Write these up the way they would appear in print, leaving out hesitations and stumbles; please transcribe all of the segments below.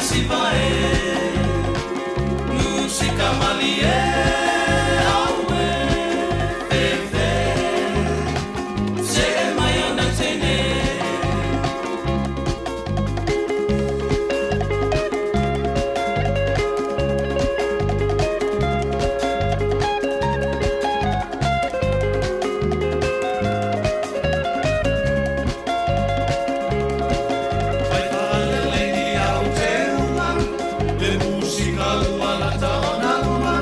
siva e Musika malie Aue fefe Se mai ana tene. Fai faalelei ni au te uma, Le musika ua lata ona uma,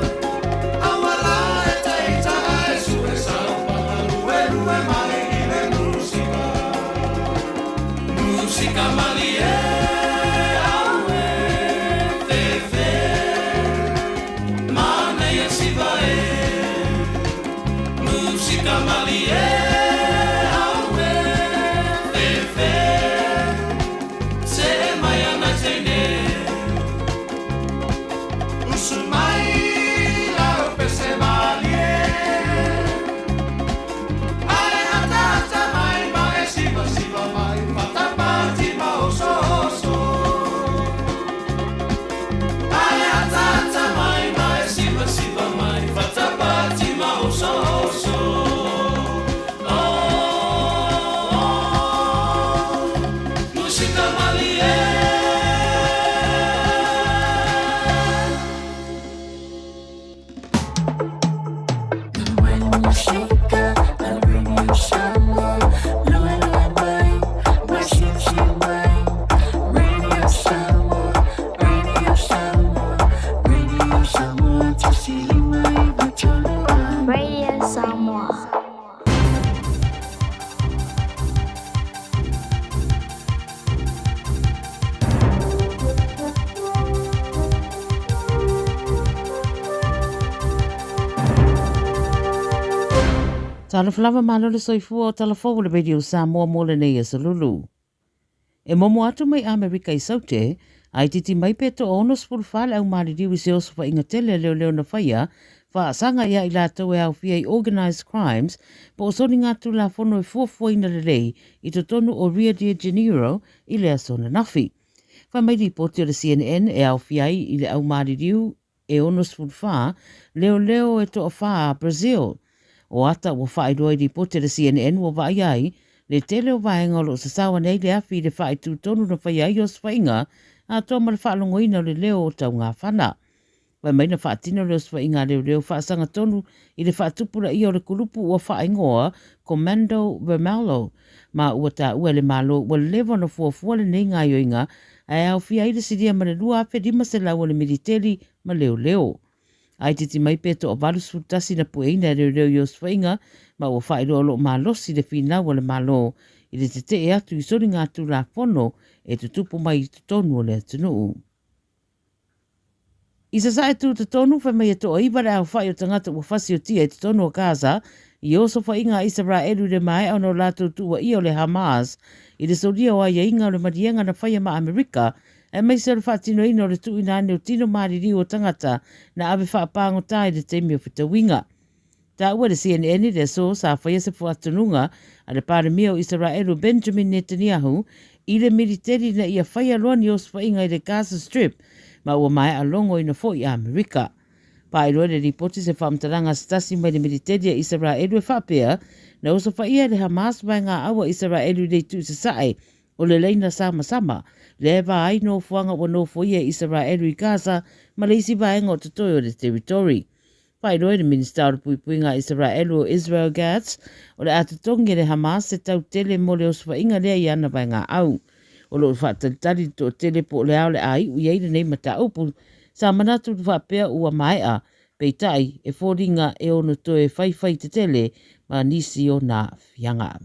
Aua la e taita ae sue saopaga luelue mai i le musika. Musika malie aue fefe, Manaia siva e Musika malie aue fefe, Se mai ana teine. Usu mai lau pese malie, Ae ataata mai ma e siva siva mai, Fatapati ma oso oso. Ae ataata mai ma e siva siva mai, Fatapati ma oso oso. Oh, oh, musika malie. Radio Samoa. Talofa lava malo le soifua o Talafou o le Radio Samoa mo lenei aso lulu. E momo atu mai Amerika i Saute, a i titi mai pe toa 64 le au maliliu i se osofaiga tele a leoleo na faia, faasaga ia i latou e aofia i organised crimes po o soligatulafono e fuafuaina lelei i totonu o Rio de Janeiro i le aso ananafi. Fai mai lipoti o le CNN e aofia ai i le au maliliu e 64 leoleo e toawhā a Brazil. O ata ua faailoa i lipoti a le CNN ua vaaia ai le tele o vaega o lo o sasao ane ai le afi i le whaitū tonu na whaia ai osofaiga atoa ma le faalogoina o le leo o Taugāwhana. Fai mai na faatino le osofaiga a leoleo faasaga tonu i le faatupulaia o le kulupu ua faaigoa Comando Vermelho ma ua taua e le Malo ua leva ona fuafua lenei gaoioiga ae aofia ai le silia ma le 2,500 o le militeli ma leoleo. Ai titi mai pe toa 81 na pueina e leoleo i osofaiga ma ua faailoa o lo o malosi le finau a le Malo i le tetee atu i soligatulafono e tutupu mai i totonu o le atunuu. I sasae tū totonu, whai mai e toaiwa le aofai o tangata ua fasiotia i totonu o Gaza, i osofaiga a Isaraelu i le maea ona o latou tuuaia o le Hamas i le solia o aiaiga o le maliega na faia ma Amerika, aemaise o le faatinoina o le tuuina ane o tino maliliu o tangata na ave faapāgotā i le taimi o fetauiga. Taua e le CNN i le aso sa faia se faatonuga a le Palemia o Isaraelu Benjamin Netanyahu i le militeri ina ia faia loa ni osofaiga i le Gaza Strip ma ua maea logoina foi Amerika. Paeloa i le lipoti se faamatalaga a se tasi mai le militeri a Isaraelu e faapea, na osofaia e le Hamas vaegaaua Isaraelu i le itu i sasae o le laina samasama, lea e va ai nofoaga ua nofoia e Isaraelu i Gaza ma le isi vaega o totoe o le territory. Faailoa e le Minisita o le Puipuiga a Isaraelu o Israel Gatz, o le a totogi e le Hamas se tau tele mo le osofaiga lea i ana vaegaau. O lo o faatalitali le toatele po o le a o le a iu i ai lenei mataupu, sa manatu faapea ua maea, peitai, e foliga e ono toe faifai tetele ma nisi o nā aafiaga.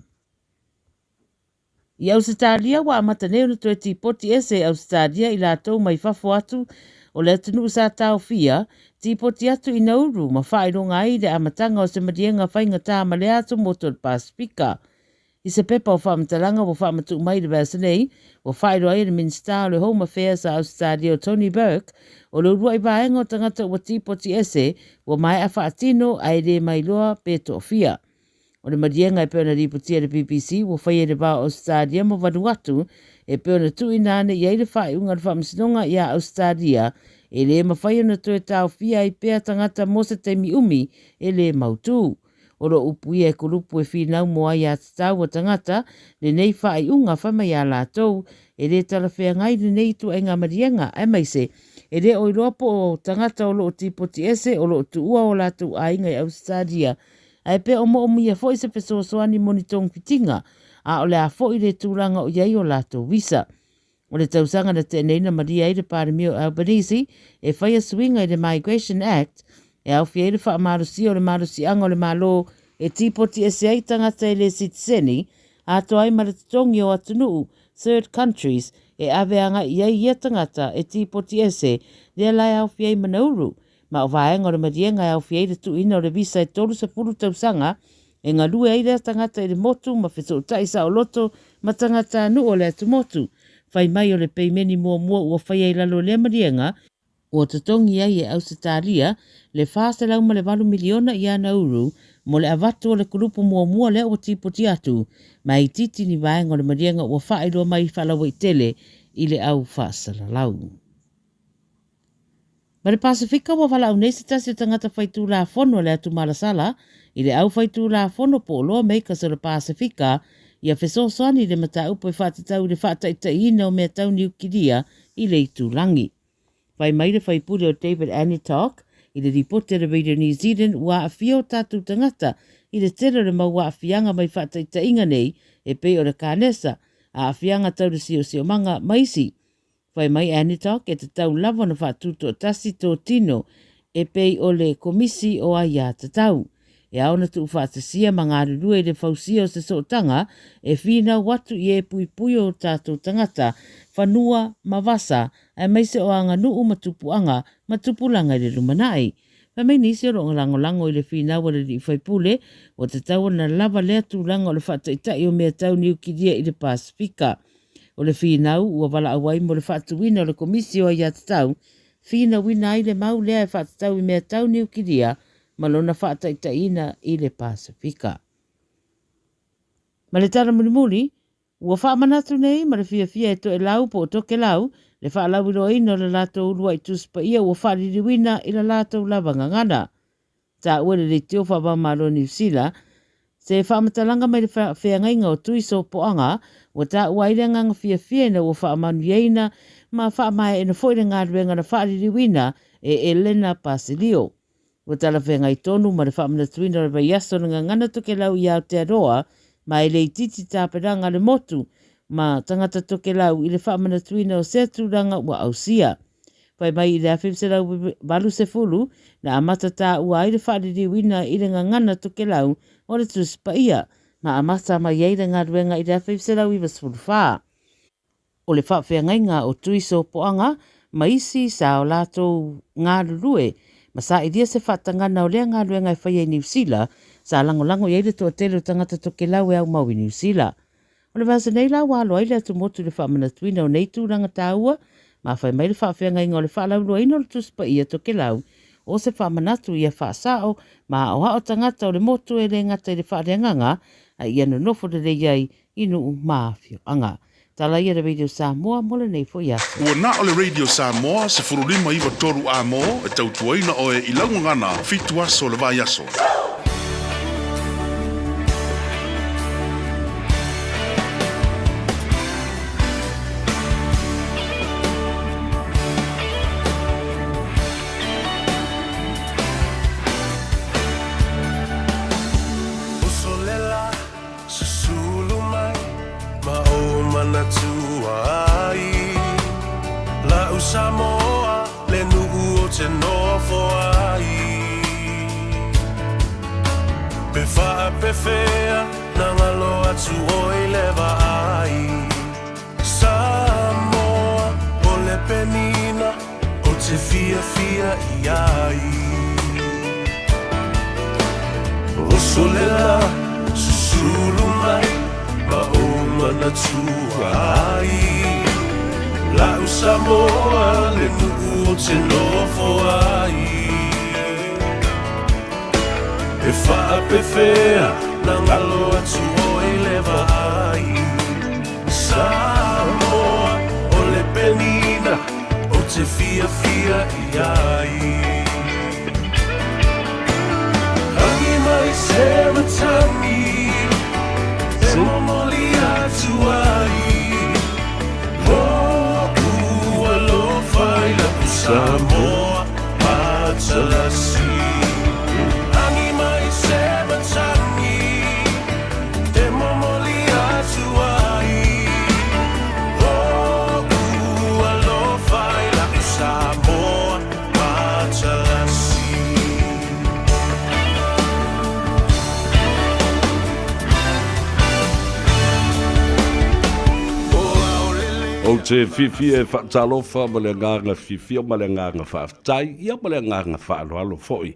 I Ausetalia, ua amata nei ona toe tipoti ese e Ausetalia i latou mai fafo atu o le atunuu sa taofia, tipoti atu i Nauru ma faailoga ai le amataga o se maliega faigata ma le aso motu o le Pasifika. I se pepa o faamatalaga ua faamatuu mai i le vaiaso nei, ua faailoa ai e le Minisita o le Home Affairs a Ausetalia o Tony Burke, o le uluai vaega o tagata ua tipoti ese ua maea faatino ae le mailoa pe toafia. O le maliega e pei ona lipotia e le BBC ua faia i le va o Ausetalia ma Vanuatu E pei ona tuuina ane i ai le faaiuga a le Faamasinoga iā Ausetalia, e le mafai ona toe taofia ai pea tagata mo se taimi umi e le mautū. O lo o upuia e kulupu e finau mo aiatatau a tagata lenei faaiuga fai mai iā latou e le talafeagai lenei ituaiga maliega aemaise e le o iloa po o tagata o lo o tipoti ese o lo o tuua o latou aiga i Ausetalia ae pe o moomia foi se fesoasoani mo ni togafitiga a o le a foi le tulaga o i ai o latou visa. O le tausaga na tea nei na malie ai le Palemia o Albanese e faia suiga i le Migration Act e aofia ai le faamalosia o le malosiaga o le Malo e tipoti ese ai tagata e le sitiseni, atoa ai ma le totogi o atunuu, third countries, e ave agai i ai ia tagata e tipoti ese, lea la e aofia ai ma Nauru, ma o vaega o le maliega e aofia ai le tuuina o le visa e 30 tausaga e galue ai lea tagata i le motu ma fesootai saoloto ma tagatanuu o le atumotu. Fai mai o le peimeni muamua ua faia i lalo o lea maliega, ua totogi ai e Ausetalia le 408 miliona i ana uru mo le avatu o le kulupu muamua lea ua tipoti atu ma e itiiti ni vaega o le maliega ua faailoa mai faalauaitele i le au faasalalau. Ma le Pasefika ua valaau nei se tasi o tagata faitulafono a le atumalasala i le au faitulafono po o lawmakers o le Pasefika ia fesoasoani i le mataupu e faatatau i le faataitaiina o mea tau niukilia i le itulagi. Fai mai le faipule o David Anitok i le lipoti a le Radio New Zealand ua aafia o tatou tagata i le tele o le mau aafiaga mai faataitaiga nei e pei o le kanesa, aafiaga tau le siosiomaga ma isi. Fai mai Anitok e tatau lava ona faatutoatasi tō tino e pei o le Komisi o Aiatatau. E ao ona tuufaatasia ma galulue i le fausia o se sootaga e finau atu i e puipui o tatou tagata, fanua ma vasa, aemaise o aganuu ma tupuaga ma tupulaga i le lumanai. Fai mai nisi o lo o lagolago i le finau a le alii faipule, ua tatau ona lava lea tulaga o le faataitai o mea tau niukilia i le Pasefika. O le finau ua valaau ai mo le faatuina o le Komisi o Aiatatau, finauina ai le mau lea e faatatau i mea tau niukilia ma lona faataitaiina i le Pasefika. Ma le tala mulimuli, ua faamanatu nei ma le fiafia e Toelau po o Tokelau le faalauiloaina o le latou uluai Tusi Paia ua faaliliuina i la latou lava gagana. Taua le leitio faava-o-Malo Niu Sila, se faamatalaga mai le feagaiga o Tui Sopoaga ua taua ai le agaga fiafia ina ua faamanuiaina ma faamaeaina foi le galuega na faaliliuina e Elena Basilio. Ua talafeagai tonu ma le faamanatuina o le vaiaso o le Gagana Tokelau i Aotearoa ma e le itiiti tapenaga a le motu ma tagata Tokelau i le faamanatuina o sea tulaga ua ausia. Fai mai i le 1980 na amata tāua ai le faaliliuina i le gagana Tokelau o le Tusi Paia, ma amata mai ai le galuega i le 1994. O le faafeagaiga o Tui Sopoaga ma isi sa o latou galulue ma sailia se faatagana o lea galuega e faia i Niu Sila, sa lagolago i ai le toatele o tagata Tokelau e aumau i Niu Sila. O le vaiaso nei la ua alo ai le atumotu i le faamanatuina o nei tulaga taua, ma fai mai le faafeagaiga o le faalauiloaina o le Tusi Paia Tokelau o se faamanatu ia faasao ma aoao tagata o le motu e le gata i le faaleagaga a ia nonofo lelei ai i nuu ma afioaga. Tala ia le Radio Samoa mo lenei foi aso. Ua na o le Radio Samoa 15 9 3 A mo e tautuaina oe i lau gagana fitu aso o le vaiaso. Susulu mai ma ou manatua ai La'u Samoa le nu'u o te nofo ai Pe faapefea na galo atu oi le vaai Samoa o le penina o te fiafia i ai. Oso le la, susulu mai ma ou manatua ai. La'u Samoa le nu'u o te nofo ai. E faapefea na galo atu oi le vaai Samoa. te fiafia i a ia. Rangi mai se matangi e momoli atu ai Loku alofa i laku Samoa matalasi. Rangi mai se matangi e momoli atu ai Loku alofa i laku Samoa matalasi. Ou te fiafia e faatalofa ma le agaga fiafia ma le agaga faafetai, ia ma le agaga faaaloalo foi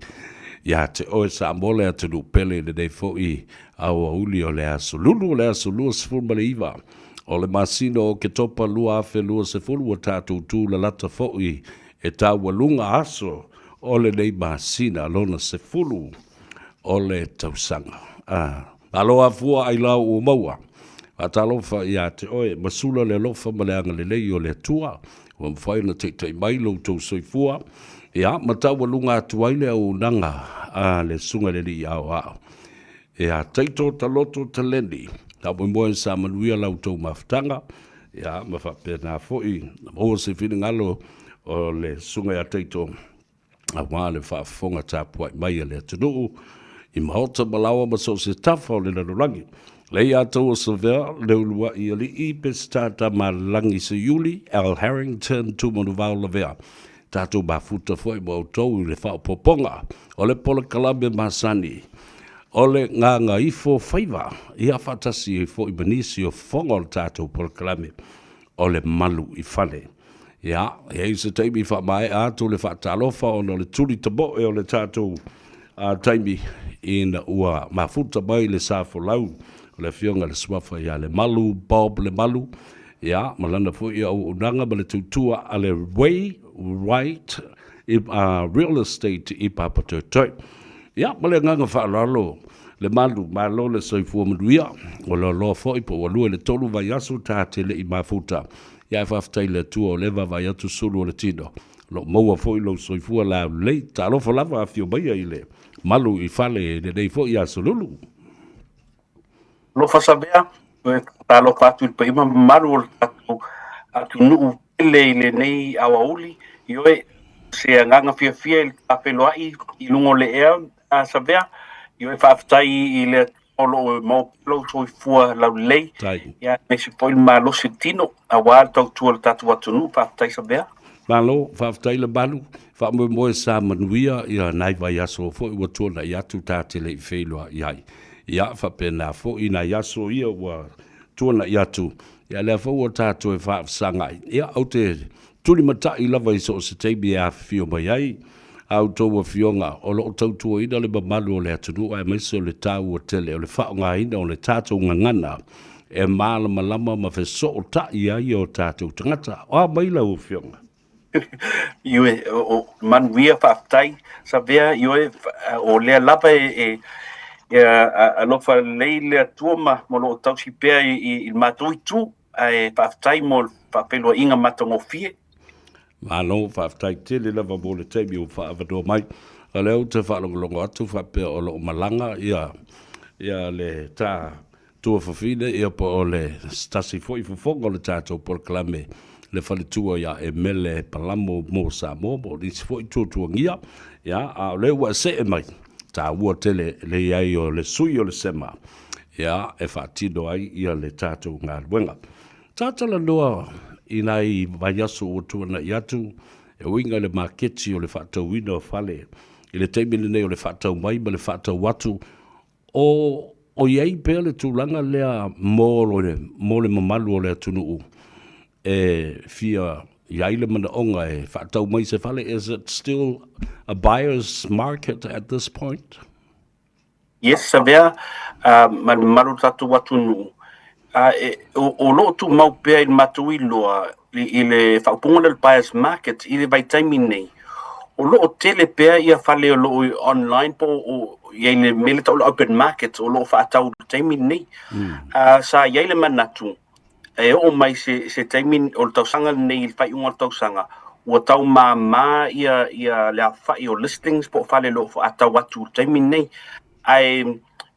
ia te oe Samoa le atunuu pele i lenei foi aoauli o le aso Lulu o le aso 29 o le masina o Oketopa 2020 ua tatou tulalata foi e taualuga aso o lenei masina lona 10 o le tausaga. Malo afua ailao ua maua. Faatalofa ia te oe, masula le alofa ma le agalelei o le Atua, ua mafai ona taitai mai lo outou soifua, ia, ma taualuga atu ai le auaunaga a le Susuga i le Alii Aoao. Ia Taito Taloto Taleni, faamoemoe sa manuia la outou mafutaga, ia, ma faapena foi na maua se finagalo o le Susuga ia Taito, aua le faafofoga tapuai mai a le atunuu i maota ma laoa ma so o se tafa o le lalolagi. Lei Ataua Savea, Leulua'i Alii, Peseta Tamalelagi Seiuli, Al Harrington, Tumanuvao Lavea. Tatou mafuta foi ma outou i le faaopoopoga o le polokalame masani o le Gagaifo Faiva, ia faatasi ai foi ma nisi o fofoga o le tatou polokalame o le Malu i Fale. Ia, e i ai se taimi faamaea atu le faatalofa ona o le tuli tamoe o le tatou taimi ina ua mafuta mai le sa folau o le Afioga i le Suafa ia Lemalu, Bob Lemalu, ia, ma lana foi auaunaga ma le tautua a le Way Right Real Estate i Papatoetoe. Ia, ma le agaga faaaloalo, Lemalu, malo le soifua manuia, ua loaloa foi po ua lua i le tolu vaiaso ta te le i mafuta. Ia ae faafetai i le Atua o lea e vaavaai atu sulu o le tino. O lo o maua foi lou soifua laulelei. Talofa lava afio maia i le malu i fale i lenei foi aso Lulu. Alofa Savea, toe faatalofa atu i le paia ma mamalu o le tatou atunuu pele i lenei aoauli. Ioe, se agaga fiafia i le tafeiloai i luga o le ea, Savea. Ioe, faafetai i le Atua o lo o maua pea lou soifua laulelei, ia aemaise foi le malosi o le tino aua le tautua o le tatou atunuu. Faafetai Savea. Malo, faafetai Lemalu. Faamoemoe sa manuia ia nai vaiaso foi ua tuanai atu ta te le i feiloai ai. Ia, faapena foi nai aso ia ua tuanai atu, ia lea foi ua ta toe faafesagai. Ia, ou te tulimatai lava i so o se taimi e afifio mai ai a outou afioga o lo o tautuaina le mamalu o le atunuu aemaise o le taua tele o le faaaogaina o le tatou gagana e malamalama ma fesootai ai o tatou tagata. O a mai lau afioga? Ioe, o manuia faafetai Savea, ioe, o lea lava e alofa lelei le Atua ma o lo o tausi pea i le matou itu, ae faafetai mo le faafeiloaiga matagofie. Malo, faafetai tele lava mo le taimi ua faaavanoa mai. O lea ou te faalogologo atu faapea o lo o malaga ia ia le ta tuafafine ia po o le se tasi foi fofoga o le tatou polokalame le faletua ia Emele Palamo mo Samoa mo nisi foi tuatuagia ia a o lea ua e see mai taua tele le i ai o le sui o le SEMA ia e faatino ai ia le tatou galuega. Sa talanoa i nai vaiaso ua tuanai atu e uiga i le maketi o le faatauina o fale i le taimi lenei o le faatau mai ma le faatau atu, o o i ai pea le tulaga lea mo le mo le mamalu o le atunuu e fia i ai le manaoga e faatau mai se fale, is it still a buyer's market at this point? Yes, Savea, ma le mamalu o le tatou atunuu, o lo o tumau pea i le matou iloa i le faaupuga lea o le buyer's market i le vaitaimi nei, o lo o tele pea ia fale o lo o online po o i ai le mea lea e tau o le open market o lo o faatau i le taimi lenei. Sa i ai le manatu e oo mai se taimi o le tausaga lenei i le faaiuga o le tausaga, ua tau māmā ia ia le aofai o listings po o fale o lo o faatau atu i le taimi lenei. Ae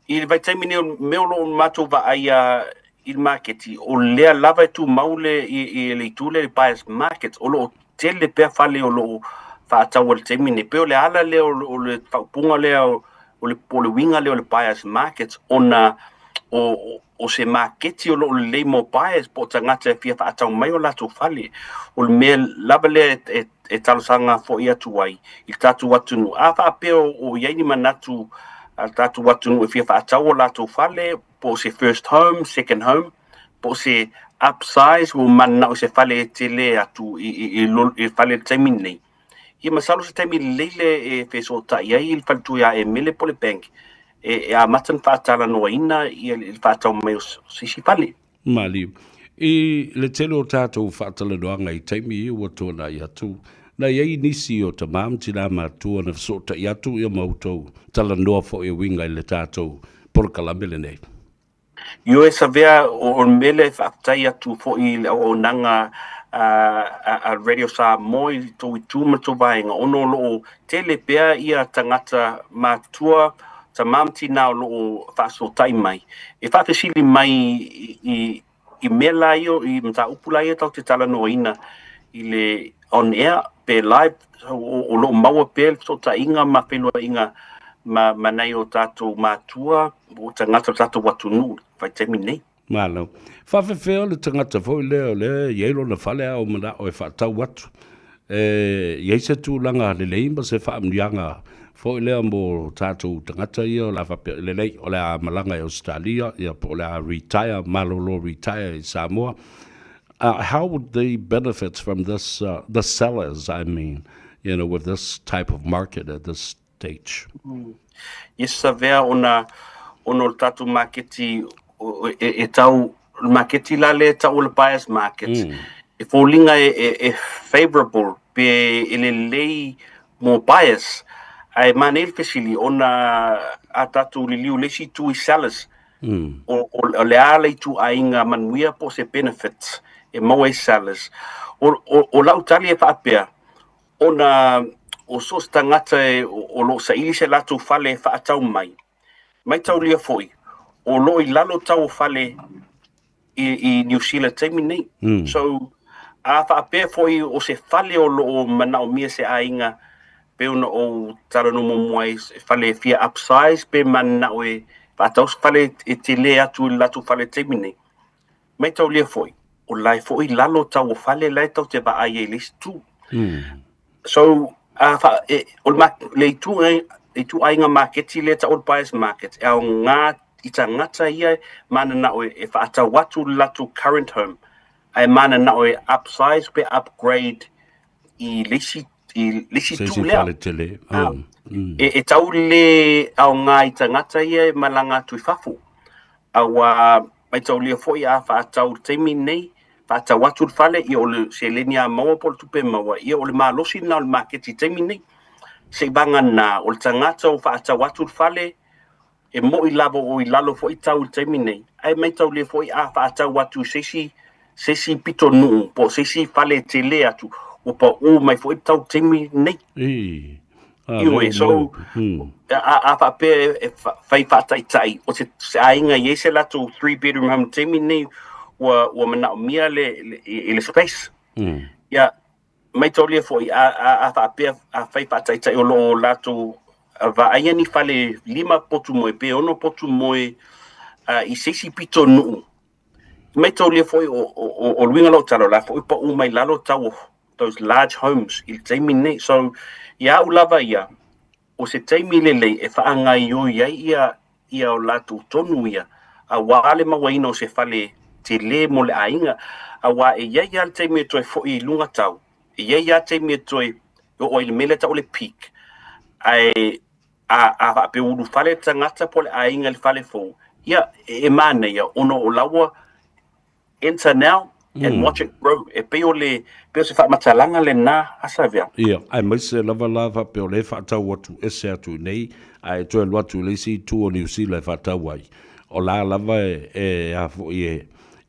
i le vaitaimi lenei o le mea o lo o matou vaaia i le maketi, o lea lava e tumau le i, i le itu lea i le buyers market, o lo o tele pea fale o lo o faatau i le taimi lenei. Pei o le ala lea o le faaupuga lea o le, po o le uiga lea o le buyers market, ona o, o se maketi o lo o lelei mo buyers po o tagata e fia faatau mai o latou fale. O le mea lava lea e, e, e talosaga foi atu ai i le tatou atunuu. A faapea o, o i ai ni manatu a le tatou atunuu e fia faatau o latou fale, po o se first home, second home, po o se upsize ua mananao i se fale e tele atu i, i, i, i fale i le taimi lenei. Ia masalo se taimi lelei lea e fesootai ai le faletui ia Emele po o le bank e, e amata ona faatalanoaina ia le faatau mai o se isi fale. Maliu. I le tele o tatou faatalanoaga i taimi ia ua tuanai atu, na i ai nisi o tamā ma tinā matua na fesootai atu ia ma outou talanoa foi e uiga i le tatou polokalame lenei. Ioe Savea, o le mea lea e faafetai atu foi i le auaunaga a Radio Samoa i tou itu ma tou vaega, ona o lo o tele pea ia tagata matutua, tama ma tina o lo o faasootai mai, e faafesili mai i i mea la ia, i mataupu la ia tatou te talanoaina i le on air pe live, o lo o maua pea le fesootaiga ma feiloaiga ma, ma nai o tatou matua, o tagata o le tatou atunuu i le vaitaimi lenei. Malo. Faafefea le tagata foi lea o lea e i ai lona fale a o manao e faatau atu. E i ai se tulaga lelei ma se faamanuiaga foi lea mo tatou tagata ia o le a faapea, lelei, o le a malaga i Ausetalia, ia po o le a retire, malolo retire i Samoa. How would they benefit from this, the sellers, I mean, you know, with this type of market at this stage? Yes, Savea, ona, ona o le tatou maketi, e, e tau, le maketi la lea e tau o le buyer's market, e foliga e, e, e favourable pe e lelei mo buyers. Ae manaia le fesili, ona a tatou liliu i le isi itu i sellers, o, o, o le a le ituaiga manuia po o se benefit e maua ai sellers. O, o, o lau tali e faapea, ona o so o se tagata e, o lo o saili se latou fale e faatau mai, maitaulia foi, o lo o i lalo tau o fale i, i Niu Sila taimi nei. So, a faapea foi o se fale o lo o manaomia se aiga pei ona ou talanoa muamua ai, se fale e fia upsize pe mananao e faatau se fale e tele atu i le latou fale taimi nei. Maitaulia foi, o la e foi i lalo tau o fale la e tau te vaai ai i le isi itu. So, a fa, e, o le, le itu, le ituaiga maketi lea tau o le buyers market, e aoga i tagata ia mananao e, e faatau atu le latou current home, ae mananao e upsize pe upgrade i le isi, i le isi Se itu isi lea. fale tele. Ah, e, e tau le aoga i tagata ia e malaga atu i fafo. Aua maitaulia foi a faatau i le taimi lenei, faatau atu le fale, ia o le seleni a maua po o le tupe maua, ia o le malosi lena o le maketi i le taimi lenei. Seivaga o le tagata o faatau atu le fale, e mo'i lava o i lalo foi tau i le taimi lenei, ae maitaulia foi a faatau atu i se isi, se isi pitonuu po o se isi fale e tele atu, ua paū mai foi le tau i le taimi lenei. Ii. A, Ioe, lea so, ua maua. A, a faapea e fai faataitai, o se, se aiga i ai se latou 3 bedroom home i le taimi lenei, ua, ua manaomia le, le, i le space. Ia, maitaulia foi, a, a, a faapea, a fai faataitai o lo o latou vaaia ni fale 5 potu moe pe 6 potu moe i se isi pitonuu, maitaulia foi o, o, o, o le uiga o lau tala, o la foi paū mai lalo tau o those large homes i le taimi lenei. So, ia au lava ia, o se taimi lelei e faagaioi ai ia, ia o latou tonu ia, auā le mauaina o se fale tele mo le aiga, auā e i ai lava le taimi e toe foi i luga tau, e i ai lava taimi e toe oo ai i le mea lea e tau o le peak, ae a, a faapea ua ulufale le tagata po o le aiga i le fale fou, ia, e, e manaia ona o la ua enter now and watch it grow. E pei o le, pei o se faamatalaga lena a Savea. Ia, aemaise lava la faapea o lea e faatau atu ese atu i nei, ae toe alu atu i le isi itu o Niu Sila e faatau ai, o la lava e, e a foi e,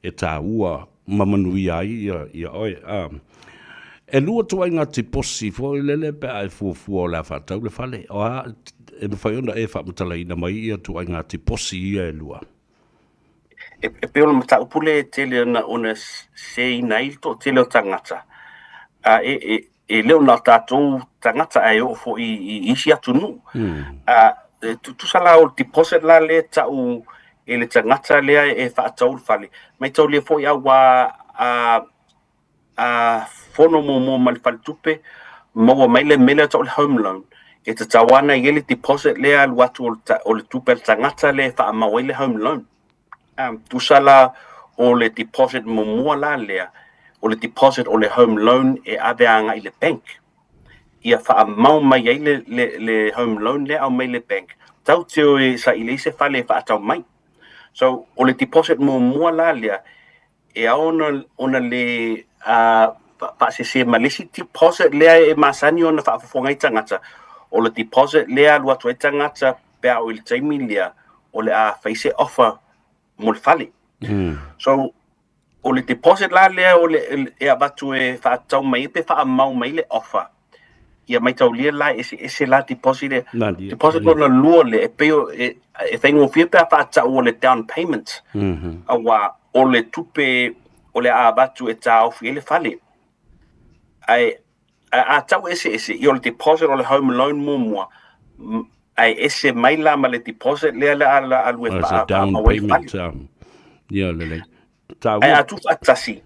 e taua ma manuia ai ia, ia oe. A. E lua ituaiga tiposi foi lele pe a e fuafua o le a faatau le fale. O a e mafai ona e faamatalaina mai ia ituaiga tiposi ia e lua? E, e pei o le mataupu lea e tele ona, ona seseina ai le toatele o tagata. A, e, e, e le o na o tatou tagata ae oo foi i isi atunuu. A, e tutusa la o le deposit la lea e tau e le tagata lea e faatau le fale. Maitaulia foi auā a, a fono muamua ma le faletupe, maua mai le mea lea tau o le home loan. E tatau lava ona i ai le deposit lea alu atu o le, o le tupe a le tagata lea e faamau ai le home loan. Um, tusa la o le deposit muamua la lea, o le deposit o le home loan e ave agai i le bank. Ia faamau mai ai le, le, le home loan lea aumai le bank. Tau te o e saili ai se fale e faatau mai. So, o le deposit muamua la lea, e ao ona, ona le uh, faasese ma le isi deposit lea e masani ona faafofoga ai tagata. O le deposit lea alu atu ai tagata pe a oo i le taimi lea o le a fai se offer mo le fale. So, o le deposit la lea o le, e avatu e faatatau mai ai pe faamau mai le offer. Ia maitaulia la e eseese la deposit lea. Malie. Deposit lona lua lea e pei o, e, e faigofie pe a faatau o le down payment. Auā o le tupe o le a avatu e taofi ai le fale. Ae, ae a tau eseese, ia o le deposit o le home loan muamua, ae ese mai la ma le deposit lea le a alu e As a down faamau ai le fale. payment. Ia lelei. Ae Taua. a tuufaatasi,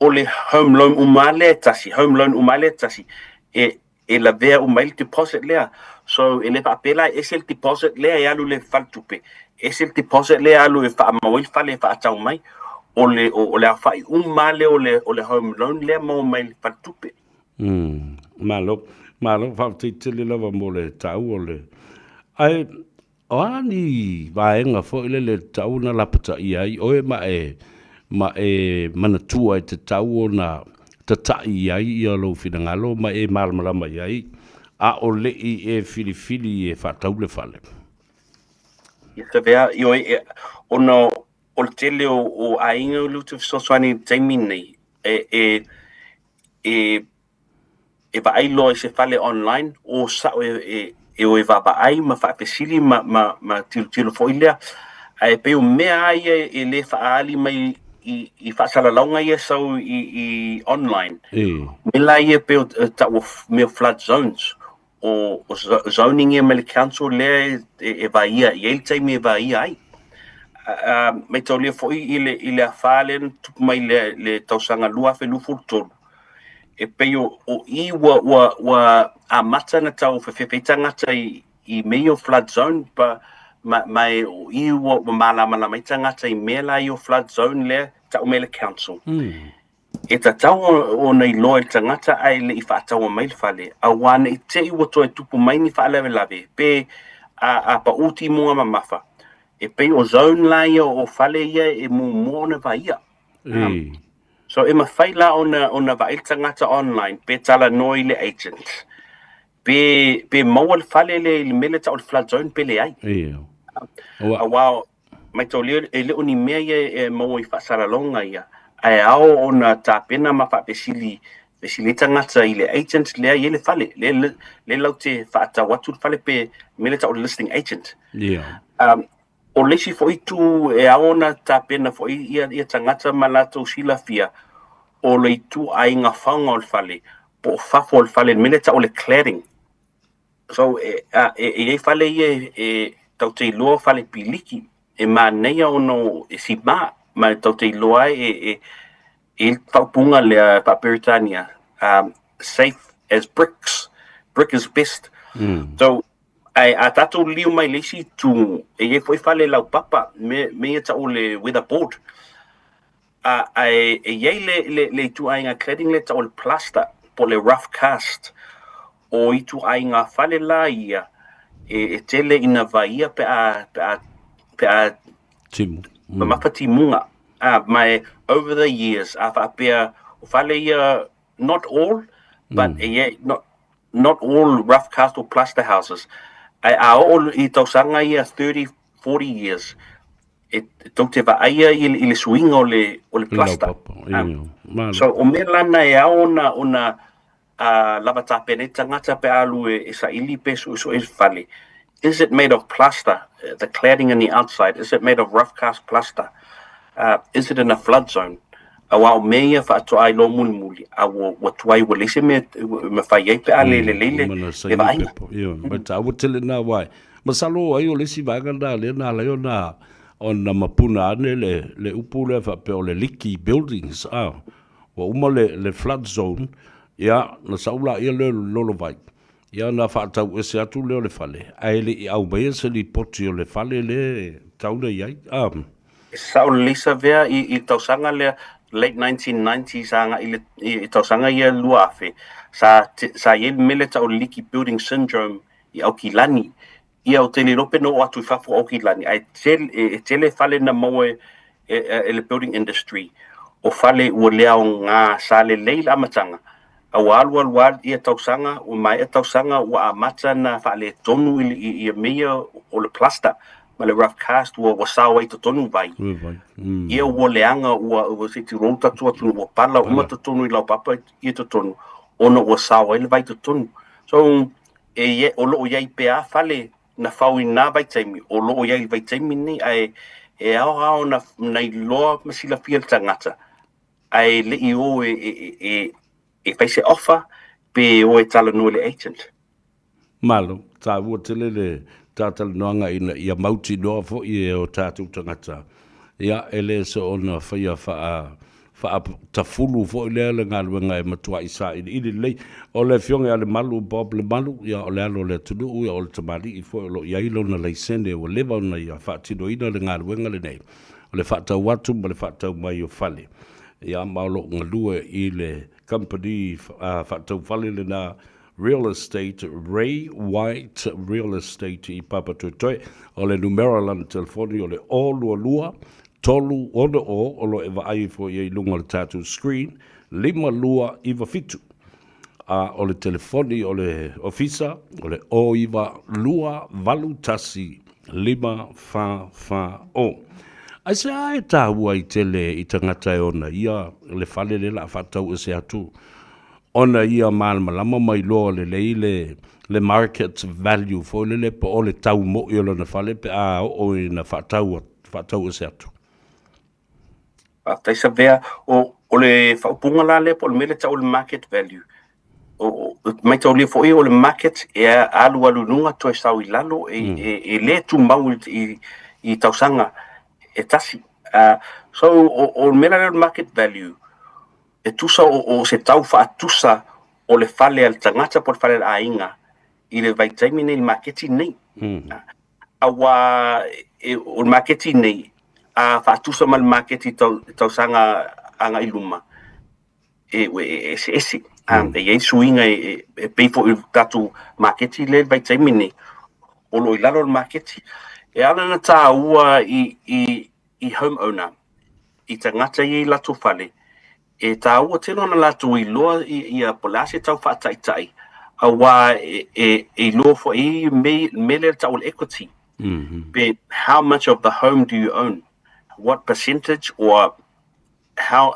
o le home loan uma lava lea e tasi, home loan uma lava lea e tasi, e, e lavea uma ai le deposit lea. So, e le faapea la e ese le deposit lea e alu i le faletupe, ese le deposit lea e alu e faamau ai le fale e faatau mai. O le, o, o le aofai uma lava lea o le, o le home loan lea maua mai le faletupe. Malo, malo, faafetai tele lava mo le taua o le... Ae, O a ni vaega foi lele e tatau ona lapataia ai oe ma e, ma e manatua e tatau ona tata'i i ai ia lou finagalo ma e malamalama i ai, a o le'i e filifili e faatau le fale? Ia tavea, ioe, e, ona o le tele o, o aiga o lea ou te fesoasoani i le taimi lenei, e, e, e e vaai loa i se fale online, o sao e, e, e o e vaavaai ma faafesili ma, ma, ma tilotilo foi lea. Ae pei o mea lava ia e le faaali mai i, i faasalalauga ia e sau i, i online. E. Mea la ia pei o tau o mea o flood zones, o, o zoning ia mai le council lea e, e, e vaaia, e i ai le taimi e vaaia ai. Uh, maitaulia foi i le, i le afa lea na tupu mai le, le tausaga 2023, e pei o, o i ua, ua, ua amata na tau fefefe ai tagata i, i mea ia o flood zone, pa, ma, ma e, o i ua, ua malamalama ai tagata i mea la ia o flood zone lea, tau mai le council. E tatau ona iloa e le tagata ae le i faataua mai le fale, auā ne i te i ua toe tupu mai ni faalavelave, pe a, a paʻū timuga mamafa. E pei o zone la ia o fale ia e muamua ona vaaia. E. So e mafai la ona, ona vaai le tagata online pe talanoa i le agent, pe, pe maua le fale lea i le mea lea e tau o le flood zone pe leai. Ia. Ua. Auā Maitaulia, e le o ni mea ia e maua i faasalalauga ia, ae ao ona tapena ma faafesili fesili ai tagata i le agent lea e i ai le fale, lea, lea latou te faatau atu le fale pe mea lea e tau o le listing agent. Yeah. Um, o le isi foi itu e ao ona tapena foi ia, ia tagata ma latou silafia, o le ituaiga faoga o le fale, po o fafo o le fale, le mea lea e tau o le cladding. So, e, a, e, e i ai fale ia e, e tatou te iloa fale piliki, e manaia ona e simā, ma e tatou te iloa ai e, e, e i ai le faaupuga lea faa-Peretania, um, safe as bricks, brick is best. So, ae a tatou liliu mai i le isi itu, e i ai foi fale laupapa, me, me ia tau o le weatherboard. A, ae e i ai le, le, le ituaiga cladding lea e tau o le plaster, po o le rough cast. O ituaiga fale la ia, e, e tele ina vaaia pe a, pe a, pe a Timu. Mamafa timuga. A, ma e over the years, a faapea, o fale ia, not all, but e i ai, not, not all rough cast or plaster houses. Ae a oo i tausaga ia 30, 40 years, e tou te vaaia i, i le suiga o le, o le plaster. Laupapa, So, o mea lana e ao ona, ona lava tapena ai le tagata pe a alu e saili pe suesue le fale. Is it made of plaster, the cladding in the outside, is it made of rough cast plaster? Is it in a flood zone? Aua o mea ia faatoa iloa mulimuli, a ua tuai ua leai se mea e mafai ai pe a le lelei le vaaiga. Ioe, ma taua tele na aua e masalo ai o le isi vaega lena lea na ala ai ona ona mapuna ane le le upu lea faapea o le leaky buildings a ua uma le le flood zone ia na sau laia lea o le lolovai ia ona faatau ese atu lea o le fale ae le i aumaia se lipoti o le fale lea e tatau ona i ai a. E sao lelei Savea i le tausaga lea late 1990s agai i le i tausaga ia 2000 sa sa i ai le mea lea e tau o le leaky building syndrome i Aukilani. Ia ou te le iloa pe na oo atu i fafo o Aukilani ae tele e tele fale na maua e e le building industry o fale ua le aoga sa lelei le amataga a ua alualu lava ia tausaga ua maea tausaga ua amata ona faaletonu i ia mea ia o le plaster ma le rough cast ua ua sao ai i totonu vai. Ia ua leaga ua ua se i tulou tatou atunuu ua pala uma totonu i laupapa ia totonu ona ua sao ai le vai i totonu. So e o lo o i ai pea fale na fau i na vaitaimi, o lo o i ai i le vaitaimi lenei, ae e ao lava ona na iloa ma silafia le tagata, ae le i o e, e, e, e fai se offer pe o e talanoa i le agent. Malo, taua tele le talatalanoaga ina ia mautinoa foi e o tatou tagata, ia, e le soona faia faa, faatafulu foi lea le galuega e matuai sailiili lelei. O le Afioga ia Lemalu, Bob Lemalu, ia o le alo o le atunuu, ia o le tamalii foi o lo o i ai lona laisene ua leva ona ia faatinoina le galuega lenei, o le faatau atu ma le faatau mai o fale. Ia ma o lo o galue i le kamupani faatau fale lena Real Estate, Ray White Real Estate i Papatoetoe. O le numera o lana telefoni o le 022 3 6 o o lo o e vaai ifo i ai i luga o le tatou screen, 5297. A o le telefoni o le ofisa o le 092 81 5 4 4 0. Aisea e taua ai tele i tagata e ona ia le fale lea o le a faatau ese atu ona ia malamalama ma iloa lelei le le market value foi lele po o le tau moi o lona fale pe a oo ina faatau faatau ese atu. Faafetai Savea. O, o le faaupuga la lea po o le mea lea e tau o le market value. O, o, maitaulia foi o le market e alualu i luga toe sau i lalo, e, mm. e, e le tumau i, i, i tausaga e tasi. Uh, so o, o le mea la lea o le market value, E tusa o se tau faatusa o le fale a le tagata po o le fale a le aiga i le vaitaimi nei i le maketi nei. Aua o le maketi nei, a faatusa ma le maketi i tausaga agai i luma, e eseese. E i ai suiga e pei foi o le tatou maketi lea i le vaitaimi nei, o lo o i lalo o le maketi. E ala ona taua i home owner, i tagata ia i latou fale, e tāua tele ona latou iloa ia po o le a se tau faataitai, aua e, e, e iloa foi i me, me lea tau o le equity. Mm -hmm. Pe how much of the home do you own? What percentage or how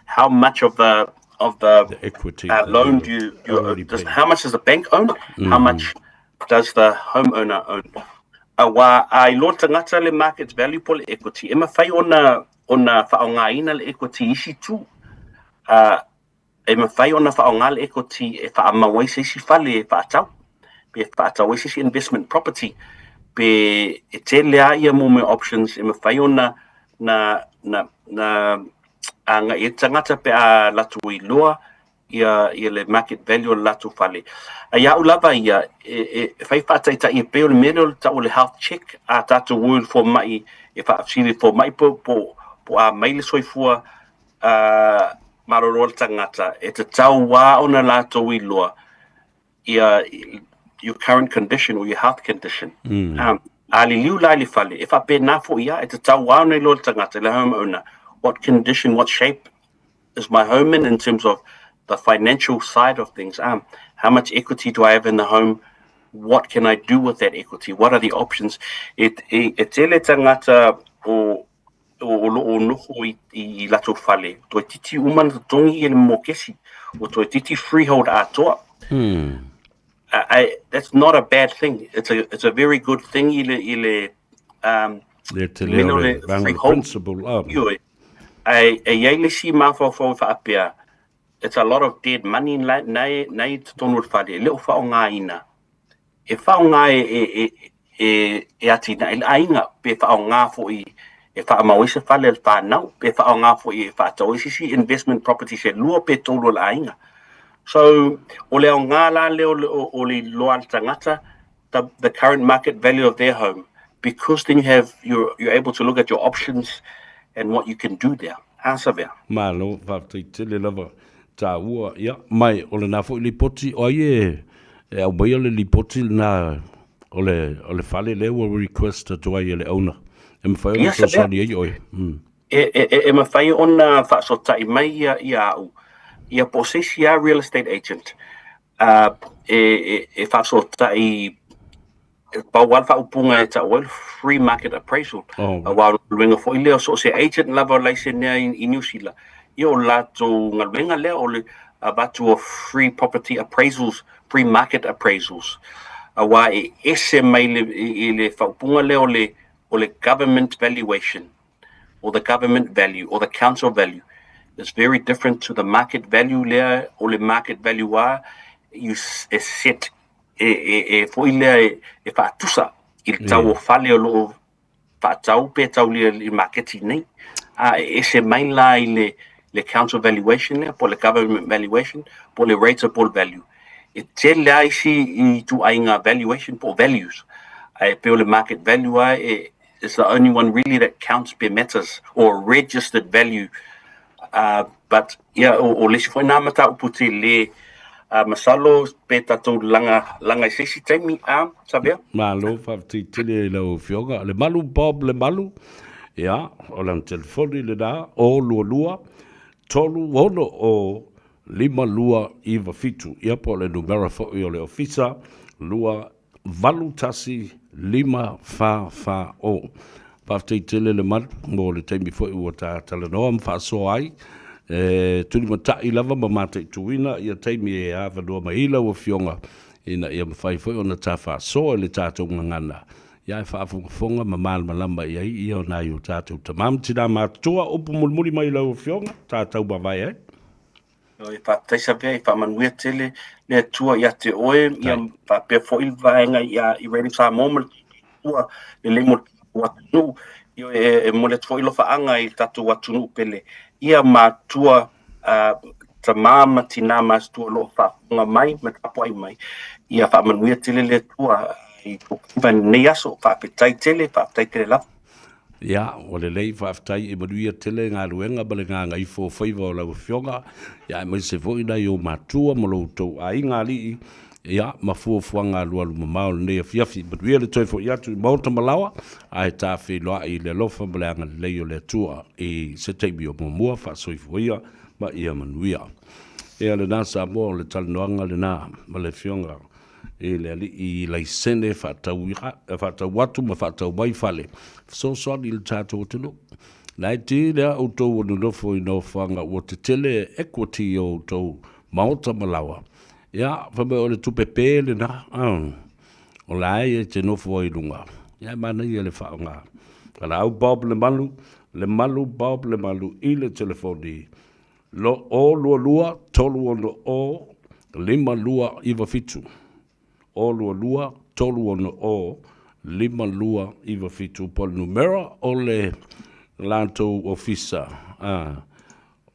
how much of the of the, the equity loan do you, you does, how much does the bank own? Mm -hmm. How much does the homeowner own? Aua a iloa le tagata le market value po o le equity, e mafai ona ona faaaogaina le equity i isi itu. Uh, e mafai ona faaaoga le equity e faamau ai se isi fale e faatau, pe faatau ai se isi investment property, pe e tele lava ia mea options e mafai ona na, na, na agai ai le tagata pe a latou iloa ia, ia le market value o le latou fale. A ia au lava ia, e, e, e fai faataitai e pei o le mea lea o le tau o le health check a tatou o i le fomai e faafesili i le fomai po, po, po a mai le soifua uh, malolo o le tagata, e tatau lava ona latou iloa ia your current condition or your health condition. Mm. Um, a liliu la i le fale, e faapena foi ia, e tatau lava ona iloa le tagata, le home owner, what condition, what shape is my home in, in terms of the financial side of things. Um, how much equity do I have in the home? What can I do with that equity? What are the options? E, e, e tele tagata o, o, o lo o noho i, i, i latou fale, toeitiiti uma ona totogi ia le mokesi. Ua toeitiiti freehold atoa. That's not a bad thing. It's a, it's a very good thing i le, i le, Le tele o le freehold. Principle. Ioe. Ae, e i ai le isi mafaufau e faapea, it's a lot of dead money na, na, na i totonu o le fale, e le o faaaogaina. E faaaoga e, e, e, e, e atinae le aiga, pe faaaoga foi e faamau ai se fale a le fanau, pe faaaoga foi e faatau ai se isi investment property se lua pe tolu a le aiga. So, o le aoga la lea o le, o, o le iloa a le tagata, the, the current market value of their home, because then you have, you're, you're able to look at your options and what you can do there. A Savea. Malo, faafetai tele lava taua, ia, mai o lena foi lipoti, o ai e, e aumaia le lipoti lena o le, o le fale lea ua request atu ai e le owner. E mafai ona fesoasoani ai oe. E, e, e, e mafai ona faasootai mai ia, ia au, ia po o se isi lava real estate agent, uh, e, e, e faasootai pau lava le faaupuga e tau ai le free market appraisal. Oh. Aua o le galuega foi lea o so o se agent lava o laisenea i, i Niu Sila, ia o latou galuega lea o le avatu o free property appraisals, free market appraisals. Aua e ese mai le, i, i le faaupuga lea o le, o le government valuation or the government value or the council value is very different to the market value lea o le market value a you, e set e, e, e foi lea e, e faatusa i le tau o fale o loo faatau pe taulia i le maketi nei. A e ese mai la i le, le council valuation lea, po le government valuation, po le rateable value. E tele lava isi ituaiga valuation po o values, ae pei o le market value lava e, it's the only one really that counts pe matters, or registered value. But ia, o, o le isi foi nā mataupu tele, masalo pe tatou laga, laga i se isi taimi, a, Savea? Malo, faafetai tele i lau Afioga. Lemalu Bob Lemalu, ia, o lana telefoni lena, o 22 36 o 5297. Ia, po o le numera foi o le ofisa, 2 8 1 5 4 4 o. Faafetai tele Lemalu mo le taimi foi ua ta talanoa ma faasoa ai. E tulimatai lava ma mataituina ia taimi e avanoa mai ai lau Afioga ina ia mafai foi ona ta faasoa i le tatou gagana ia e faafogafoga ma malamalama i ai ia o nai o tatou tama ma tinā matutua. Upu mulimuli mai i lau Afioga, ta taumavae ai. E faafetai Savea, e faamanuia tele le Atua ia te oe, ia faapea foi le vaega ia i Radio Samoa ma le Atua lelei mo le tatou atunuu. Ia e, e momoli atu foi alofaaga i le tatou atunuu pele. Ia matua uh, tamā ma tinā matutua o lo o faafofoga mai ma tapuai mai. Ia faamanuia tele le Atua i tou faiva i lenei aso. Faafetai tele, faafetai tele lava. Ia, ua lelei, faafetai e manuia tele galuega ma le gagaifo o faiva o lau Afioga, ia aemaise foi nai ou matua ma lo outou aiga alii, ia, ma fuafuaga alualu mamao i lenei afiafi. Manuia le toe foi atu i maota ma laoa, ae ta feiloai i le alofa ma le agalelei o le Atua i se taimi o muamua, faasoifua ia ma ia manuia. Ia lena Samoa, o le talanoaga lena ma le Afioga i le alii laisene faatau, faatau atu ma faatau mai fale, fesoasoani i le tatou atunuu. Na e tele a outou ua nonofo i nofoaga ua tetele equity o outou maota ma laoa. Ia, fai mai o le tupe pe lena, o la e te nofo ai i luga. Ia, e manaia le faaaoga. Valaau Bob Lemalu, Lemalu Bob Lemalu i le telefoni Lo o 22 36 o 52 97. O 22 36 o 52 97 po o le numera o le latou ofisa a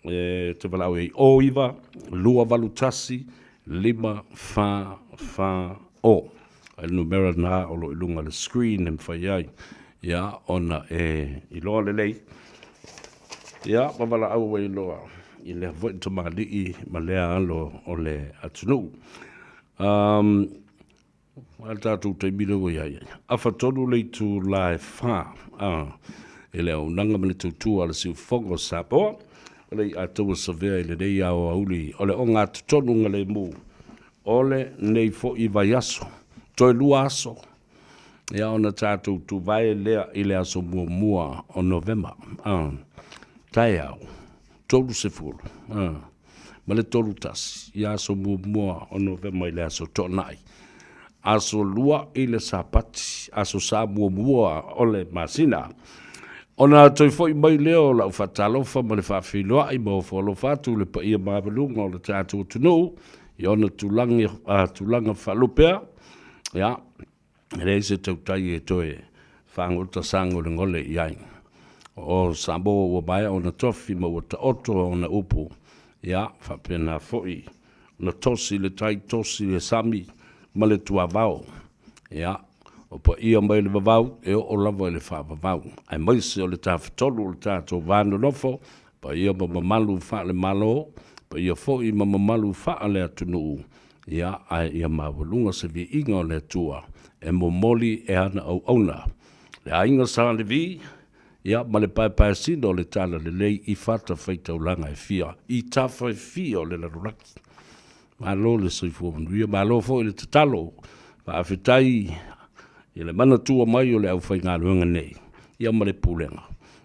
e te valaau i ai o 9 2 8 1 5 4 4 o. Le numera lena o lo o i luga o le screen e mafai ai ia ona e iloa lelei ia ma valaau ai loa i lea foi tamalii ma lea alo o le atunuu. Um, a le tatou taimi lea ua i ai. Afa tonu le itula e whā a, e le auaunaga ma le tautua a le Siufofoga o Samoa, o le i'a taua savea i lenei aoauli o le ogatotonu lemu O lenei foi vaiaso, toe lua aso, ia ona tatou tuvae lea i le aso muamua o Novema, taeao, 30, ma le 31 i aso muamua o Novema i le aso Toonai. Aso Lua i le Sapati, aso Sa muamua o le masina. Ona toe foi mai lea o lau faatalofa ma le faafeiloai ma ofo alofa atu i le paia maualuga o le tatou atunuu i ona tulaga, tulaga faalupea. Ia, e leai se tautai e toe fagota sagolegole i ai. O Samoa ua maea ona tofi ma ua taoto ona upu, ia, faapena foi ona tosi le tai, tosi le sami ma le tuavao. Ia, o paia mai le vavau e oo lava i le faavavau, aemaise o le Tafatolu o le tatou va nonofo, paia ma mamalu faale-Malo, paia foi ma mamalu faale-atunuu, ia, ae ia maualuga se viiga o le Atua e momoli e ana auauna. Le aiga Sa Levi, ia, ma le paepaesina o le Talalelei i fatafaitaulaga e fia, i tafa e fia o le lalolagi. Malo le soifua manuia, malo foi le tatalo. Faafetai i le manatua mai o le aufaigaluega nei, ia ma le pulega,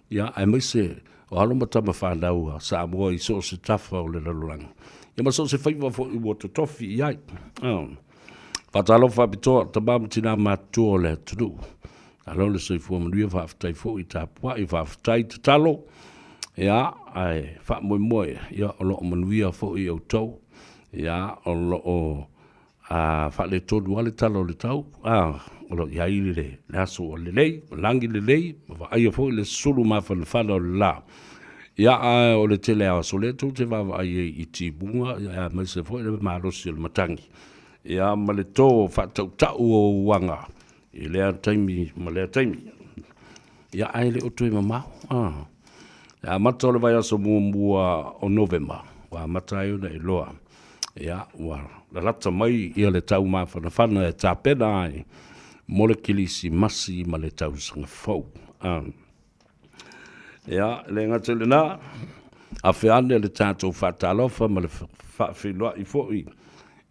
ia aemaise o alo ma tama fanau a Samoa i so o se tafa o le lalolagi, ia ma so o se faiva foi ua totofi i ai. Oh. Faatalofa faapitoa, tama ma tina matutua o le atunuu. Malo le soifua manuia, faafetai foi tapuai, faafetai tatalo. Ia, ae faamoemoe, ia, o lo o manuia foi outou. Ia, o lo o a faaletonu lava le tala o le tau, a, o lo o i ai le aso ua lelei, lagi lelei, ma vaaia foi le sulu mafanafana o le la. Ia, ae o le tele lava o aso lea tou te vaavaai ai i timuga, ia, aemaise foi le malosi o le matagi, ia, ma le to faatautau o uaga i lea taimi ma lea taimi. Ia, ae le o toe mamao, a. Le amata o le vaiaso muamua o Novema, ua amata ai ona iloa, ia, ua lalata mai ia le tau mafanafana e tapena ai mo le Kerisimasi ma le tausaga fou. A. Ia, e le gata i lena, afe ane le tatou faatalofa ma le faafeiloai foi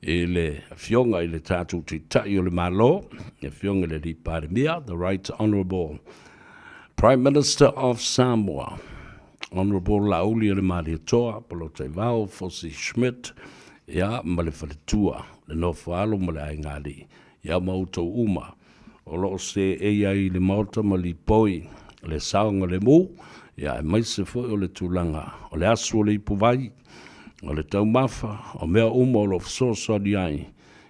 i le Afioga i le tatou Taitai o le Malo, le Afioga i le Alii Palemia, the Right Honourable Prime Minister of Samoa, Honourable Laauli Alemalietoa Polataivao Fosi Schmidt, ia, ma le faletua, le nofo-a-alo ma le aiga-alii, ia ma outou uma o lo o seei ai i le Maota ma lipoi le saogalemu, ia aemaise foi o le tulaga o le asu o le ipuvai, o le taumafa, o mea uma o lo o fesoasoani ai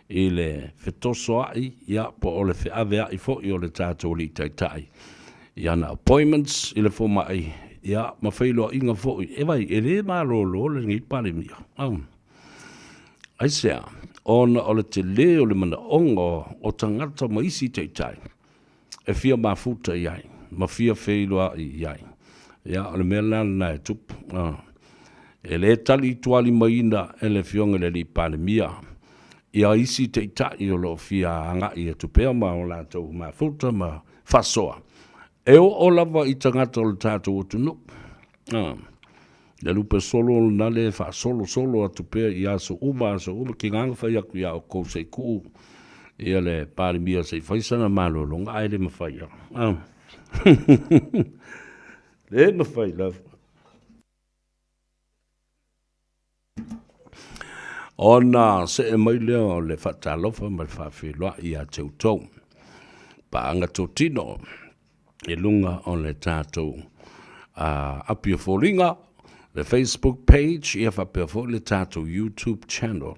i le fetosoa'i, ia, po o le feavea'i foi o le tatou Alii Taitai i ana appointments i le fomai, ia, ma feiloaiga foi. E vaai, e le malolo lenei Palemia. Aisea? Ona o le tele o le manaoga o tagata ma isi taitai e fia mafuta i ai ma fia feiloai i ai. Ia, o le mea la lena e tupu. E le tali tualimaina e le Afioga i le Alii Palemia ia isi taitai o lo o fia agai atu pea ma o latou mafuta ma faasoa. E oo lava i tagata o le tatou atunuu. Le lupe solo lena le faasolosolo atu pea i aso uma aso uma, tiga na fai atu ia outou se i tuu ia le Palemia se i fai sana malologa, ae le mafai lava. Le mafai lava. Ona see mai lea o le faatalofa ma le faafeiloai ia te outou. Paaga totino i luga o le tatou api o foliga, le Facebook page, ia faapea foi le tatou YouTube channel.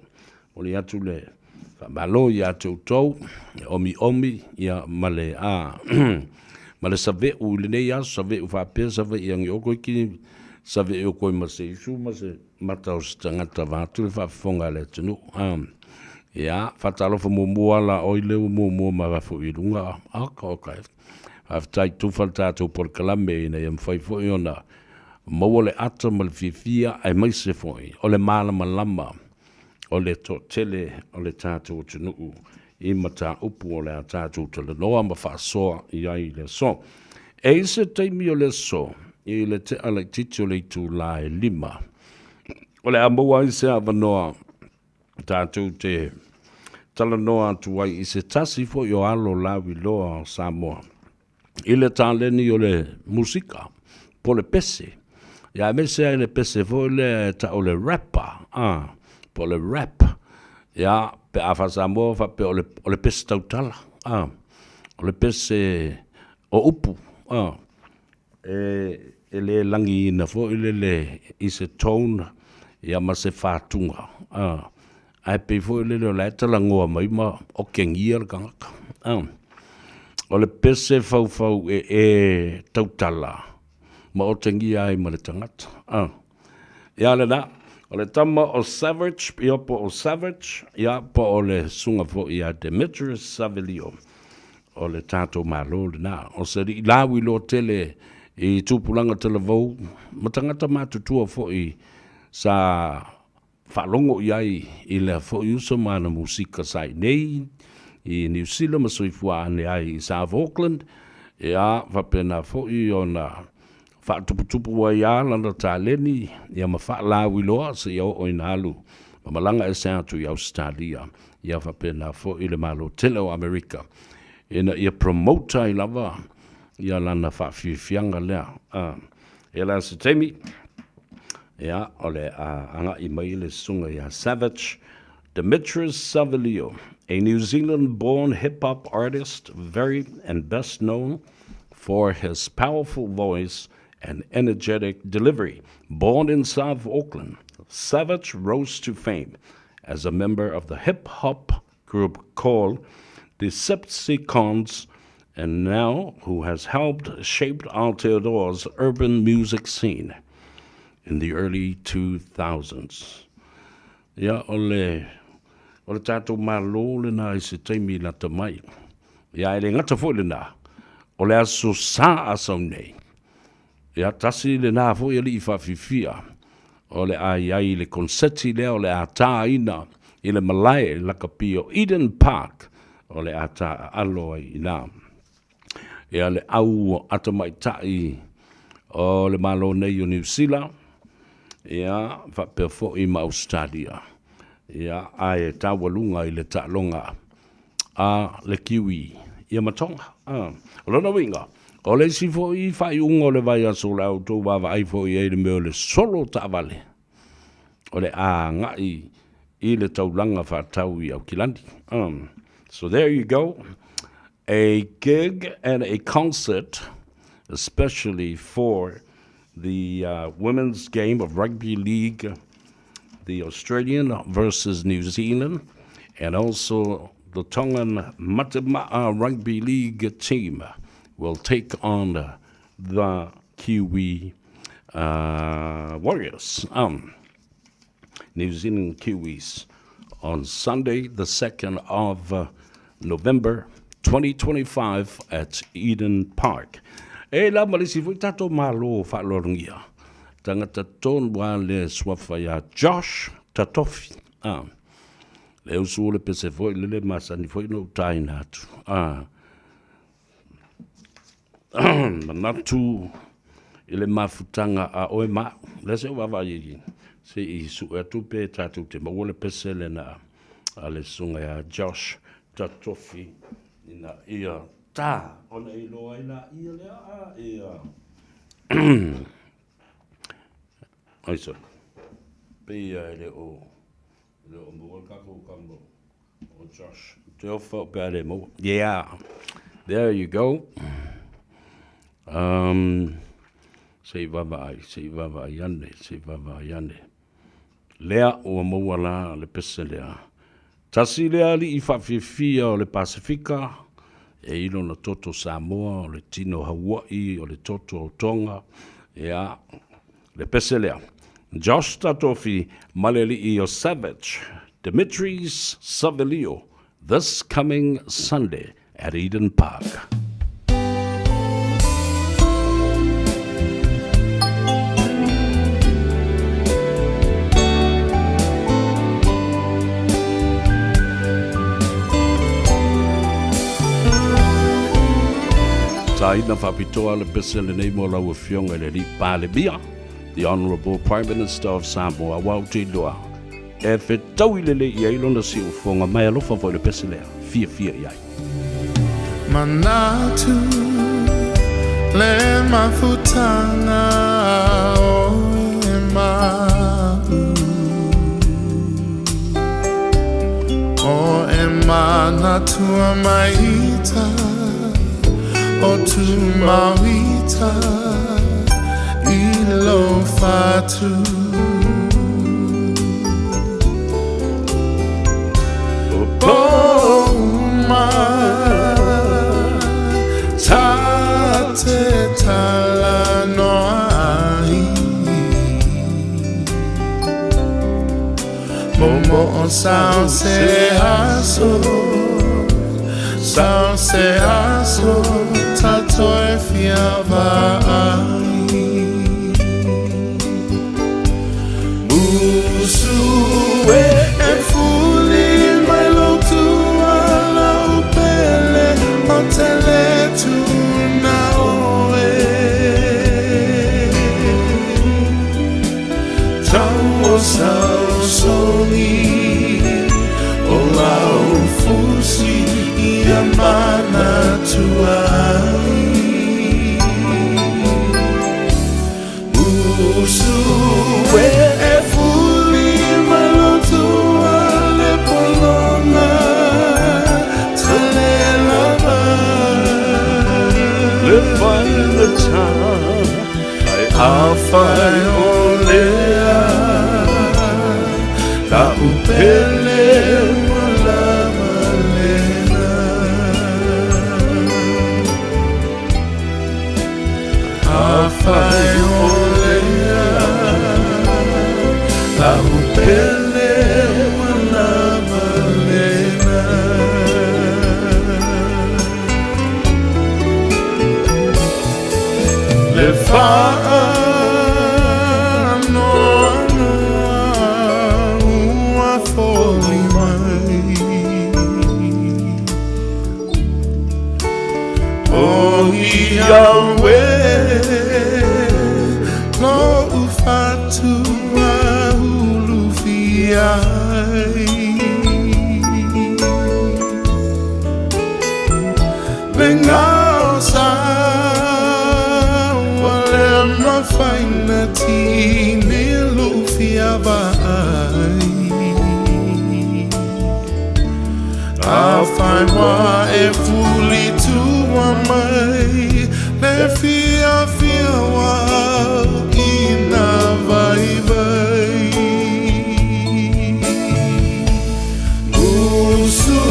Momoli atu le faamalo ia te outou, e omiomi ia ma le a ma le save'u i lenei aso, save'u faapea save'i agi o koe ki save'i o koe ma se isu ma se mata o se tagata vaeatu le faafofoga a le atunuu. Ia, faatalofa muamua la oi lea ua muamua ma lafo i luga. Oka, oka. Faafetai tufa le tatou polokalame ina ia mafai foi ona maua le ata ma le fiafia aemaise foi o le malamalama o le toatele o le tatou atunuu i mataupu o le a tatou talanoa ma faasoa i ai i le aso. E i se taimi o le aso i le tea laitiiti o le itulā e 5, o le a maua ai se avanoa tatou te talanoa atu ai i se tasi foi o alo lauiloa o Samoa i le taleni o le musika po o le pese. Ia aemaise ai le pese foi lea e tau o le rapper, a, po o le rap. Ia, pe a faa-Samoa faapea o le, o le pese tautala, a, o le pese o upu, a, e, e le lagiina foi lele i se tone, ia ma se fatuga, a, ae pei foi lele o la e talanoa mai ma otegia le tagata, a. O le pese faufau ee tautala ma otegia ai ma le tagata, a. Ia lena, o le tama o Savage, ia po o Savage, ia po o le susuga foi ia Demetrius Savelio, o le tatou Malo lena. O se alii lauiloa tele i tupulaga talavou ma tagata matutua foi sa faalogo i ai i lea foi uso ma ana musika sa i inei i Niu Sila ma soifua ane ai i South Auckland, ia faapena foi ona faatuputupu ai lava lana taleni ia ma faalauiloa seia oo ina alu ma malaga ese atu i Ausetalia, ia faapena foi le Malo tele o Amerika ina ia promote ai lava ia lana faafiafiaga lea. Ia la se taimi, ia, o le a agai mai le susuga ia Savage Demetrius Savelio, a New Zealand-born hip-hop artist very and best known for his powerful voice and energetic delivery. Born in South Auckland, Savage rose to fame as a member of the hip-hop group called Decepticons and now who has helped shape Aotearoa's urban music scene in the early 2000s. Ia, o le, o le tatou Malo lena i se taimi lata mai. Ia, e le gata foi lena, o le aso Sa a sau nei. Ia, tasi lena foi alii faafifia o le a i ai i le konseti lea o le a tāina i le malae lakapi o Eden Park o le a taaalo ai i ina. Ia, le au atamaitai o le Malo nei o Niu Sila, ia, faapea foi ma Ausetalia. Ia, ae taualuga i le taaloga a le Kiwi ia ma Tonga. A. O lona uiga, o le isi foi faaiuga o le vaiaso o le a outou vaavaai foi i ai i le mea o le solo taavale, o le a agai i le taulaga faatau i Aukilani. So there you go, a gig and a concert, especially for the uh, women's game of rugby league, the Australian versus New Zealand, and also the Tongan Matema'a Rugby League team will take on the Kiwi uh, Warriors. Um, New Zealand Kiwis on Sunday, the 2nd of uh, November 2025 at Eden Park. E la ma le isi foi tatou Malo faaaloalogia. Tagata tonu a le suafa ia Josh Tatofi. Ah. Le usu o le pese foi lele masani foi no taina atu. Ah. Manatu i le mafutaga a oe ma au. Lea se i ou vaavaai i se i sue atu pe tatou te maua le pese lena a le susuga ia Josh Tatofi ina ia tā ona e iloa ai laia lea a ia ai sorry pei ia e le o E le o maua le tatou tama o Josh te ofa pe a le maua. Yeah, there you go. Um, se i vaavaai, se i vaavaai ane, se i vaavaai ane. Lea ua maua la le pese lea. Tasi lea alii faafiafia o le Pasifika, e i lona toto Samoa, o le tino Haua'i, o le toto o Tonga, ia, Le pese lea. Josh Tatofi ma le alii o Savage, Dimitris Savelio, this coming Sunday at Eden Park. Tāina faapitoa le pese lenei mo lau Afioga i le Alii Palemia, the Honourable Prime Minister of Samoa, aua ou te iloa e fetaui lelei i ai lona siufofoga ma e alofa foi i le pese lea, fiafia i ai. Manatu le mafutaga o. ma'u O e manatua mai ita O Tumauita i lou fatu O uma ta te talanoa ai Momoo sau se aso Sau se aso ta toe fia vaai Usu e e fuli mai lou tua lau pele o te le tuna oe Tau o sau sogi o lau fusi ia manatua ai Usu e e fuli mai lou tua le pologa tale lava. Le faigata ai afai o lea lau pele ua lava lena. Afai o lea lau pele ua lava lena. Le faanoanoa ua foli mai O i au e Lo'u fatu ua ulufia ai Le gaosa ua le mafai ona tini lo'u fia vaai Afai ua e fuli tua mai le fiafia ua au i nā vaivai. Usu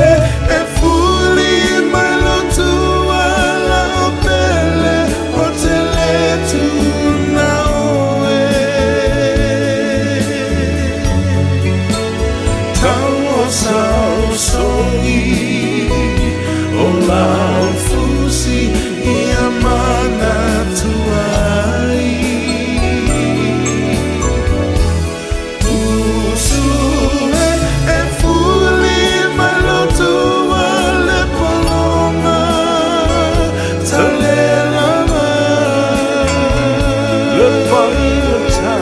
e e fuli mai lou tua lau pele ou te le tuuna oe. Tau o sau sogi o lau fusi ia manatua ai. Usu e e fuli mai lou tua le pologa tale lava. Le faigata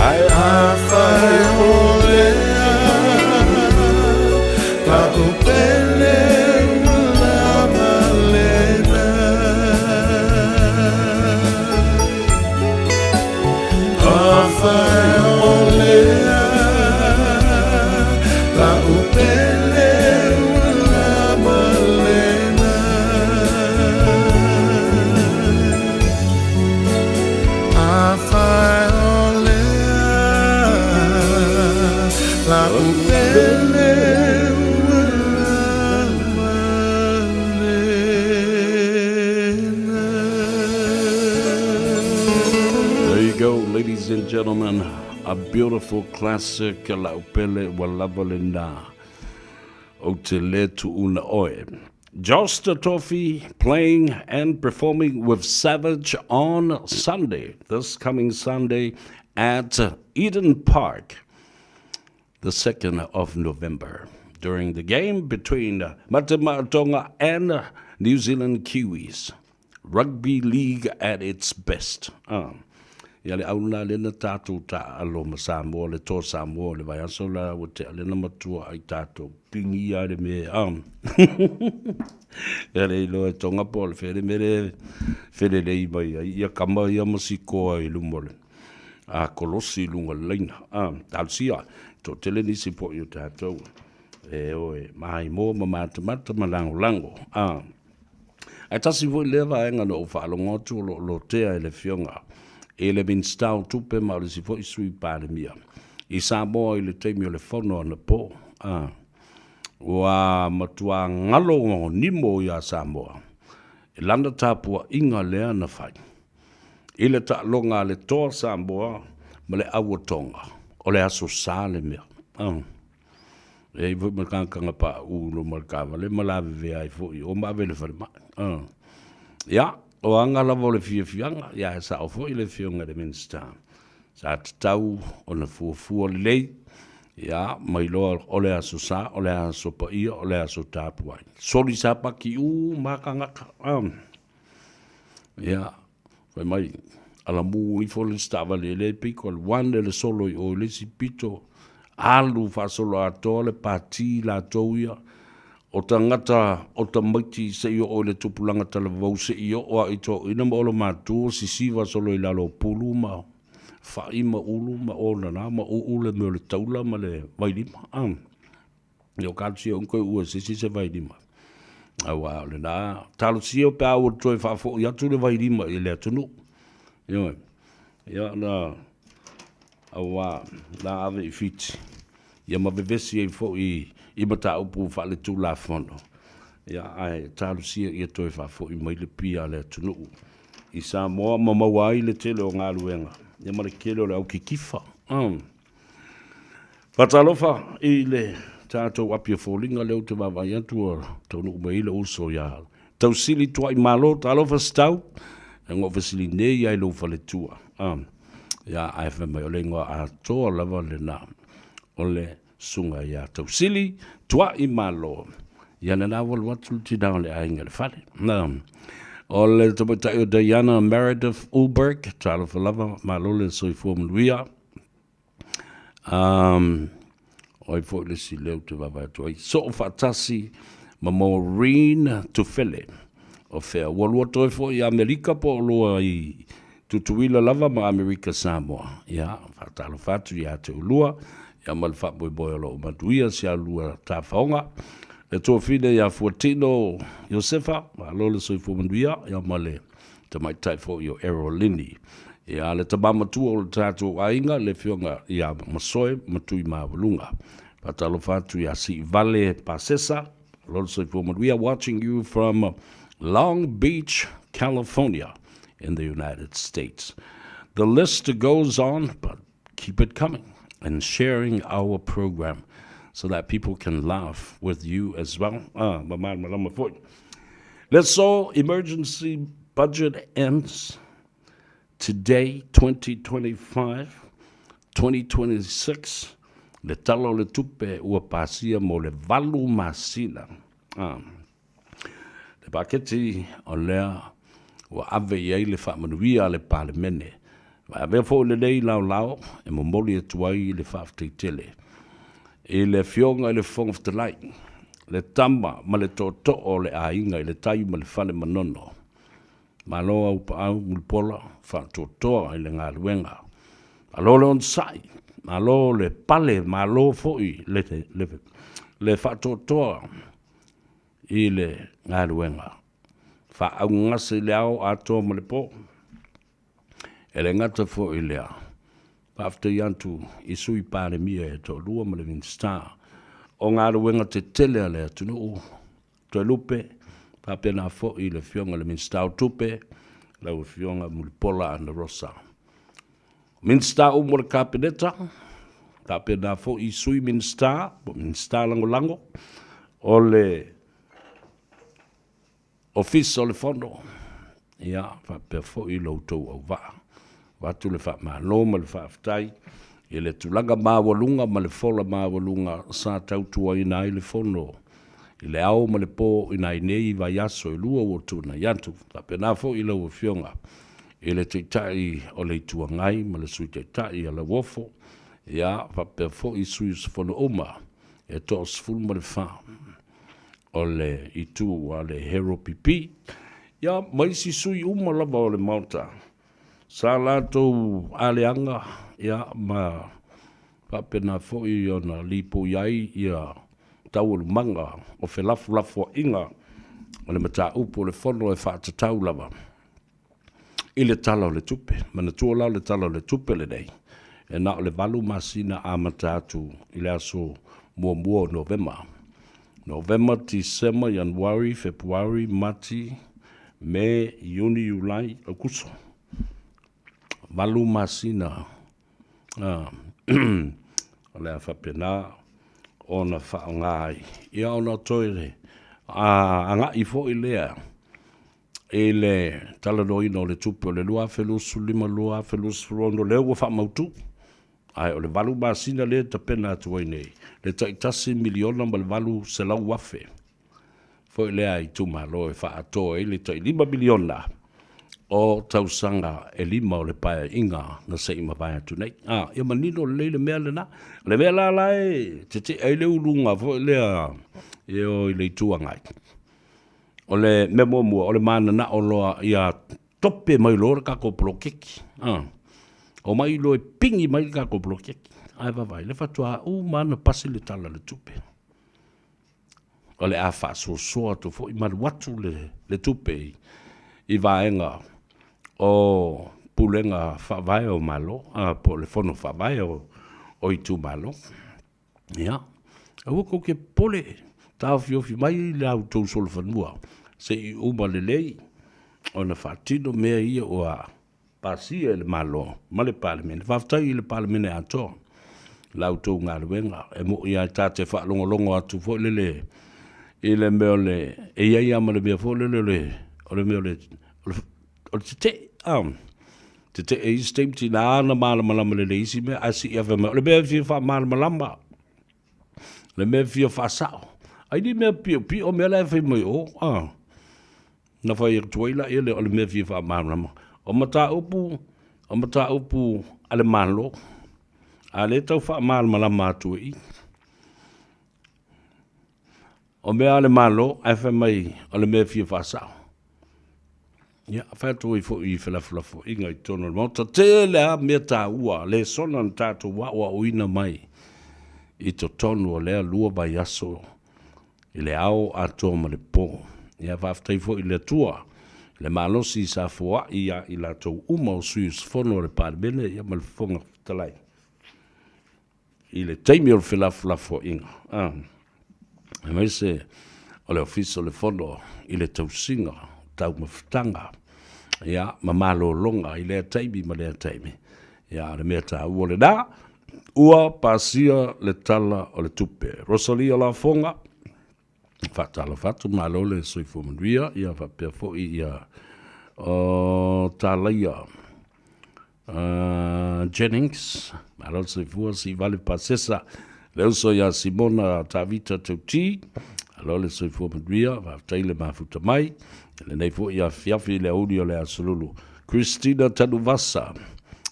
ai Afai o lea lau pele ua lava lena. Afai o lea lau pele ua lava lena. Afai o lea lau pele ua lava lena. There you go, ladies and gentlemen. A beautiful classic, Lau Pele Ua Lava Lena. Ou Te Le Tuuna Oe. Josh Tatofi playing and performing with Savage on Sunday, this coming Sunday at Eden Park, the 2nd of November, during the game between Mate Ma'a Tonga and New Zealand Kiwis. Rugby league at its best. Ah. Ia le auna lena tātou ta alo ma Samoa, le tō Samoa, le vaiaso la ua tea lena matua ai tātou kingi ia le me ah. Ia le iloa e Tonga po o le fele mere felelei mai ai ia kama ia ma sikoa i luma o le. a kolosi i luga o le laina. A, talosia, toatele nisi foi o tatou e o e maimoa ma matamata ma lagolago. A, ae tasi foi lea vaega na ou faalogo atu o lo o lotea e le Afioga i le Minisita o Tupe ma o le isi foi Sui Palemia i Samoa i le taimi o le fono anapo. A, ua matua galo nimo ia Samoa i lana tapuaiga lea na fai i le taaloga a le Toa Samoa ma le Auotoga, o le Aso Sa le mea. E i ai foi ma le tagata na pauu i luma o le taavale ma lavevea ai foi i o ma ave i le falemai. Ia, o aga lava o le fiafiaga, ia ae sao foi le Afioga i le Minisita, sa tatau ona fuafua lelei, ia, ma iloa o le Aso Sa, o le Aso Paia, o le Aso Tapuai. Soli sapati uma lava tagata. Ia, fai mai, alamu ifo le isi taavale e le pito, alu ane le solo i o i le isi pito, alu faasoloatoa le pati latou ia, o tagata o tamaiti se i oo i le tupulaga talavou se i oo lava i toeaiina ma olomatua sisiva solo i lalo o pulu ma fai ma ulu ma onana ma uu le mea o le taula ma le vailima. Ia o talosia uma toe ua e se isi se vailima. Aua o lena, talosia pe a ua toe faafoi atu le vailima i le atunuu. Ioe. Ia na, aua na ave i Fiti, ia ma vevesi ai foi i mataupu faaletulafono. Ia ae talosia ia toe faafoi mai le pia a le atunuu i Samoa ma maua ai le tele o galuega, ia ma le tele o le au kitifa. Faatalofa i le tatou api o foliga lea ou te vaavaai atu ua taunuu mai ai le uso ia Tausili Tuaimalo. Talofa Setau, e na ou fesili nei lava i lou faletua. Ia, ae fai mai o le igoa atoa lava lena o le susuga ia Tausili Tuaimalo. Ia lena ua alu atu le tina o le aiga i le fale. O le tamaitai o Diana Meredith Ulberg, talofa lava, malo le soifua manuia. Um, o ai foi le isi lea ou te vaavaai atu ai. Soo faatasi ma Maureen Tufele. O fea, ua lua toe foi i Amerika po o lua i Tutuila lava ma Amerika Samoa. Ia, faatalofa atu ia te oulua, ia ma le faamoemoe o lo o manuia si a lua tafaoga. Le tuafine ia Fuatino Iosefa, malo le soifua manuia, ia ma le tamaitai foi o Errol Linney. Ia, le tama matua o le tatou aiga, le afioga ia Masoe Matuimaualuga. Faatalofa atu ia Siivale Pasesa, malo le soifua manuia, watching you from Long Beach, California in the United States. The list goes on, but keep it coming and sharing our program so that people can laugh with you as well. Ah, ma malamalama foi. Let's all emergency budget ends today, 2025, 2026. Le tala o le tupe ua pasia mo le valu masina. Ah. Le paketi o lea ua ave i ai le faamanuia a le Palemene. Ma e avea foi lenei laolao e momoli atu ai le faafetai tele i le Afioga i le Fofoga Fetalai, le tama ma le tootoo o le aiga i le tai ma le fale Manono. Malo Aupaau Mulipola faatoatoa i le galuega. Malo le onosai, malo le pale, malo foi le, le, le faatoatoa i le galuega. Faaaugase i le ao atoa ma le po. E le gata foi i lea, faafetai atu i Sui Palemia e toalua ma le Minisita o Galuega Tetele a le atunuu, Toelupe, faapena foi le Afioga i le Minisita o Tupe, lau Afioga Mulipola Anarosa. Minisita uma o le Kapeneta, faapena foi i Sui Minisita po o Minisita Lagolago o le Ofisa o le Fono, ia, faapea foi lo outou auvaa. Avatu le faamalo ma le faafetai i le tulaga maualuga ma le fola maualuga sa tautuaina ai le Fono i le ao ma le po i nai nei vaiaso e lua ua tuanai atu. Faapena foi i lau Afioga i le Taitai o le Itu Agai ma le Sui Taitai ia Lauofo, ia, faapea foi sui usufono uma e 14 o le itu a le Hero PP, ia, ma isi sui uma lava o le Maota. Sa latou aleaga, ia, ma faapena foi ona lipoi ai ia taualumaga o felafolafoaiga o le mataupu o le Fono e faatatau lava i le Tala o le Tupe. Manatua la o le Tala o le Tupe lenei, e na o le 8 masina amata atu i le aso 1 o Novema. Novema, Tesema, Ianuari, Fepuari, Mati, Me, Iuni, Iulai, Aukuso. 8 masina o le a faapena ona faaaoga ai. Ia ona toe agai foi lea i le talanoaina o le tupe o le 2025/2026 lea ua faamautu, ae o le 8 masina lea e tapena atu ai nei le tai $1 miliona ma le $800,000 foi lea a itumalo e faaatoa ai le tai $5 miliona o tausaga e 5 o le Paeaiga na se i mavae atu nei. A, ia manino lelei le mea lena. O le mea la la e tetee ai le uluga foi lea e o i le Itu Agai, O le mea muamua, o le mananao loa ia tope mai loa le tatou poloketi. Omai loa e pigi mai le tatou poloketi. Ae vaavaai, le faatoa uma lava ona pasi le Tala o le Tupe. O le a faasoasoa atu foi ma alu atu le tupe i vaega o pulega faavae o Malo, po o le Fono Faavae o itumalo. Ia, aua tou te popole, taofiofi mai la outou solofanua se i uma lelei ona faatino mea ia ua pasia e le Malo ma le Palemene. Faafetai i le Palemene atoa la outou galuega. E moni lava ta te faalogologo atu foi lele i le mea o le e i ai lava ma le mea foi lele o le mea o le o le tetee, tetee i isi taimi, tiga ona malamalama lelei i isi mea, ae se i ave mai, o le mea e fia faamalamalama, o le mea e fia faasao. Ai ni mea piopio mea la e fai mai o, na fai atu ai laia lea o le mea e fia faamalamalama. O mataupu, o mataupu a le Malo, a o lea e tau faamalamalama atu i i. O mea a le Malo, ae fai mai o le mea e fia faasao. Ia, fai atu ai foi i felafolafoaiga i totonu o le Maota, tele lava mea taua, lesona na tatou aoaoina mai i totonu o lea 2 vaiaso i le ao atoa ma le po. Ia, faafetai foi i le Atua i le malosi sa foai ia i latou uma o sui usufono o le Palemene ia ma le Fofoga Fetalai. I le taimi o le felafolafoaiga, aemaise o le Ofisa o le Fono i le tausiga, taumafataga, ia, ma malologa i lea taimi ma lea taimi. Ia, o le mea taua lena, ua pasia le Tala o le Tupe. Rosalia Lafoga, faatalofa atu, malo le soifua manuia, ia faapea foi ia o Talaia Jennings, malo le soifua, Siivale Pasesa, le uso ia Simona Tavita Tauti, malo le soifua manuia, faafetai le mafuta mai, lenei foi afiafi i le aoauli o le Aso Lulu. Christina Tanuvasa,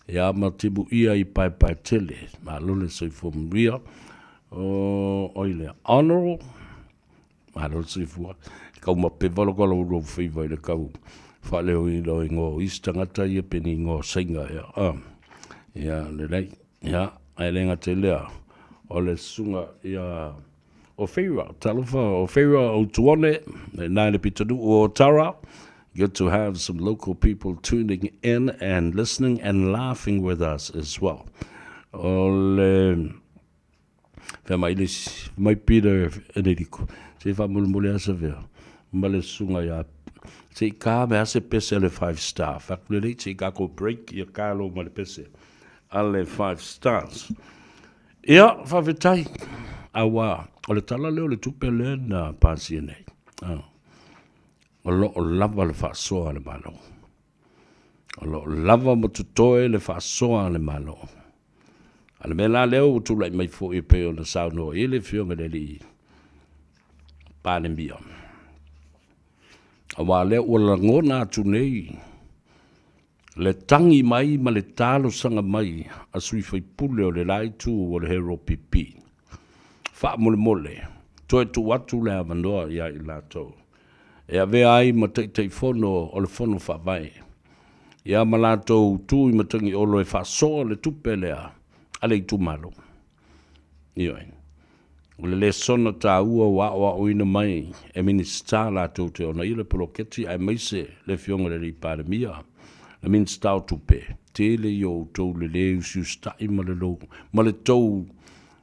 ia ma Timuia i Paepaetele, malo le soifua manuia. O oi lea, Honorable, malo le soifua. Kau mapewa loko lau lou faiva i le kau faaleoina o ingoa o isi tagata ia pe ni ingoa o Sainga ea. Ah, ia lelei. Ia, ae le gata i lea, o le susuga ia o Feira, talofa o Feira o Tuone, ina i le pitonuu o Otara. Good to have some local people tuning in and listening and laughing with us as well. O le Fai mai le isi, fai mai Peter Enerico, se i faamolemole lava Savea ma le susuga ia se i ka me a se pese a le Five Star. Fai atu lelei se i tatou break ia ka lo ma le pese a le Five Stars. Ia, faafetai, aua o le tala lea o le tupe lea na pasia nei. Ah. O lo o lava le faasoa a le Malo. O lo o lava ma totoe le faasoa a le Malo. A o le mea la lea ua tulai mai foi e pei ona saunoa i ai le Afioga i le Alii Palemia, aua lea ua lagona atu nei le tagi mai ma le talosaga mai a sui faipule o le la itu o le HRPP, faamolemole, toe tuu atu le avanoa ia i latou e avea ai ma Taitaifono o le Fono Faavae. Ia ma latou tu i Matagiolo e faasoa le tupe lea a le itumalo. Ioe. O le lesona taua ua aoaoina mai e Minisita latou te onaia le poloketi aemaise le Afioga i le Alii Palemia, le Minisita o Tupe, tele ia o outou le le usiusita'i ma le lou, ma le tou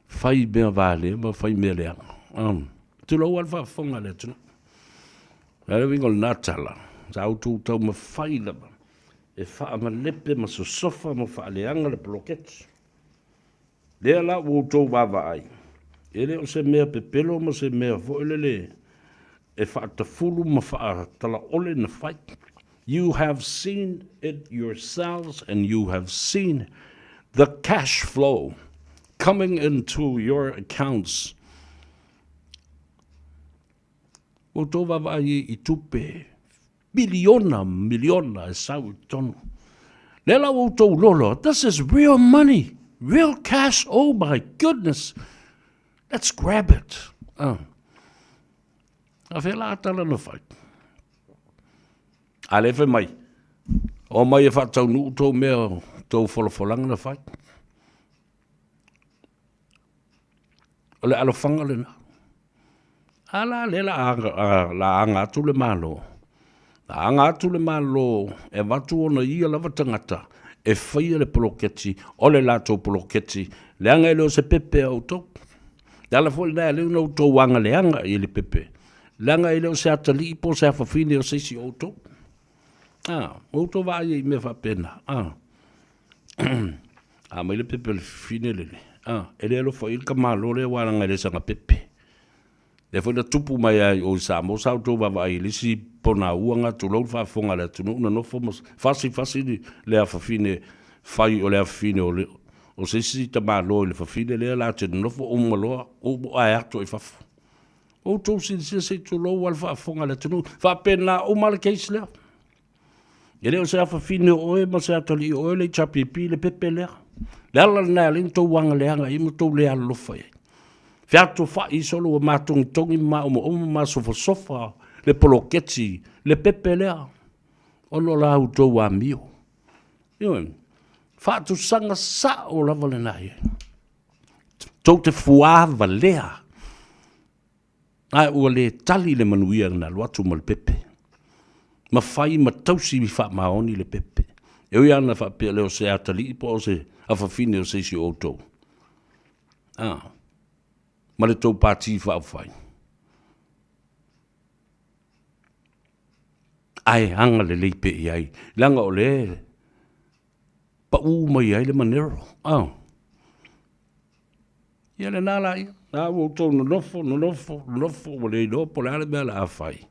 fai mea valea ma fai mea leaga. Um, tulou lava le faafofoga a le atunuu. O le a le uiga o lena tala? Sa outou taumafai lava e faamalepe ma sosofa ma faaleaga le poloketi. Lea la ua outou vaavaai, e le o se mea pepelo ma se mea foi lele e faatafulu ma faatalaole na fai. You have seen it yourselves and you have seen the cash flow coming into your accounts. Ua outou vaavaai i tupe Miliona, miliona e sau i totonu. Lea la ua outou lolo, this is real money, real cash, oh my goodness, let's grab it. Uh. A fea la tala na fai? A le fai mai, o mai e faataunuu tou mea, tou folafolaga na fai. O le alofaga lena. A la lea la aga, la aga atu le Malo. La aga atu le Malo e avatu ona ia lava tagata e faia le poloketi, o le latou poloketi, leaga e le o se pepe a outou. Le ala foi lena e ala ai ona outou aga leaga i le pepe, leaga e le o se atalii po o se afafine o se isi o outou. A, ua outou vaai ai i mea faapena. A. A mai le pepe o le fifine lele, a, e le alofa i le tamalo lea aua leaga e le saga pepe. Lea foi na tupu mai lava i o i Samoa, sa outou vaavaai i le isi ponaua na, tulou le faafofoga a le atunuu, na nofo ma fasifasi le afafine fai o le afafine o le o se isi tamalo i le fafine lea la te nonofo uma loa ua ae atu i fafo. Outou silasila se i tulou lava le faafofoga a le atunuu. Faapena uma le case lea. E le o se afafine o oe ma se atalii o oe le HRPP le pepe lea. Le ala lena e ala ai ona tou agaleaga i ai ma tou le alolofa i ai. Featofai solo ua matogitogi ma maomoomo ma masofasofa le poloketi le pepe lea ona o la outou amio. Ioe, faatusaga sao lava lena i ai. Tou te fuavalea Ae ua le tali le manuia na alu atu ma le pepe. Ma fai ma tausi faamaoni le pepe. E ui lava ina faapea lea o se atalii po o se afafine o se isi o outou. A, ma le tou pati faaupufai. Ae agalelei pea i ai, leaga o lea e pau mai ai le manero. A. Ia lena la ia, la ua outou nonofo, nonofo, nonofo, ua le iloa po o le a le mea o le a fai.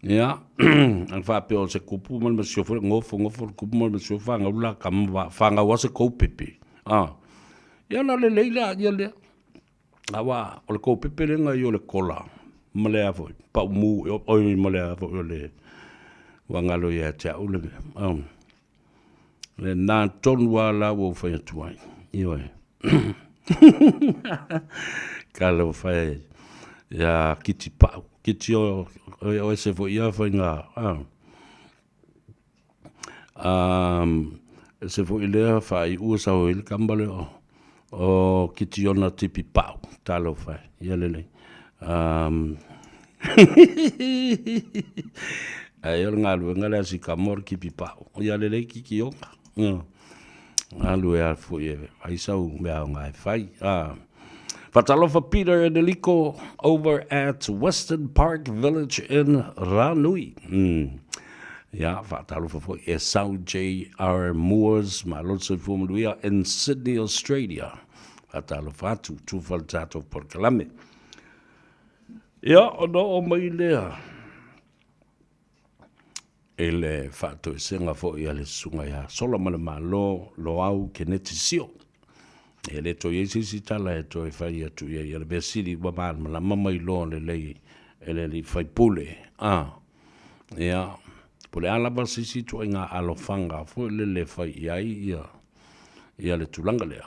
Ia, ana faapea o se kupu ma le masiofo, gofo, gofo le kupu ma le masiofo, fanau le la tama, fanau lava se kou pepe. A, ia ona lelei lea lea. Aua o le kou pepe lea na i o le kola ma le a foi, paumu, oi ma le a foi o le, ua galo ia te au le mea. Lena tonu lava la ua ou fai atu ai. Ioe. Talofa e ia Kiti Pau. Kiti o, o ese foi ia faiga. Ah. Um, ese foi lea faaiua sau ai le kamba lea o, o Kitiona Tipi Pau. Talofa e. Ia lelei. Um, Ai o le galuega lea a si kama o le kipi pao. Ia lelei Kitiona. Alu e a foi e fai sau mea aoga e fai. Ah. Fatalofa Peter and Eliko over at Western Park Village in Ranui. Mm. Ia, faatalofa foi e Sau J.R. Moores, malo le soifua manuia in Sydney, Australia. Faatalofa atu, tufa le tatou polokalame. Ia, ona oo mai lea i le faatoesega foi a le Susuga ia Solamalemalo Loau Keneti Sio. E le toe i ai se isi tala e toe fai atu i ai. O le mea sili ua malamalama ma iloa lelei e le alii faipule. A, ia, po o le a lava se isi ituaiga alofaga foi lele e fai i ai ia, ia le tulaga lea.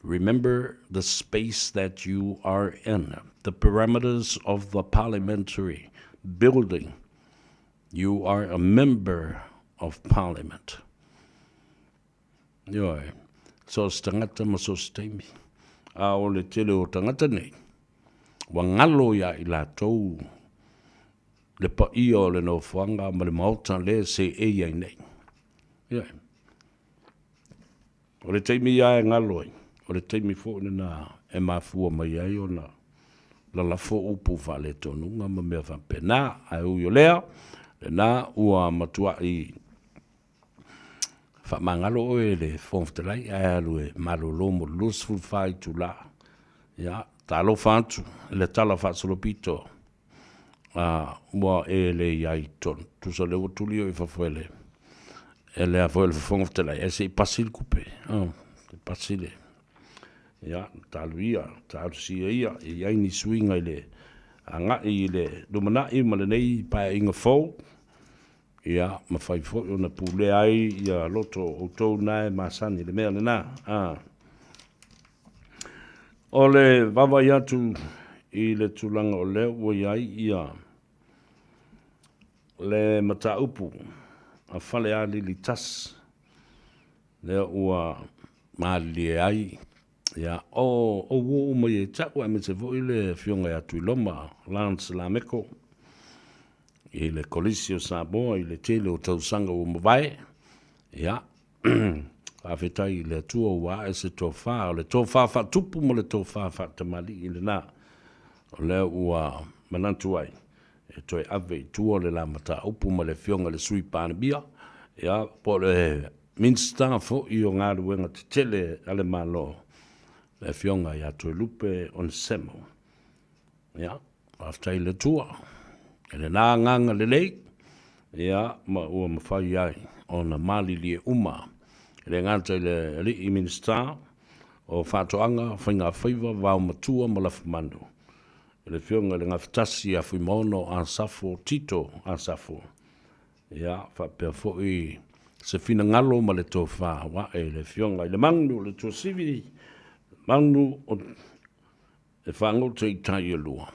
Remember the space that you are in, the parameters of the parliamentary building. You are a member of Parliament. Ioe, so o se tagata ma so o se taimi. A o le tele o tagata nei, ua galo ia i latou le paia o le nofoaga ma le maota lea e seei ai nei. Ioe. O le taimi ia e galo ai, o le taimi foi lena e mafua mai ai ona lalafo upu faaleetonuga ma mea faapena. Ae ui o lea, lena ua matuai faamagalo oe e le Fofoga Fetalai ae alu e malolo mo le 24 itula. Ia, talofa atu i le tala faasolopito a ua e le i ai i totonu. Tusa o lea ua tuli oe i fafo e le e le a foi le Fofoga Fetalai, ae se i pasi le kupe. Oh, se i pasi le... Ia, talu ia, talosia ia, e i ai ni suiga i le agai i le lumanai ma lenei paeaiga fou, ia, mafai foi ona pulea ai ia loto o outou na e masani i le mea lena. Ah. O le vaavaai atu i le tulaga o lea ua i ai ia le mataupu a Falealili 1, lea ua malilie ai ia o ouo uma ia te au aemaise foi le Afioga ia Tuiloma Lance Lameko i le Kolisi o Samoa i le tele o tausaga ua mavae. Ia, faafetai i le Atua ua ae se tofa, o le tofa faatupu ma le tofa faatamalii lena, o lea ua manatu ai e toe ave i tua le la mataupu ma le Afioga i le Sui Palemia, ia, po o le Minisita foi o Galuega Tetele a le Malo, le Afioga ia Toelupe Onesemo. Ia, faafetai i le Atua i lena agaga lelei, ia, ma ua mafai ai ona malilie uma, e le gata i le Alii Minisita o Faatoaga, Faigafaiva, Vaomatua ma Lafumanu, i le Afioga i le Gafatasi ia Fuimaono Asafo Tito Asafo, ia, faapea foi se finagalo ma le tofa ua ae i le Afioga i le Manu o le Tuasivi, Manu o E faagoto i tai e lua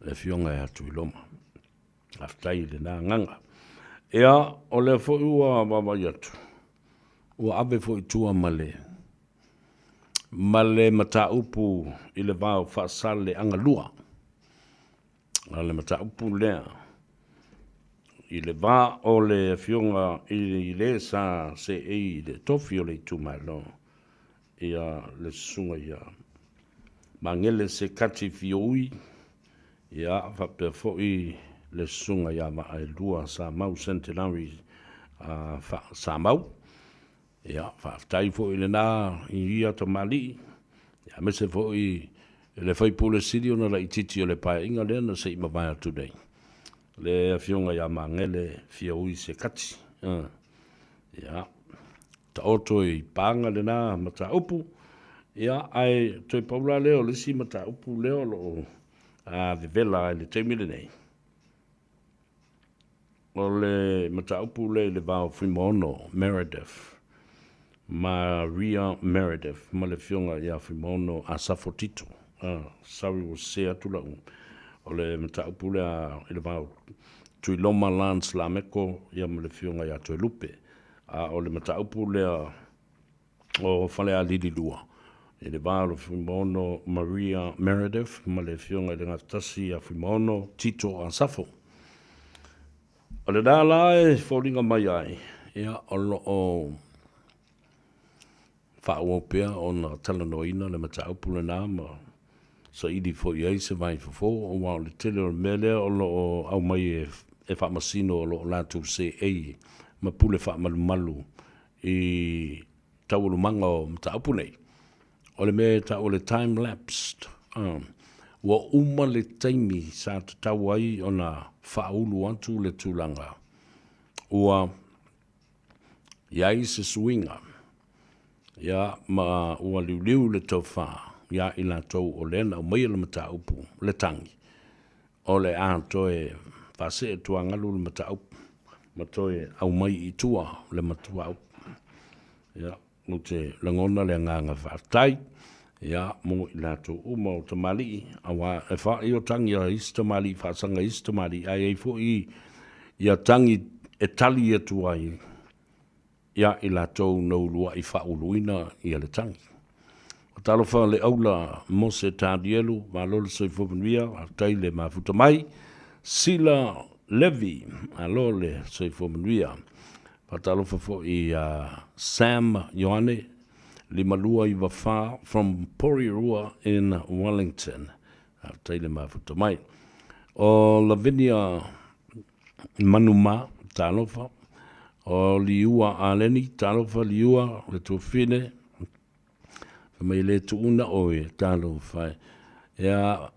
le Afioga ia Tuiloma. Faafetai i lena agaga. Ia, o lea foi ua vaavaai atu, ua ave foi i tua ma le ma le mataupu i le va o Faasaleagalua. A le mataupu lea i le va o le Afioga i le sa seei i le tofi o le itumalo ia le susuga ia Magele Sekati Fioui, ia faapea foi le susuga ia Vaaelua Samau Centenary Samau. Ia faafetai foi i lena i ia tamalii, ia aemaise foi le faipule sili ona laitiiti o le paeaiga lea na se i mavae atu nei, le afioga ia Magele Fioui Sekati. Ia Taoto i paga lena mataupu, ia, ae toe pau la lea o le isi mataupu lea o lo o vevela i le taimi lenei, o le mataupu lea i le va o Fuimaono Meredith, Maria Meredith ma le afioga ia Fuimaono Asafo Tito. Sorry ua sese atu lau, o le mataupu lea i le va o Tuiloma Lance Lameko ia ma le afioga ia Toelupe. A o le mataupu lea o Falealili 2, i le va o le Fuimaono Maria Meredith ma le Afioga i le Gatasi ia Fuimaono Tito Asafo. O lena la e foliga mai ai, ia, o lo o faaauau pea ona talanoaina le mataupu lena ma saili foi i ai se vaifofo, aua o le tele o le mea lea o lo o aumai e faamasino o lo o latou seei ma pule faamalumalu i taualumaga o mataupu nei. O le mea e tau o le time lapsed, ua uma le taimi sa tatau ai ona faaulu atu le tulaga ua i ai se suiga, ia, ma ua liuliu le tofa iā i latou o lea na aumaia le mataupu, le tagi, o le a toe faasee tuagalu le mataupu ma toe aumai i tua le matuaupu. Ia, ou te lagona le agaga faafetai, ia, mo i latou uma o tamalii, aua e fai o tagi a isi tamalii faasaga i isi tamalii, ae i ai foi ia tagi. e tali atu ai iā i latou na uluaʻi faauluina ia le tagi. O talofa le aula Mose Tanielu, malo le soifua manuia, faafetai le mafuta mai. Sila Levi, malo le soifua manuia. Faatalofa foi ia Sam Ioane, 5294 from Porirua in Wellington. Faafetai le mafuta mai. O Lavinia Manuma, talofa. O Liua Aleni, talofa Liua, le tuafine. Fai mai e le tuuna oe, talofa e. Ia,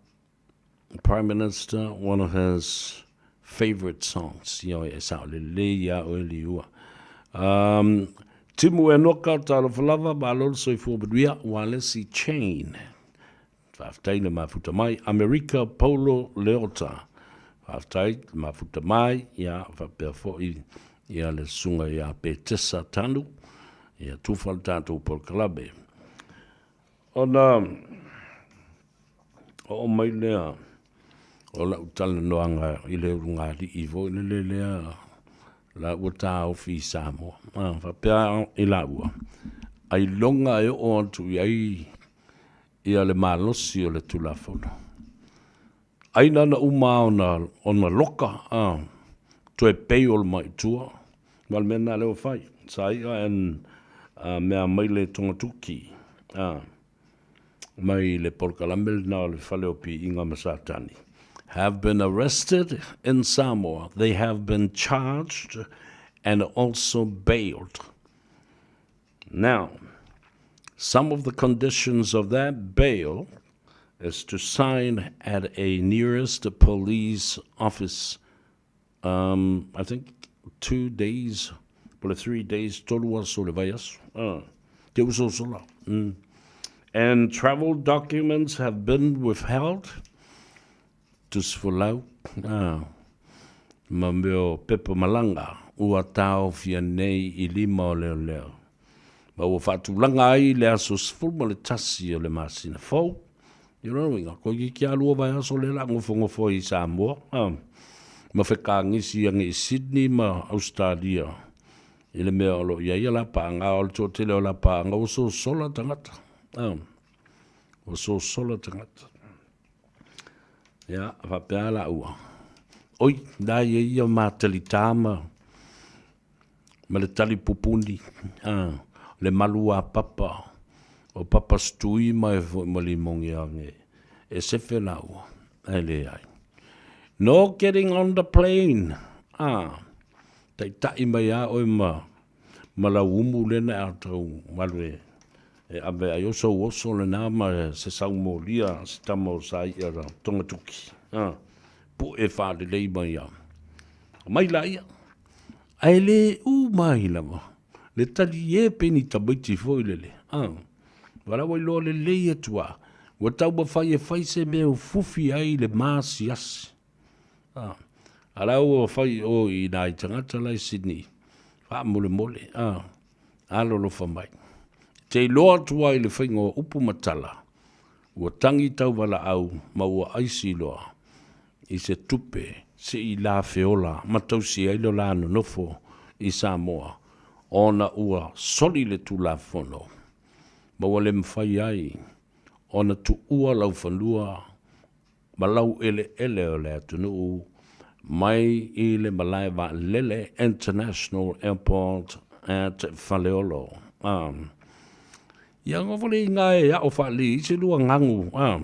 Prime Minister, one of his favourite songs. Ia, e sao lelei ia oe Liua. Um, Timu Enoka, talofa lava, malo le soifua manuia, Walesi Chain. Faafetai le mafuta mai. Amerika Paulo Leota. Faafetai le mafuta mai, ia faapea foi ia le susuga ia Petesa Tanu, ia tufa le tatou polokalame. Ona oo mai lea o lau talanoaga i le ulugalii foi lele lea la ua taofi i Samoa. Ah, faapea i laua, ailoga e oo atu i ai ia le malosi o le Tulafono. Ai na na uma ona, ona loka, a, toe bail mai i tua, ma le mea lena lea ua fai. Sa ia and uh, mea mai le togatuki, a, mai le polokalame lena o le fale o piiga ma Satani. Have been arrested in Samoa. They have been charged and also bailed. Now, some of the conditions of that bail is to sign at a nearest police office um, I think two days, well, 3 days, tolu aso le vaiaso. Te usosola. And travel documents have been withheld. Tusi folau, ā, ma mea o pepa malaga ua taofia nei i lima o leoleo, ma ua faatulaga ai le aso 11 o le masina fou. I lona uiga, koe ki kia lua vaiaso lea la gofogofoa i Samoa, ā, ma fekagisi age i Sydney ma Australia i le mea o lo o i ai ia lapaaga, o le toatele o lapaaga ua sosola tagata, ā, ua sosola tagata. Ia, faapea lāua, Oi, la ia ia matalitā ma, ma le tali pupuni, a, le malu a papa, o papa stui mai foi ma limogi age, e sefe lāua, ae leai. No getting on the plane, a, taitai mai a oe ma, ma lau umu lea na e tau alu e, e ave ai o sou oso lena ma se saumolia se tama o sa ia la Togatuki. Ha, pu'e faalelei mai a. Mai la ia. Ae le u mai lava. Le tali e pe ni tamaiti foi lele. Ha. Wala ua iloa lelei atu a. Ua taumafai e fai se mea e fufi ai le maasiasi. A, a la ua fai o i nai tagata la i Sydney, faamolemole, a, alolofa mai. Te iloa atu ai le faiga o upu ma tala, ua tangi tauvalaau ma ua aisi loa i se tupe se i la feola ma tausi ai lo la nonofo i Samoa, ona ua soli le Tulafono ma ua le mafai ai ona tuua laufanua ma laueleele o le atunuu mai i le malae vaalele International Airport at Faleolo. A. Ia ngofo le inga e ao whaali i se lua ngangu. A.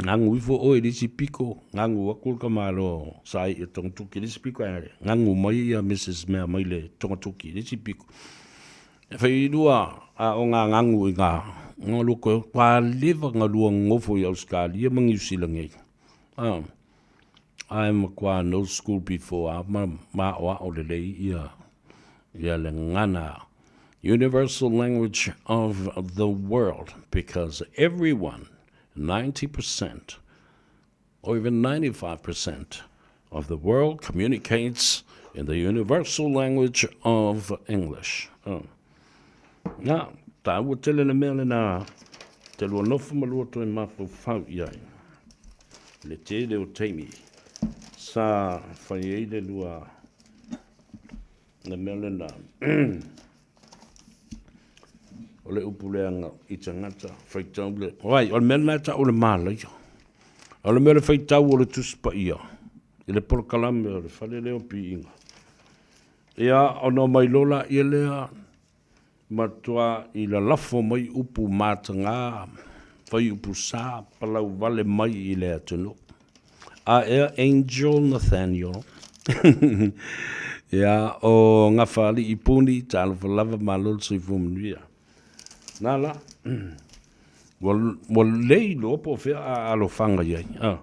Ngangu ifo oe le isi piko, ngangu aku le kamalo sa i e Tongatuki le isi piko, e ngangu mai ia Mrs. Mea mai le Tongatuki le isi piko. E whai lua a o ngā ngangu i ngā ngā lua koe, kwa leva ngā lua ngofo i Australia ma New Zealand ngei. Ah, I am kwa no school before, a ma, ma o a o le lei ia, ia le ngana. Universal language of the world, because everyone, 90%, or even 95% of the world communicates in the universal language of English. Oh. Nā, tāua tele le mea lena, te lua nofo ma lua toe mafaufau i ai. Le tele o taimi, sa fai ai le lua Le mea lena, o le upu leaga i tagata, faitau le, oi, o le mea lena e tau o le malaia. O le mea o le faitau o le Tusi Paia i le polokalame o le fale lea o piiga. Ia, ona omai loa laia lea, Matua i lalafo mai upu mataga, fai upu sa, palau vale mai i le atunuu. A ea Angel Nathaniel. Ia, o Gafaalii Puni, talofa lava, malo le soifua manuia. Na la, ua, ua le iloa po o fea a alofaga i ai. A,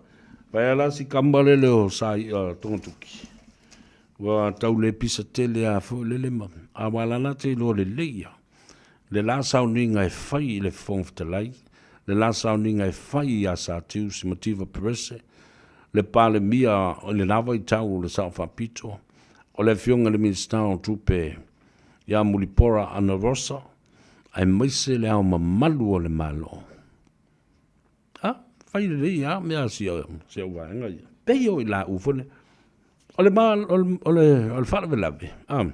vai ala si kama lele o sa i'a Togatoki. Ua tau le pisa tele a foi lele ma, a ua lala te iloa lelei ia le la sauniga e fai i le Fofoga Fetalai, le la sauniga e fai ia Satiu Simativa Perese, le Palemia i lena vaitau o le Sao Faapito, o le Afioga i le Minisita o Tupe ia Mulipola Anarosa, aemaise le Ao Mamalu o le Malo. A, fai lelei lava mea a si au vaega ia. Pei o i laua foi lea. O le, ma, o le, o le, o le faalavelave, a,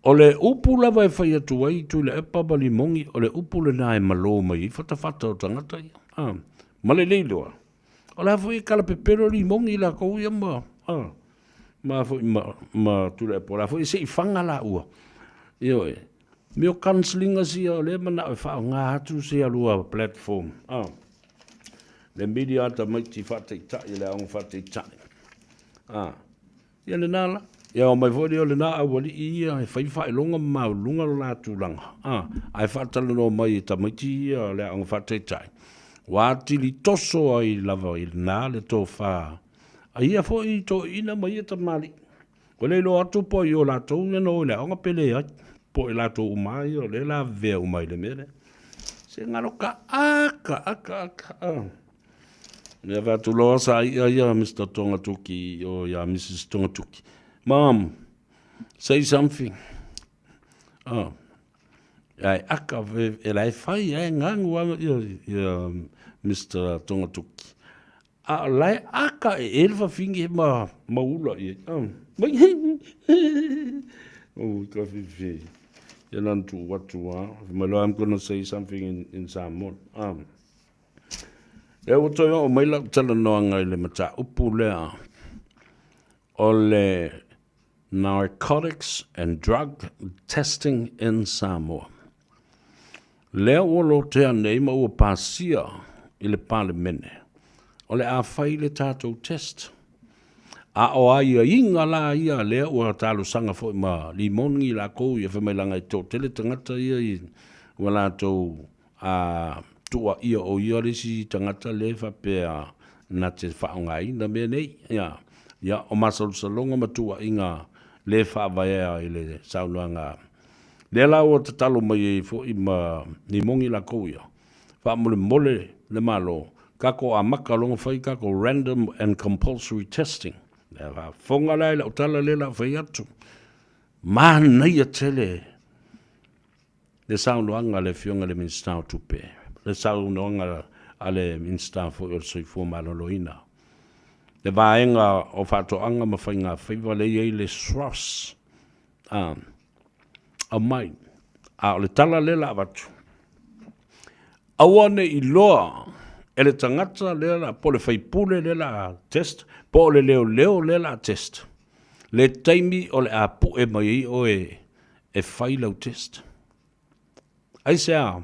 o le upu lava e fai atu ai Tuilaepa ma Limogi, o le upu lena e malo mai ai fatafata o tagata ia. A, ma lelei loa. O le a foi e kalapepelo Limogi i lakou ia ma, a, ma foi ma, ma Tuilaepa, o le a foi e seifaga laua. Ioe. Mea o gunslingers ia o lea e manao e faaaoga atu se alua platform a le media a tamaiti faataitai le aoga faataitai a ia lena la ia omai foi lea o lena aualii ia e fai faailoga ma maualuluga lo la tulaga a ae faatalanoa mai e tamaiti ia o le aoga faataitai ua atili toso ai lava i lena le tofa a ia foi toeaiina ma ia tamalii. Ua le iloa atu po o i o latou ia na o i le aoga pe leai, po o i latou uma lava ia o lea o le a vevea uma i le mea lea. Se galo ka aka, aka, aka. Ah. Mea fai atu loa sa ia ia Mr. Togatoki o ia Mrs. Togatoki. Mom, say something. Ah. Ai aka e la e fai e ngangu ia, ia Mr. Togatoki. A o la e aka e e le fafine ma maula i ai. Mai Oh, ka fifi. Ia lan tu atu a. Mai lo I'm gonna say something in, in Samoan. Lea ua toe oo mai lau talanoaga i le mataupu lea o le Narcotics and Drug Testing in Samoa. Lea ua lotea nei ma ua pasia i le Palemene, o le a fai le tatou test. A o aiaiga la ia lea ua talosaga foi ma Limoni lakou ia fai mai leaga e toatele tagata ia i ua latou a tuuaia o ia le isi tagata lea e faapea na te faaaogaina mea nei. Ia, ia o masalosaloga ma tuuaiga le faavaea i le saunoaga lea la ua tatalo mai ai foi ma Limogi lakou ia, faamolemole le Malo, tatou amata loa ona fai tatou random and compulsory testing. Lea faafofoga la i lau tala lea o le a fai atu, manaia tele le saunoaga a le Afioga i le Minisita o Tupe, le saunoaga a le Minisita foi o le Soifua Maloloina, le vaega o Faatoaga ma Faiga Faiva lea e i ai le SROS, a, aumai. A o le tala lea la avatu, aua ne i iloa e le tagata lea la, po o le faipule lea la test, po o le leoleo lea la test, le taimi o le a pue mai ai oe e fai lau test. Aisea?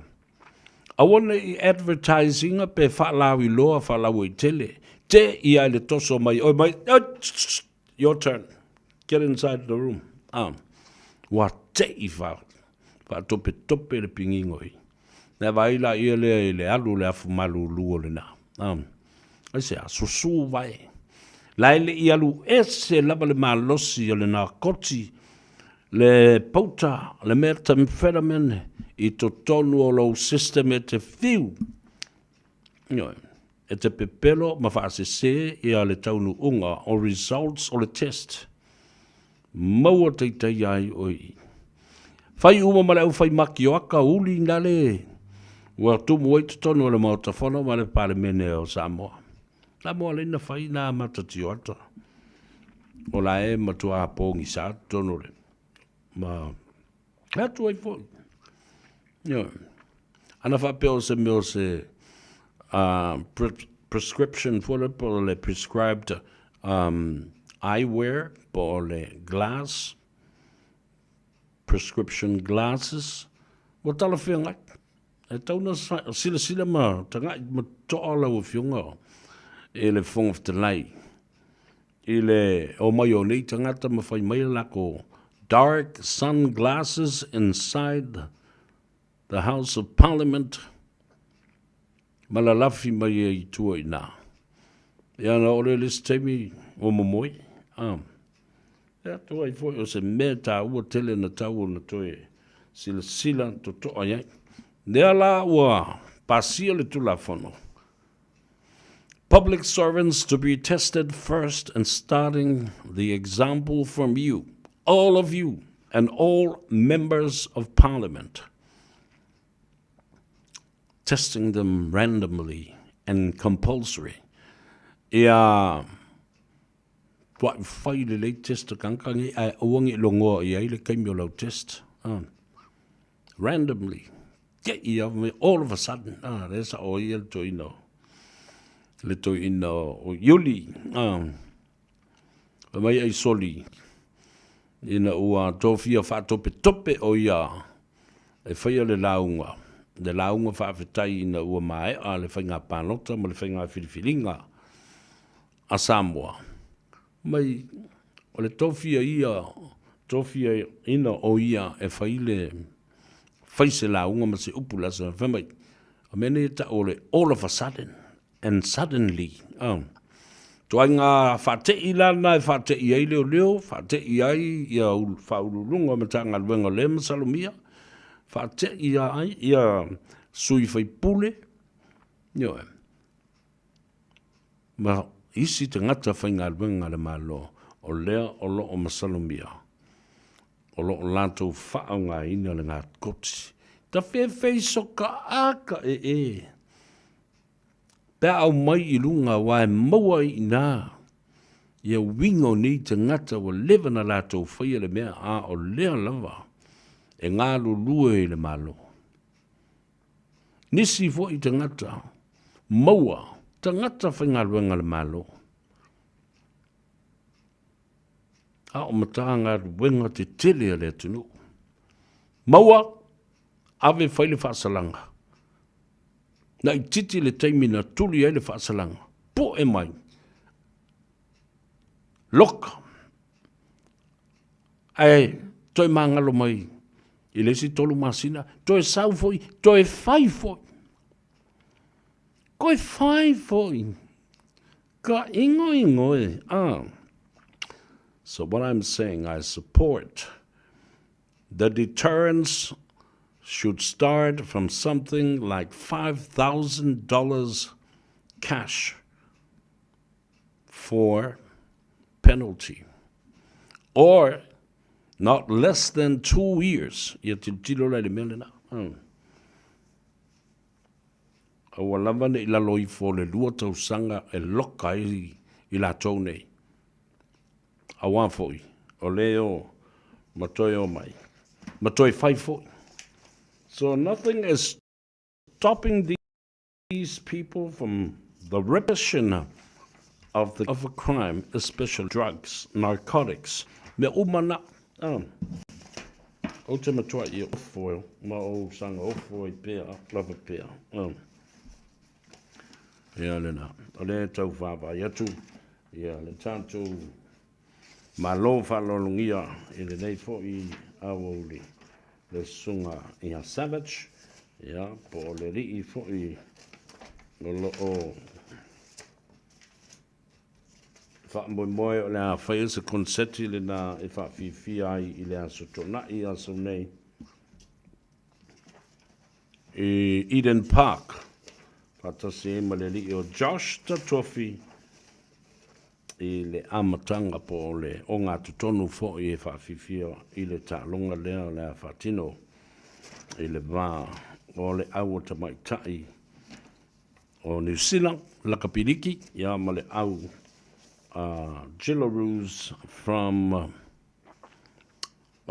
Aua ne i advertise ina pe faalauiloa faalauaitele, te i ai le toso mai oe mai, your turn, get inside the room. Ah, ua te i fa, faatopetope le pigigo i. Lea vaai la ia lea i le alu o le afu malulu o lena. Ah, aisea? Susu vae. La e le i alu ese lava le malosi o le nakoti le pauta, le methamphetamine i totonu o lou system e te fiu. Ioe. E te pepelo ma faasese ia le taunuuga o results o le test. Maua teiteia ai oe i. Fai uma ma le aufai makioaka uli na le ua tumu ai totonu o le Maota Fono ma le Palemene o Samoa. Na moa le na fai na mata tioata. O la e matua pogisa totonu o le. Ma e atu ai foi. Ioe. Ana faapea o se mea o se prescription foi lea po o le prescribed eyewear po o le glass, prescription glasses, ua talafeagai. E tatau ona silasila ma tagai ma toa lau Afioga i le Fofoga Fetalai i le omai o nei tagata ma fai mai le lakou dark sunglasses inside the House of Parliament ma lalafi mai ai i tua i ina. Ia na oo lea i le isi taimi ua momoe. Ah. E atu ai foi o se mea taua tele na tau ona toe silasila totoa i ai. Lea la ua pasia le Tulafono, Public servants to be tested first and starting the example from you, all of you and all members of parliament. Testing them randomly and compulsory. Ia Tuaʻi whai lelei test kankangi ae aua nge longoa i ai le kaimi o lau test. Randomly. Te i a me all of a sudden. Ah, le sa o ia le toina. Le toina o Iuli. Ah. Mai ai soli. Ina ua tofia whaatope tope o ia e whaia le launga. Le launga whaafetai ina ua maea le whainga pālota ma le whainga whiriwhiringa a Samoa. Mai o le tofia ia, tofia ina o ia e fai le, fai se lauga ma se upu la se fai mai, o mea nei e tau o le all of a sudden and suddenly. Oh. Tuaiga faate'i la na e faate'i ai leoleo, faate'i ai ia faauluuluga o Matagaluega o lea masalomia, faate'i ai ia sui faipule, ioe. Ma isi tagata faigaluega a le Malo, o lea o lo o masalomia, o lo o latou faaaogaina le gatkoti. Ta feifeiso ka a ka e e, pe a aumai i luga aua e maua ai i ina ia uiga o nei tagata ua leva na latou faia le mea a o lea lava e galulue i le Malo. Nisi foi tagata maua, tagata faigaluega a le Malo. A o Matagaluega tetele a le atunuu. Maua, ave fai le faasalaga. Na itiiti le taimi na tuli ai le faasalaga, poe mai, loka, Ae toe magalo mai i le isi tolu masina, toe sau foi, toe fai foi. Toe fai foi. Ka ingo ingo e. Ah. So what I'm saying, I support the deterrence should start from something like $5,000 cash for penalty or not less than 2 years. Ia tilotilo la i le mea lena. Aua lava ne i lalo ifo o le lua tausaga e loka ai i latou nei. Auā foi, o le o ma toe o mai, ma toe fai foi. So nothing is stopping these people from the repetition of the of a crime, especially drugs, narcotics. Mea uma na. Ah. Ou te matua i ofo, ma ou sanga ofo i pea, lava pea. Ah. Ia lena. O le tau whāwhai atu. Ia le tātou Malo faaaloalogia i lenei foi aoauli le susuga ia Savage, ia, po o le alii foi o lo o faamoemoe o le a faia se konseti lena e faafiafia ai i le Aso Toonai, aso nei i Eden Park, faatasi ai ma le alii o Josh Tatofi i le amataga po o le ogatotonu foi e faafifia i le taaloga lea o le a faatino i le va o le au o tamaitai o Niu Sila, Lakapiliki, ia ma le au a Jillaroos from.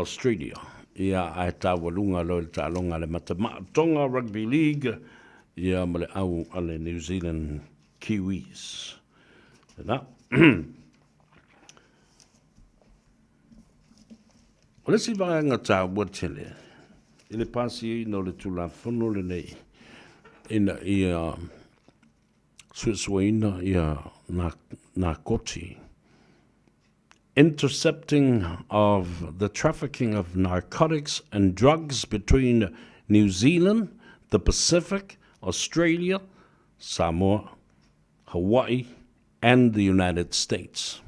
Australia. Ia, ae taualuga loa i le taaloga a le Matamaa Tonga Rugby League, ia ma le au a le New Zealand Kiwis. Lena. O le isi vaega taua tele i le pasiaina o le Tulafono lenei ina ia suesueina ia nā koti Intercepting of the trafficking of narcotics and drugs between New Zealand, the Pacific, Australia, Samoa, Hawaii and the United States.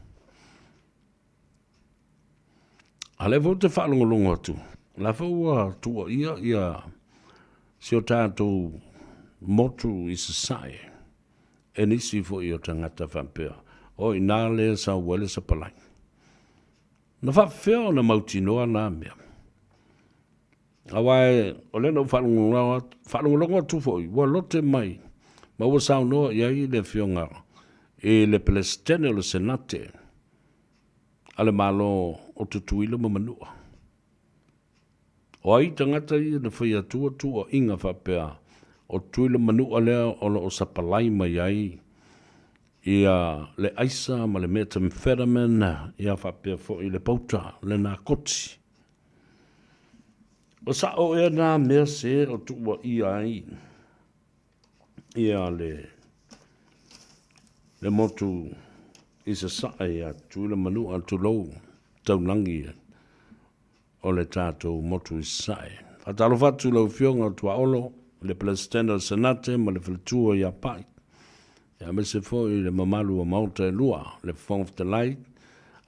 A lea foi ou te faalogologo atu, o la foi ua tuuaia ia si o tatou motu i Sasae e nisi foi o tagata faapea, o i ina lea e sau ai le sapalai. Na faapefea ona mautinoa na mea? Aua o lea na ou faalogologo atu foi, ua lote mai ma ua saunoa i ai le Afioga i le Peresetene o le Senate a le Malo o Tutuila ma Manua. O ai tagata ia na fai atua tuuaiga faapea o Tutuila ma Manua lea o lo o sapalai mai ai ia le aisa ma le methamphetamine ia faapea foi le pauta, le nakoti. O sa'o ea nā mea se o tuuaia ai ia le le motu i Sasae ia Tutuila Manua tulou taulagi o le tatou motu i Sasae. Faatalofa atu i lau Afioga Tuaolo, le Peresetene o le Senate ma le Faletua ia Pai, aemaise foi le mamalu o Maota e lua, le Fofoga Fetalai,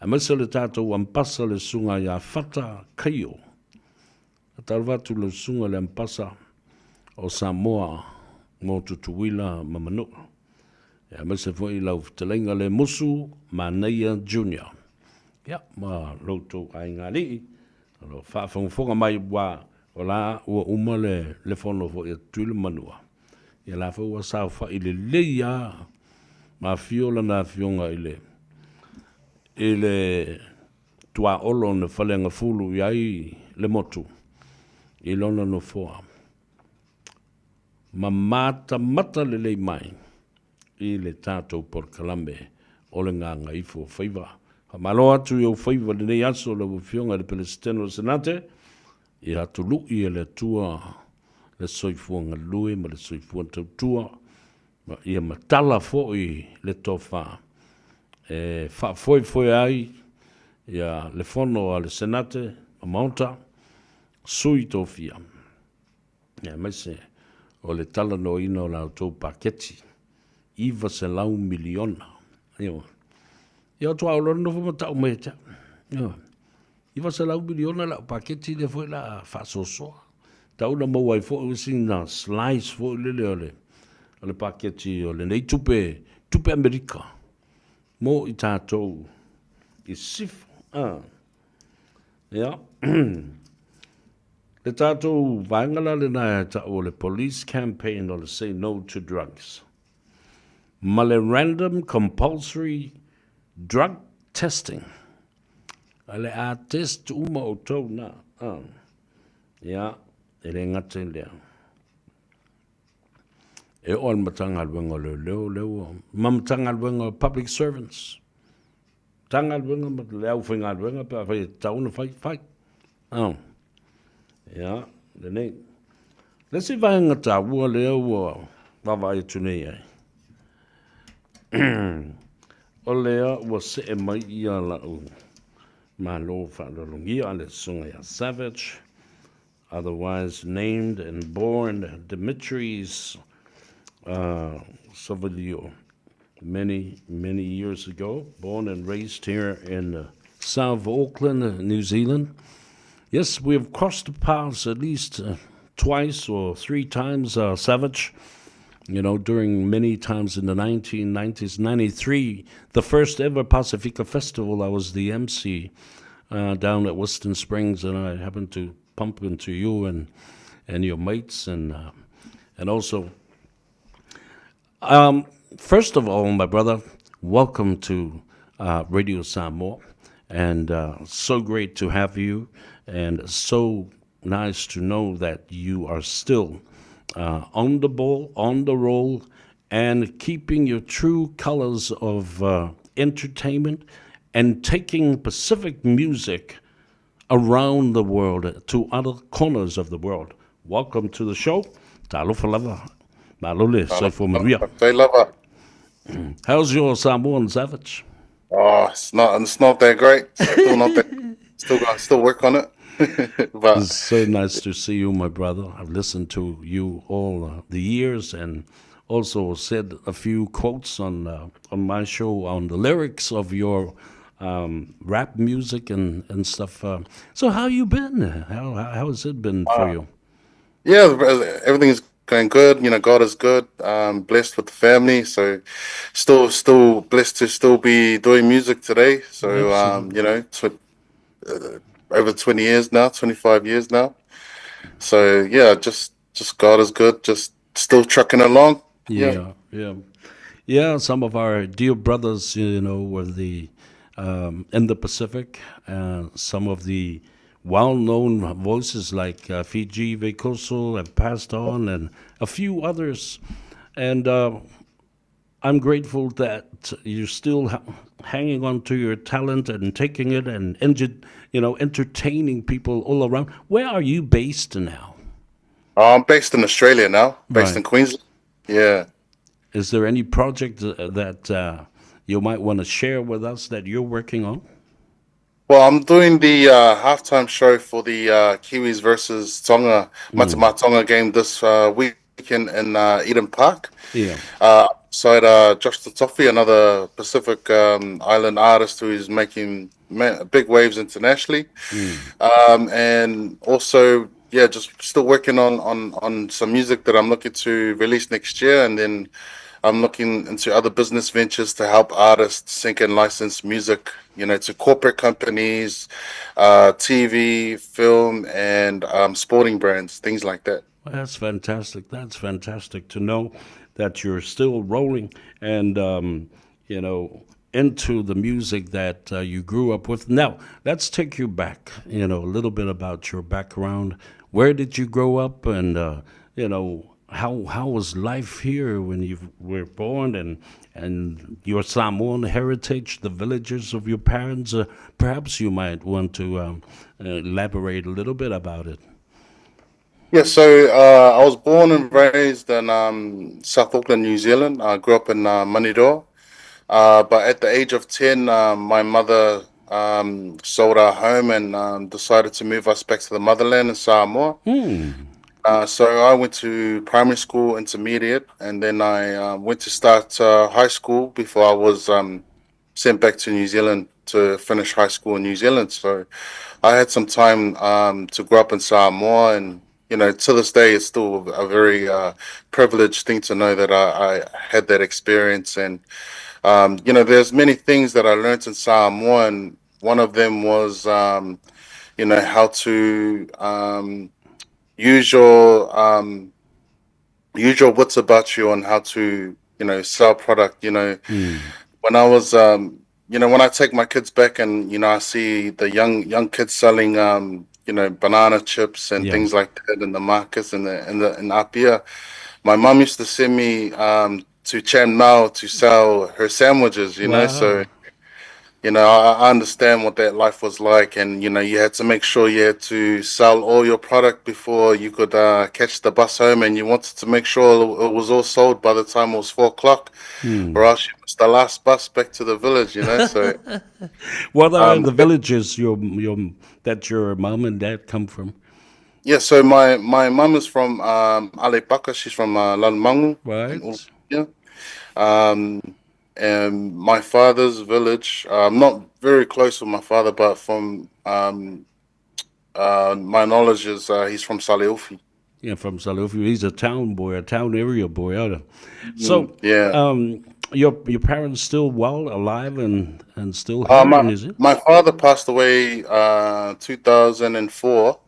aemaise o le tatou Ampasa le Susuga ia Fata Kaio. Faatalofa atu i lau Susuga i le Ampasa o Samoa mo Tutuila ma Manua, aemaise foi lau fetalaiga Lemusu Manaia Junior. Ia, ma lo outou aiga alii, o lo o faafogafoga mai ua o la ua uma le, le fono foi a Tutuila ma Manua. Ia la foi ua saofai lelei lava ma afio lana afioga i le i le tuaolo na faleagafulu i ai le motu i lona nofoa ma matamata lelei mai i le tatou polokalame o le Gagaifo o Faiva. Faamalo atu i ou faiva i lenei aso lau Afioga i le Peresetene o le Senate, ia atului e le Atua le soifua galue ma le soifua tautua, ma ia matala foi le tofa e faafoefoe ai ia le fono a le Senate ma Maota, sui tofia, aemaise o le talanoaina o la outou paketi $900 miliona. Ioe. Ia o tuaolo le nofo ma tau mai ia te au. Ioe. $900 miliona lau paketi lea foi la faasoasoa. Tau na maua ai foi sina slice foi lele o le o le paketi o lenei tupe, tupe Amerika mo i tatou i sisifo. Ah. Ia. Le tatou vaega la lena e tau o le Police Campaign o le Say No to Drugs ma le Random Compulsory Drug Testing. A le a test uma outou na. Ah. Ia, e le gata i lea. E oo i le Matagaluega o Leoleo lea ua ma Matagaluega o Public Servants. Matagaluega ma le aufaigaluega pe afai e tatau ona fai, fai. Oh. Ia, lenei. Le isi vaega taua lea ua vaavaai atu nei ai, o lea ua see mai ia lau malo faaaloalogia a le Susuga ia Savage, otherwise named and born Dimitris Savalio, many, many years ago, born and raised here in South Auckland, New Zealand. Yes, we have crossed paths at least twice or three times, Savage, you know, during many times in the 1990s, 93, the first ever Pacifica Festival, I was the MC down at Western Springs, and I happened to pump into you and, and your mates, and, and also um, first of all, my brother, welcome to uh, Radio Samoa. And so great to have you, and so nice to know that you are still on the ball, on the roll, and keeping your true colors of entertainment and taking Pacific music around the world to other corners of the world. Welcome to the show. Talofa lava. Malo le, soifua manuia. Faafetai lava. How's your Samoan Savage? Oh, it's not that great. Still not that. Still got still work on it. But It's so nice to see you, my brother. I've listened to you all the years and also said a few quotes on my show on the lyrics of your rap music and stuff. So how you been? How has it been for you? Yeah, everything's going good. You know, God is good. Blessed with the family, so still blessed to still be doing music today. So Absolutely. you know, over 20 years now, 25 years now. So yeah, just God is good. Just still trucking along. Yeah. Yeah. Some of our dear brothers, you know, were the in the Pacific. Some of the well-known voices like Fiji Veikoso have passed on, and a few others. And I'm grateful that you're still hanging on to your talent and taking it and you know, entertaining people all around. Where are you based now? I'm based in Australia now, based Right. in Queensland. Yeah. Is there any project that you might want to share with us that you're working on? Well, I'm doing the halftime show for the Kiwis versus Tonga Matama Tonga game this weekend in Eden Park. Side Josh Tatofi, another Pacific Island artist who is making big waves internationally. And also, yeah, just still working on some music that I'm looking to release next year. And then I'm looking into other business ventures to help artists sync and license music, you know, to corporate companies, TV, film, and sporting brands, things like that. Well, that's fantastic. That's fantastic to know that you're still rolling and, you know, into the music that you grew up with. Now, let's take you back, you know, a little bit about your background. Where did you grow up and, you know, how was life here when you were born and your Samoan heritage, the villages of your parents? Perhaps you might want to elaborate a little bit about it. Yeah, so I was born and raised in South Auckland, New Zealand. I grew up in Manurewa. But at the age of 10, my mother sold our home and decided to move us back to the motherland in Samoa. So I went to primary school, intermediate, and then I went to start high school before I was sent back to New Zealand to finish high school in New Zealand. So I had some time to grow up in Samoa, and you know, to this day, it's still a very privileged thing to know that I had that experience. And you know, there's many things that I learned in Samoa, and one of them was you know, how to use your use your wits about you on how to, you know, sell product. You know, when I was you know, when I take my kids back and, you know, I see the young kids selling you know, banana chips and things like that in the markets and the in the in Apia, my mom used to send me to Chan Mao to sell her sandwiches, you know. So Wow. you know, I understand what that life was like, and you know, you had to make sure you had to sell all your product before you could catch the bus home, and you wanted to make sure it was all sold by the time it was 4 o'clock, or else you missed the last bus back to the village, you know. So, What are the villages your that your mom and dad come from? yeah, so my mum is from Aleipaka. She's from Lalmangu in Right? Ulukia. And my father's village, I'm not very close with my father, but from my knowledge is he's from Saleufi. Yeah, from Salufio. He's a town boy, a town area boy. Out So, Yeah. your parents still well alive and still here in My New Zealand? my father passed away 2004.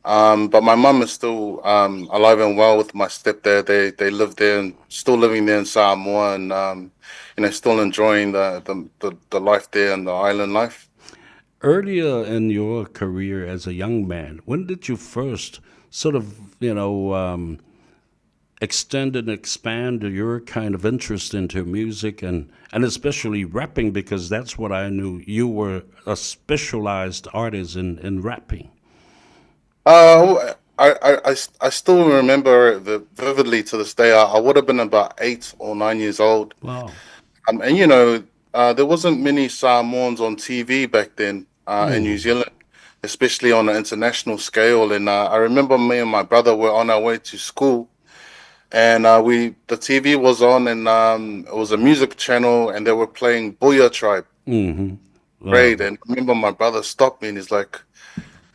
But my mum is still alive and well with my stepdad. They live there and still living there in Samoa, and you know, still enjoying the life there and the island life. Earlier in your career as a young man, when did you first sort of, you know, um, extend and expand your kind of interest into music and, and especially rapping because that's what I knew. You were a specialized artist in, in rapping. Uh, I, I, I, I still remember it vividly to this day. I, I would have been about 8 or 9 years old. Wow. Um, and you know, there wasn't many Samoans on TV back then in New Zealand, especially on an international scale. And I remember me and my brother were on our way to school, and we the TV was on, and it was a music channel, and they were playing Booyah Tribe. Wow. Great. And I remember my brother stopped me, and he's like,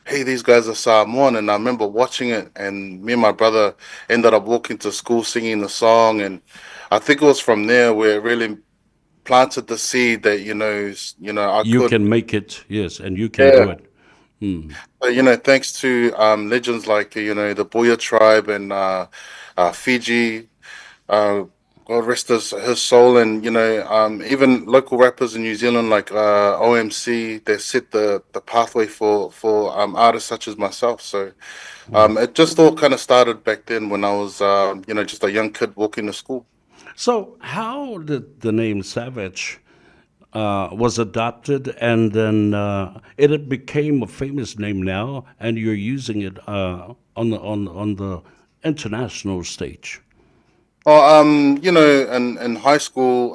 "Hey, these guys are Samoan." And I remember watching it, and me and my brother ended up walking to school singing the song. And I think it was from there where it really planted the seed that you know, you know, I You could. can make it, yes, and you can do Yeah. it. But, you know, thanks to legends like you know the Boya tribe and Fiji, uh, God rest his, his soul, and you know, even local rappers in New Zealand like OMC, they set the the pathway for for artists such as myself. So it just all kind of started back then when I was you know just a young kid walking to school. So, how did the name Savage was adopted, and then it, it became a famous name now, and you're using it on the on on the international stage. Oh, you know, in high school,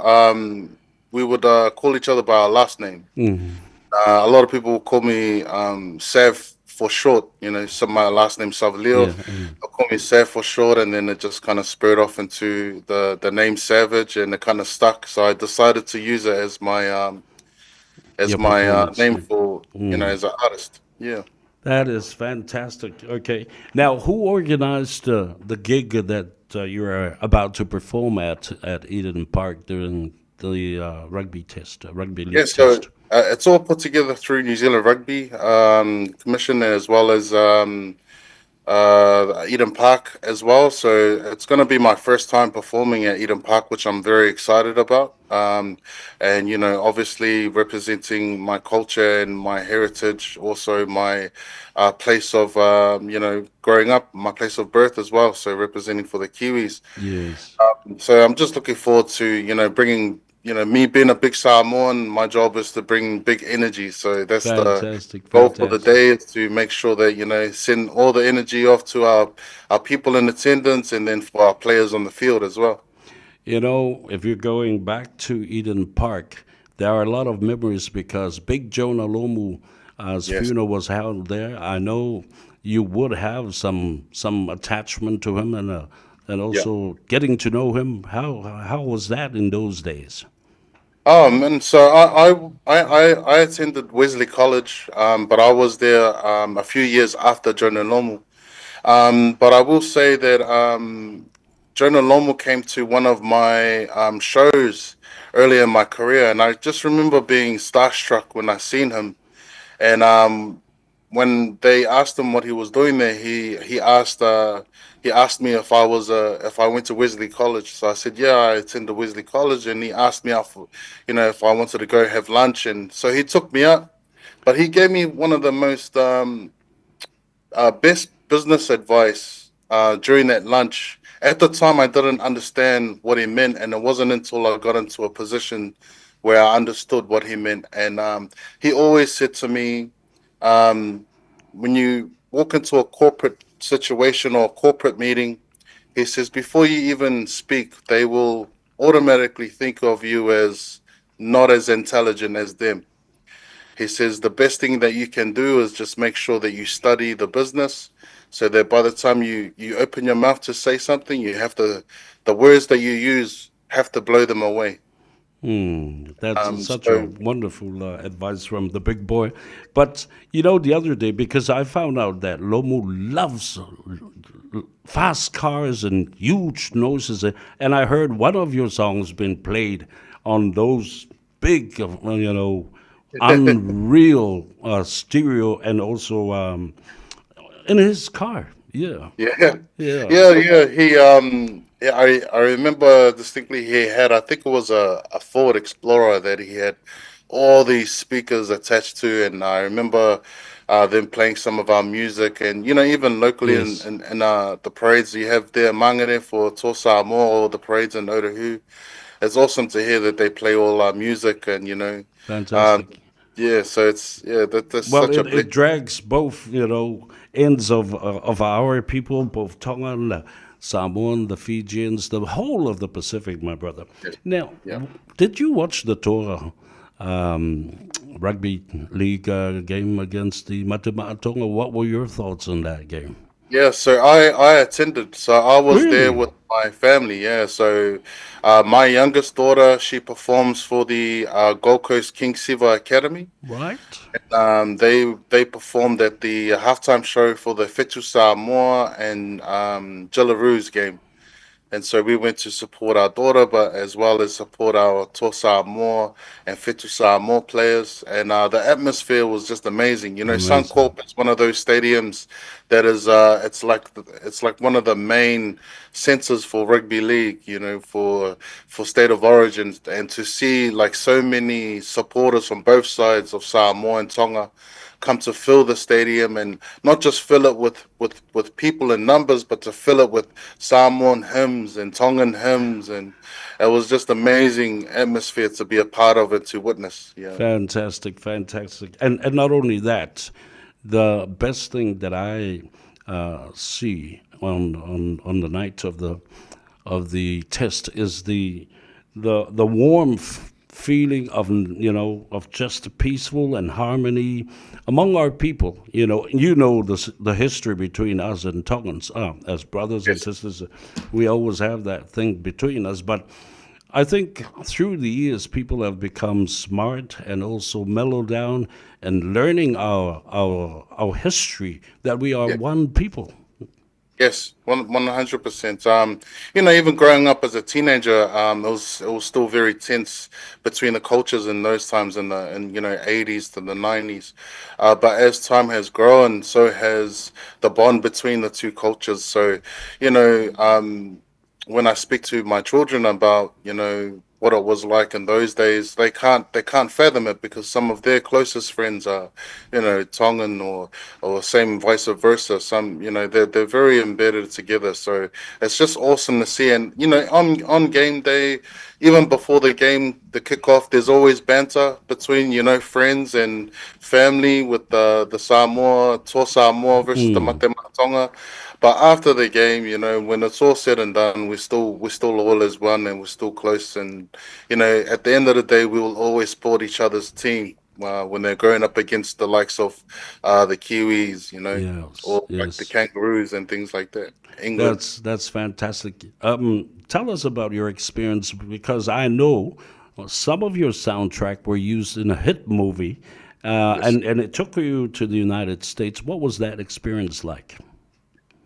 we would call each other by our last name. A lot of people call me Sav for short. You know, so my last name Yeah. Savelio, they'll call me Sav for short, and then it just kind of spurred off into the name Savage, and it kind of stuck. So I decided to use it as my Your performance. name Yeah. for you know as an artist. Yeah. That is fantastic. Okay. Now, who organized the gig that you're about to perform at Eden Park during the rugby test, rugby Yeah, league so test? it's all put together through New Zealand Rugby Commission as well as Eden Park as well. So it's going to be my first time performing at Eden Park, which I'm very excited about. And you know, obviously representing my culture and my heritage, also my place of you know growing up, my place of birth as well. So representing for the Kiwis. Yes. So I'm just looking forward to, you know, bringing, you know, me being a big Samoan, my job is to bring big energy. So that's the Fantastic. goal for the Fantastic. day is to make sure that, you know, send all the energy off to our people in attendance and then for our players on the field as well. You know, if you're going back to Eden Park, there are a lot of memories because Big Jonah Lomu's Yes. funeral was held there. I know you would have some attachment to him and Yeah. also getting to know him. How was that in those days? And so I, I attended Wesley College, but I was there a few years after Jonah Lomu. But I will say that Jonah Lomu came to one of my shows earlier in my career, and I just remember being starstruck when I seen him. And when they asked him what he was doing there, he asked me if I was if I went to Wesley College. So I said, yeah, I attended Wesley College, and he asked me out for, you know, if I wanted to go have lunch, and so he took me out. But he gave me one of the most best business advice during that lunch. At the time, I didn't understand what he meant, and it wasn't until I got into a position where I understood what he meant. And he always said to me, when you walk into a corporate situation or a corporate meeting, he says, before you even speak, they will automatically think of you as not as intelligent as them. He says the best thing that you can do is just make sure that you study the business so that by the time you, you open your mouth to say something, you have to, the words that you use have to blow them away. That's such a So wonderful advice from the big boy. But you know, the other day, because I found out that Lomu loves fast cars and huge noises, and I heard one of your songs being played on those big, you know, unreal stereo and also in his car. Yeah, yeah, yeah. yeah, yeah. He yeah, I remember distinctly he had I think it was a Ford Explorer that he had. all these speakers attached to, and I remember them playing some of our music, and you know, even locally Yes. in in, in the parades you have there, Mangere for Toa Samoa or the parades in Otahuhu. It's awesome to hear that they play all our music, and you know, um, Fantastic. yeah. So it's yeah, that's Well, such a it, blessing. it drags both, you know, ends of our people, both Tongan, the Samoan, the Fijians, the whole of the Pacific, my brother. Now, Yeah. did you watch the Tora rugby league game against the Mate Tonga? What were your thoughts on that game? Yeah, so I attended. So I was there Really? with my family. Yeah, so my youngest daughter, she performs for the Gold Coast King Siva Academy. Right? They performed at the halftime show for the Fetu Samoa and Jillaroos game. And so we went to support our daughter, but as well as support our Toa Samoa and Fetu Samoa players. And the atmosphere was just amazing. You know, Amazing. Suncorp is one of those stadiums that is it's like one of the main centers for rugby league, you know, for state of origin, and to see like so many supporters from both sides of Samoa and Tonga come to fill the stadium and not just fill it with people in numbers, but to fill it with Samoan hymns and Tongan hymns, and it was just amazing atmosphere to be a part of and to witness. Yeah. Fantastic, fantastic. And not only that, the best thing that I see on the night of the test is the warm feeling of you know of just peaceful and harmony among our people. You know the history between us and Tongans as brothers and Yes. sisters. We always have that thing between us, but I think through the years, people have become smart and also mellowed down and learning our history that we are Yeah. one people. Yes, 100%. You know, even growing up as a teenager, it was still very tense between the cultures in those times in the in you know 80s to the 90s. But as time has grown, so has the bond between the two cultures. So, you know, when I speak to my children about, you know, what it was like in those days, they can't fathom it because some of their closest friends are, you know, Tongan or same vice versa. Some, you know, they're very embedded together. So it's just awesome to see. And you know, on game day, even before the game, the kickoff, there's always banter between you know friends and family with the Samoa, Toa Samoa versus the Mm. Mate Tonga. But after the game, you know, when it's all said and done, we're still all as one and we're still close. And you know, at the end of the day, we will always support each other's team when they're going up against the likes of the Kiwis, you know, Yes, or like the yes. Kangaroos and things like that. England. That's fantastic. Tell us about your experience because I know some of your soundtrack were used in a hit movie, Yes. and it took you to the United States. What was that experience like?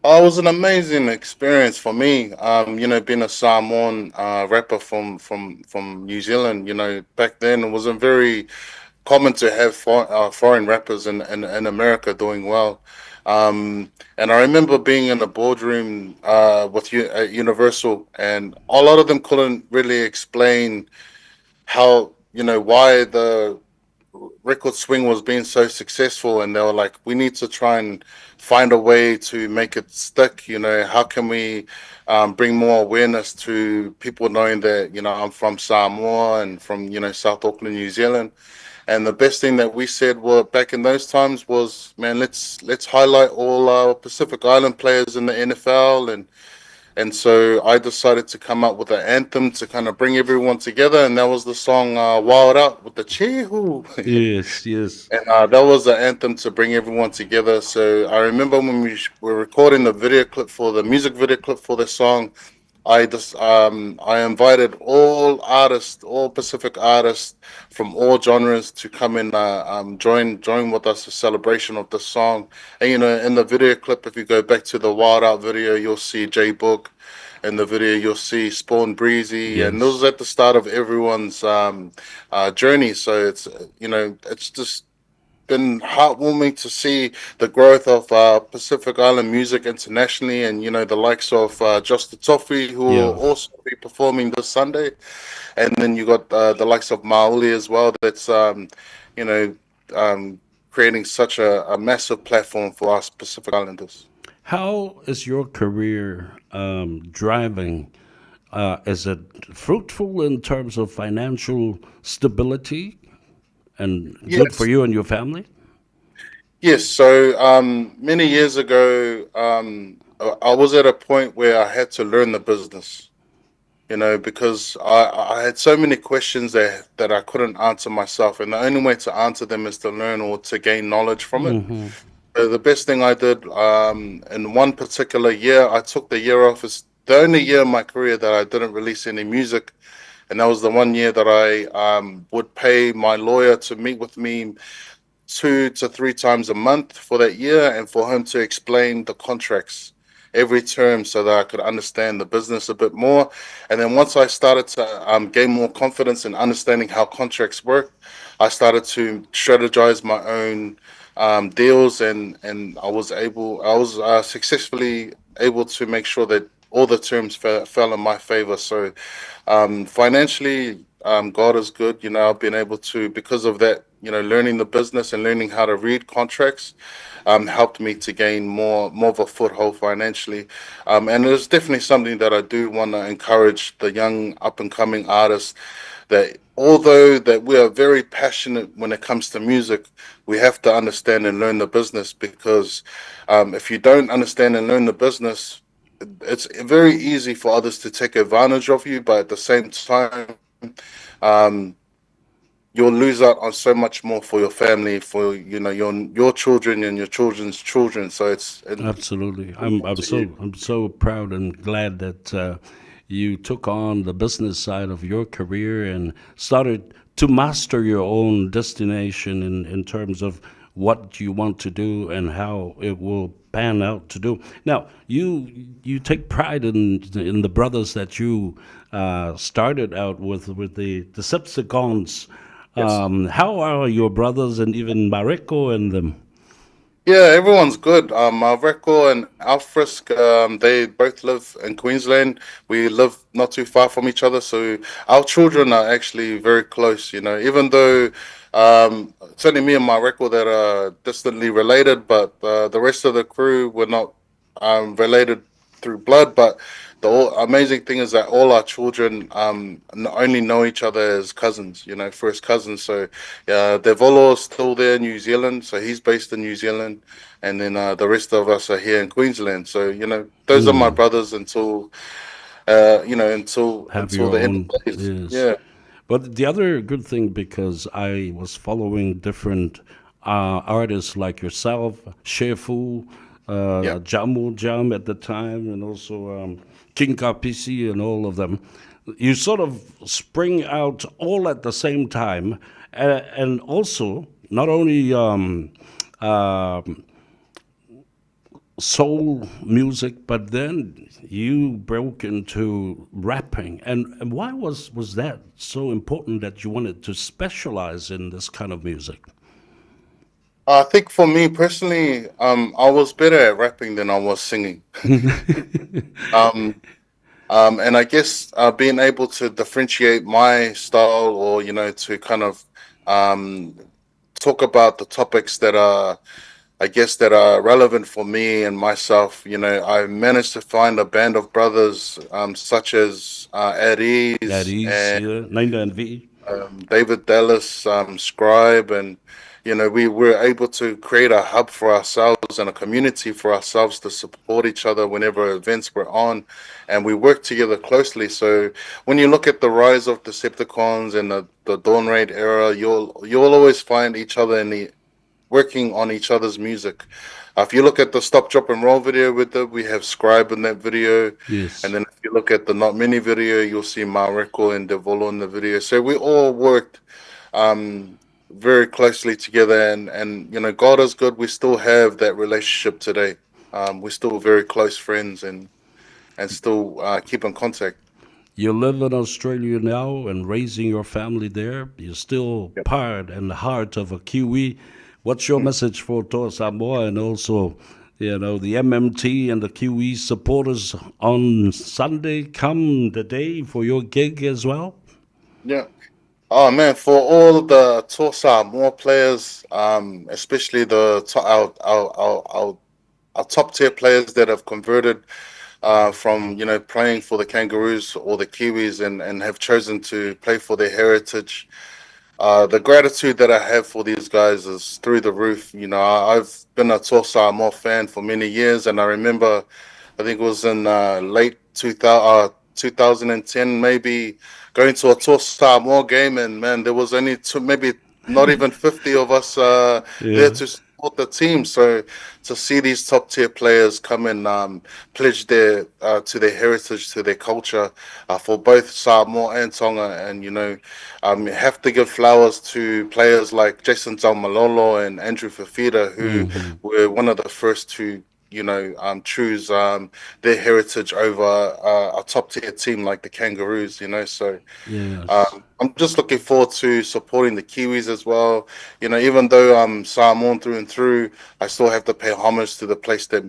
Oh, it was an amazing experience for me. You know, being a Samoan rapper from New Zealand, you know, back then it wasn't very common to have foreign rappers in America doing well. And I remember being in a boardroom with you at Universal, and a lot of them couldn't really explain how, you know, why the record swing was being so successful, and they were like, we need to try and find a way to make it stick. You know, how can we bring more awareness to people knowing that, you know, I'm from Samoa and from, you know, South Auckland, New Zealand. And the best thing that we said were back in those times was, man, let's highlight all our Pacific Island players in the NFL. And so I decided to come up with an anthem to kind of bring everyone together, and that was the song "Wild Out" with the Chihu. Yes, yes. And that was the anthem to bring everyone together. So I remember when we were recording the video clip for the music video clip for the song, I just I invited all artists, all Pacific artists from all genres to come and join with us a celebration of the song. And you know, in the video clip, if you go back to the Wild Out video, you'll see J Book. In the video, you'll see Spawn Breezy, and this Yes. was at the start of everyone's journey. So it's you know, it's just been heartwarming to see the growth of uh, Pacific Island music internationally, and you know the likes of uh, Just Toffee, who yeah. will also be performing this Sunday, and then you got uh, the likes of Maoli as well. That's um, you know um, creating such a, a massive platform for us Pacific Islanders. How is your career um, driving? Uh, is it fruitful in terms of financial stability and yes. good for you and your family? Yes. So um, many years ago, um, I was at a point where I had to learn the business, you know, because I, I had so many questions that, that I couldn't answer myself. And the only way to answer them is to learn or to gain knowledge from it. Mm-hmm. So the best thing I did um, in one particular year, I took the year off. It's the only year in my career that I didn't release any music. And that was the one year that I um, would pay my lawyer to meet with me two to three times a month for that year and for him to explain the contracts every term so that I could understand the business a bit more. And then once I started to um, gain more confidence in understanding how contracts work, I started to strategize my own um, deals and, and I was able, I was uh, successfully able to make sure that all the terms fell, fell in my favor. So um, financially, um, God is good. You know, I've been able to, because of that, you know, learning the business and learning how to read contracts um, helped me to gain more more of a foothold financially. Um, and it's definitely something that I do want to encourage the young up and coming artists that although that we are very passionate when it comes to music, we have to understand and learn the business because um, if you don't understand and learn the business, it's very easy for others to take advantage of you, but at the same time, um, you'll lose out on so much more for your family, for you know your your children and your children's children. So it's it, absolutely. I'm I'm so I'm so proud and glad that uh, you took on the business side of your career and started to master your own destination in in terms of what you want to do and how it will pan out to do. Now, you you take pride in in the brothers that you uh, started out with with the Decepticons. Yes. Um, how are your brothers and even Mareko and them? Yeah, everyone's good. Um, Mareko and Alfrisk, um, they both live in Queensland. We live not too far from each other, so our children are actually very close. You know, even though um, certainly me and Mareko that are distantly related, but uh, the rest of the crew were not um, related through blood. But the all, amazing thing is that all our children um, only know each other as cousins, you know, first cousins. So uh, Devolo is still there in New Zealand, so he's based in New Zealand, and then uh, the rest of us are here in Queensland. So you know, those mm. are my hmm. brothers until uh, you know until Have until the end of days. Yes. Yeah. But the other good thing, because I was following different uh, artists like yourself, Shefu, uh, yeah. Jamu Jam at the time, and also um, King Kapisi and all of them. You sort of spring out all at the same time, and, and also not only um, uh, soul music, but then you broke into rapping. And, and why was, was that so important that you wanted to specialize in this kind of music? I think for me personally, um, I was better at rapping than I was singing. um, um, and I guess uh, being able to differentiate my style or, you know, to kind of um, talk about the topics that are, I guess, that are relevant for me and myself. You know, I managed to find a band of brothers um, such as uh, At Ease, At Ease, and, yeah, Nina and V. Um, David Dallas, um, Scribe, and you know, we were able to create a hub for ourselves and a community for ourselves to support each other whenever events were on, and we worked together closely. So when you look at the rise of Decepticons and the, the Dawn Raid era, you'll you'll always find each other in the working on each other's music. Uh, if you look at the Stop, Drop, and Roll video with it, we have Scribe in that video. Yes. And then if you look at the Not Many video, you'll see Mareko and Devolo in the video. So we all worked um, very closely together. And, and, you know, God is good. We still have that relationship today. Um, we're still very close friends and, and still uh, keep in contact. You live in Australia now and raising your family there. You're still yep. part and heart of a Kiwi. What's your message for Toa Samoa and also, you know, the MMT and the QE supporters on Sunday come the day for your gig as well? Yeah. Oh man, for all the Toa Samoa players, especially the our, our, our, our, our top tier players that have converted from you know playing for the Kangaroos or the Kiwis and, and have chosen to play for their heritage. The gratitude that I have for these guys is through the roof. You know, I've been a Toa Samoa fan for many years, and I remember, I think it was in late 2000, 2010, maybe going to a Toa Samoa game, and man, there was only two, maybe not even 50 of us yeah. there to support the team. So to see these top tier players come and pledge their to their heritage, to their culture, for both Samoa and Tonga, and you know, have to give flowers to players like Jason Taumalolo and Andrew Fifita, who mm-hmm. were one of the first to you know, choose their heritage over a top tier team like the Kangaroos, you know. So yes. I'm just looking forward to supporting the Kiwis as well. You know, even though I'm Samoan through and through, I still have to pay homage to the place that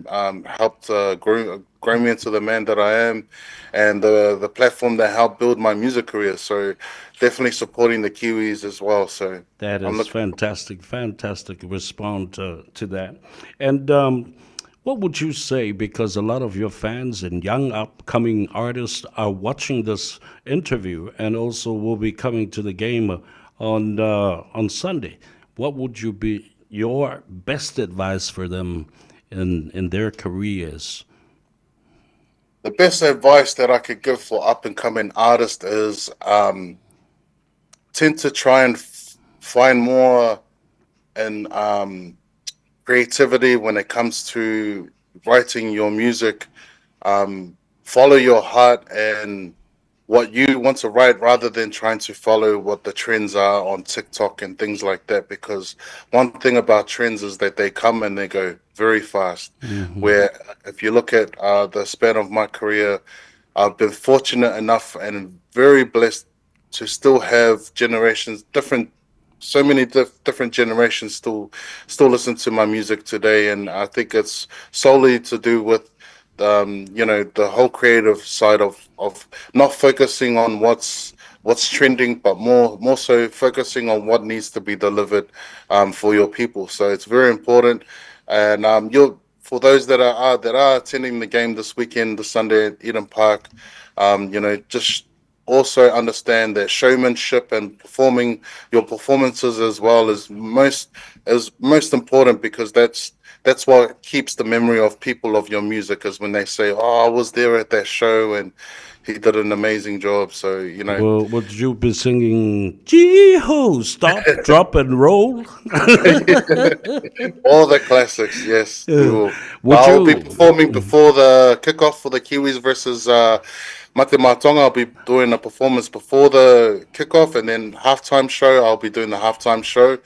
helped grow, grow me into the man that I am and the, the platform that helped build my music career. So definitely supporting the Kiwis as well. So that is fantastic, fantastic response to, to that. And what would you say? Because a lot of your fans and young upcoming artists are watching this interview and also will be coming to the game on on Sunday. What would you be your best advice for them in in their careers? The best advice that I could give for up and coming artists is tend to try and find more and creativity when it comes to writing your music. Follow your heart and what you want to write rather than trying to follow what the trends are on TikTok and things like that. Because one thing about trends is that they come and they go very fast. Mm-hmm. Where if you look at the span of my career, I've been fortunate enough and very blessed to still have generations, different so many different generations still still listen to my music today, and I think it's solely to do with you know the whole creative side of of not focusing on what's what's trending, but more more so focusing on what needs to be delivered for your people. So it's very important, and you're for those that are that are attending the game this weekend, the Sunday at Eden Park, you know, just also understand that showmanship and performing your performances as well is most is most important because that's that's what keeps the memory of people of your music is when they say, "Oh, I was there at that show and he did an amazing job." So you know, well, would you be singing "Gee ho, stop, drop, and roll"? All the classics, yes. Yeah. Would I'll you... be performing before the kickoff for the Kiwis versus. Mate Ma'a Tonga, I'll be doing a performance before the kickoff, and then halftime show, I'll be doing the halftime show,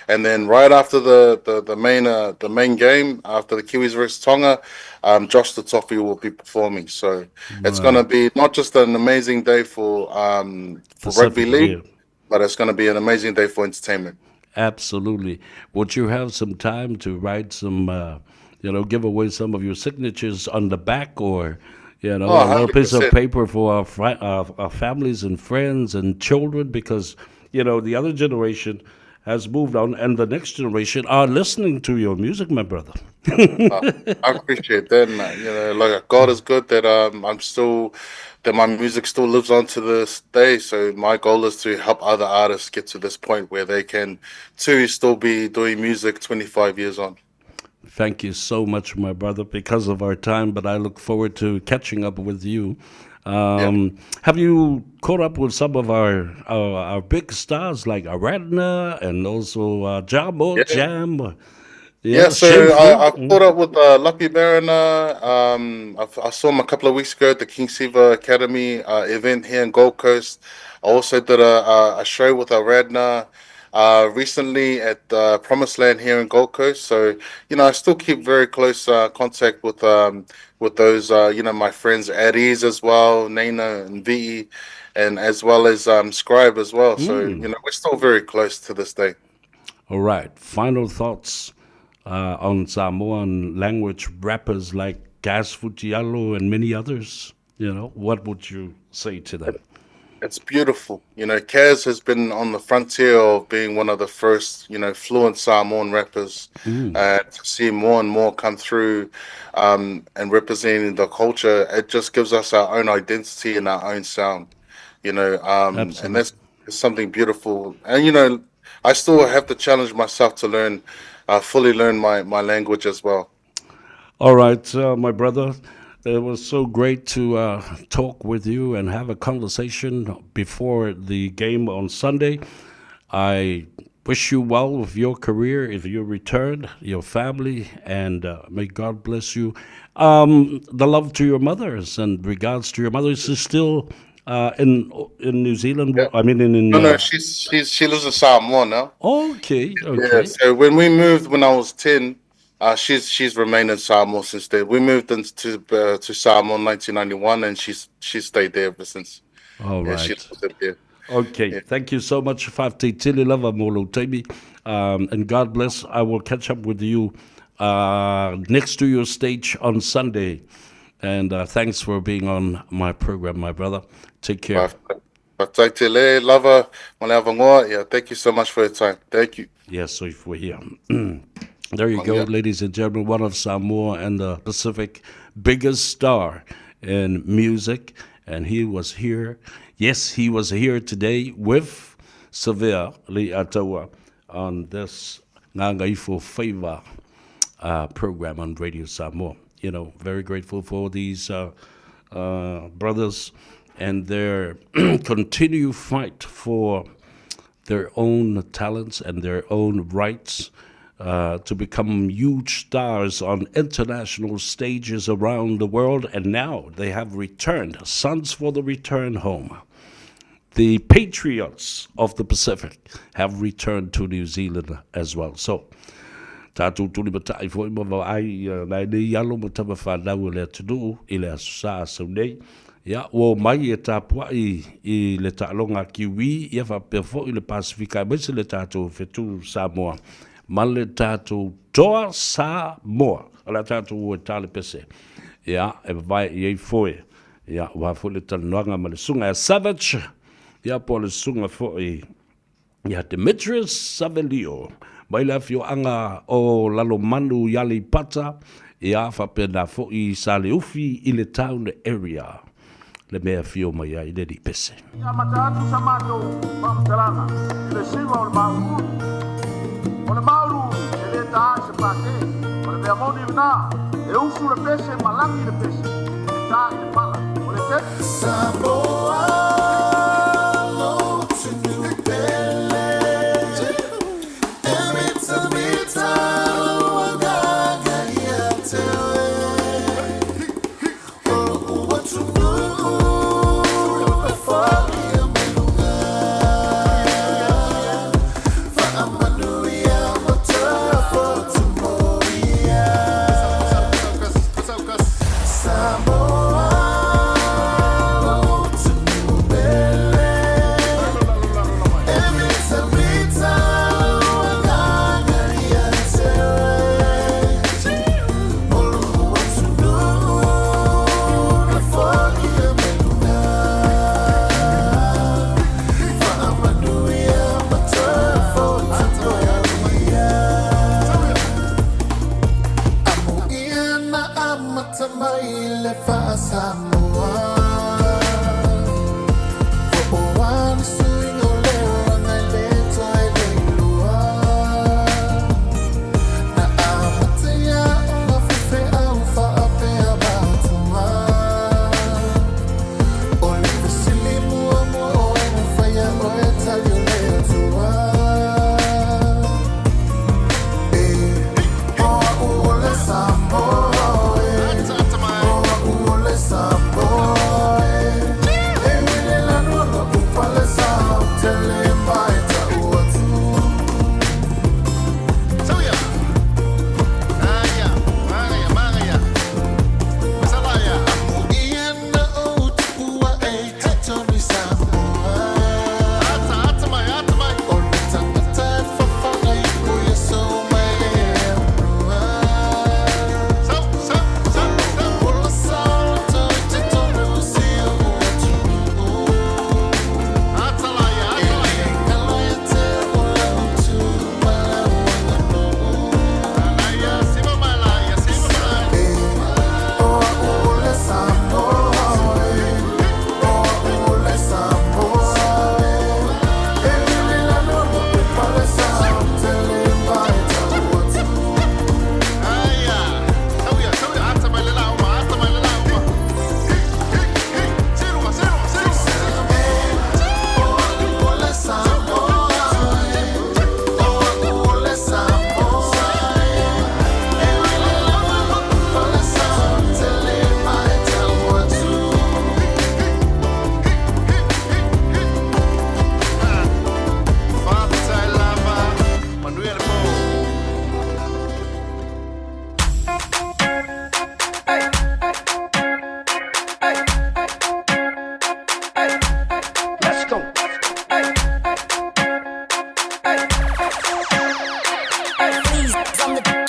and then right after the the, the main the main game, after the Kiwis versus Tonga, Josh Tatofi will be performing. So right. it's going to be not just an amazing day for for rugby league, yeah. but it's going to be an amazing day for entertainment. Absolutely. Would you have some time to write some, you know, give away some of your signatures on the back or? You know, oh, a little piece of paper for our, fri- our, our families and friends and children because, you know, the other generation has moved on and the next generation are listening to your music, my brother. I appreciate that, man. You know, like God is good that I'm still that my music still lives on to this day. So my goal is to help other artists get to this point where they can too still be doing music 25 years on. Thank you so much, my brother, because of our time, but I look forward to catching up with you. Yeah. Have you caught up with some of our our, our big stars like Aradna and also Jamo yeah. Jam? Yeah, yeah so I, I caught up with Lucky Mariner. I, I saw him a couple of weeks ago at the King Siva Academy event here in Gold Coast. I also did a, a show with Aradna recently at Promised Land here in Gold Coast. So, you know, I still keep very close contact with those, you know, my friends at Ease as well, Nana and VE, and as well as Scribe as well. So, you know, we're still very close to this day. All right, final thoughts uh, on Samoan language rappers like Gas Futialo and many others. You know, what would you say to them? It's beautiful. You know, Kaz has been on the frontier of being one of the first, you know, fluent Samoan rappers. Mm. Uh, to see more and more come through um, and representing the culture, it just gives us our own identity and our own sound, you know, um, and that's something beautiful. And, you know, I still have to challenge myself to learn, uh, fully learn my, my language as well. All right, uh, my brother. It was so great to uh, talk with you and have a conversation before the game on Sunday. I wish you well with your career, if you return, your family, and uh, may God bless you. Um, the love to your mothers and regards to your mother. Is still uh, in in New Zealand? Yeah. I mean, in, in no, no, uh, she's, she's she lives in Samoa now. Okay, okay. Yeah, so when we moved when I was ten, uh, she's she's remained in Samoa since then. We moved into uh, to Samoa in 1991, and she's she's stayed there ever since. All right. Yeah, she lives there. Okay, yeah. thank you so much, Fafte Tili Lava Molo Taimi. Um, and God bless. I will catch up with you uh, next to your stage on Sunday. And uh, thanks for being on my program, my brother. Take care. Lava, yeah, thank you so much for your time. Thank you. Yes, so if we're here. there you go, ladies and gentlemen, one of Samoa and the Pacific biggest star in music. And he was here. Yes, he was here today with Severe Liataua on this Ngangaifo Favor uh, program on Radio Samoa. You know, very grateful for these uh, uh, brothers and their continued fight for their own talents and their own rights uh, to become huge stars on international stages around the world. And now they have returned, Sons for the Return Home. The patriots of the Pacific have returned to New Zealand as well. So, tātou tuli matai foi ma vaai uh, nai nei alo ma tama whanau o le atunuu i le aso sa asau nei. Ia, ua omai e tapuai i le taaloga a Kiwi, ia faapea foi le Pasifika aemaise le tatou fetu Samoa ma le tatou toa Samoa. O le a tatou o e ta le pese. Ia, e vavae i ai foe. Ia, aua foi le talanoaga ma le susuga ia Savage, ia po o le susuga foi ia Demetrius Savelio, mai le afioaga o Lalomanu i Aleipata, ia faapena foi i Saleufi i le town area, le mea e afio mai ai le alii Pese. I amata atu sa matou faamatalaga i le siva o le māuluulu. O le māuluulu e le ta ai se pākē. O le mea moni lena, e usu le pese ma lagi le pese, e ta i le pala. O le te. Samoa lotu pele E mitamita lou agaga ia te oe O lou atunuu e foia mai luga Faamanuia ma tafotu moia Samoa lotu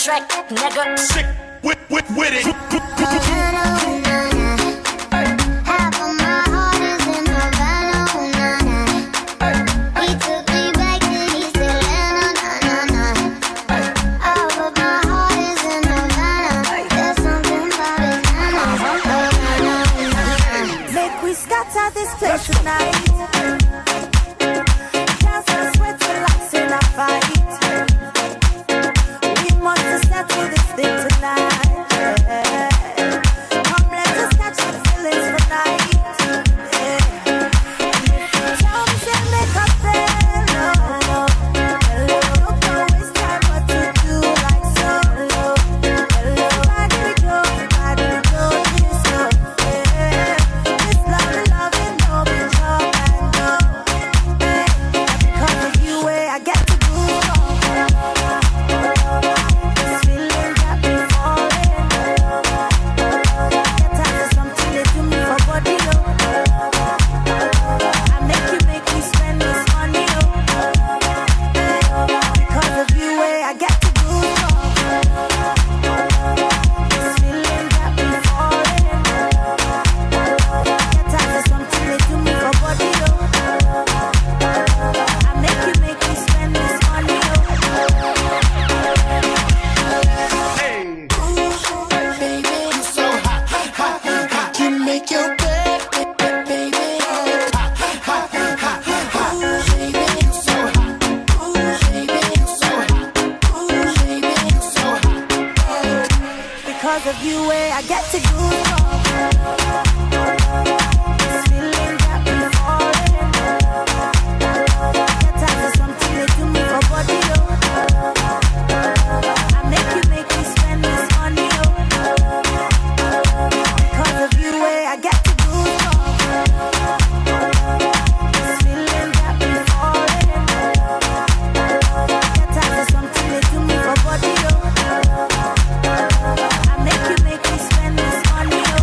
track, nigga. Sick with, with, with it. Havana, ooh, na, na. Half of my heart is in Havana, ooh, na, na. He took me back to East Atlanta, na, na, na. All of my heart is in Havana. There's something about his manners. Havana, ooh, na, na. Make we scatter this place tonight. Dance and sweat till locks in a fight. We must settle this thing tonight. Yeah. Come, let us catch the feelings for night. Yeah. And if you tell me, say make up hello, hello. Don't waste time, what to do like solo. Hello, why do we go? Why do we go this slow? Yeah. This love, loving, no be job and go. Hey, because of you, I get to goosebumps. This feeling got me falling. Get tired of something they do me for body, oh. I make you make me spend this money, oh. Hey, because of you, I get to goosebumps. This feeling got me falling. Get tired of something they do me for body, oh. I make you make me spend this money, oh. Baby, you so hot, hot, hot, hot. You make your bed, baby. Hot, hot, hot, hot. Baby, you so hot. Baby, you so hot. Baby, you so hot. Because of you, I get to goosebumps. This feeling got me falling. Get tired of something they do me for body, oh. I make you make me spend this money, oh. Because of you, I get to goosebumps. This feeling got me falling. Get tired of something they do me for body, oh. I make you make me spend this money, oh.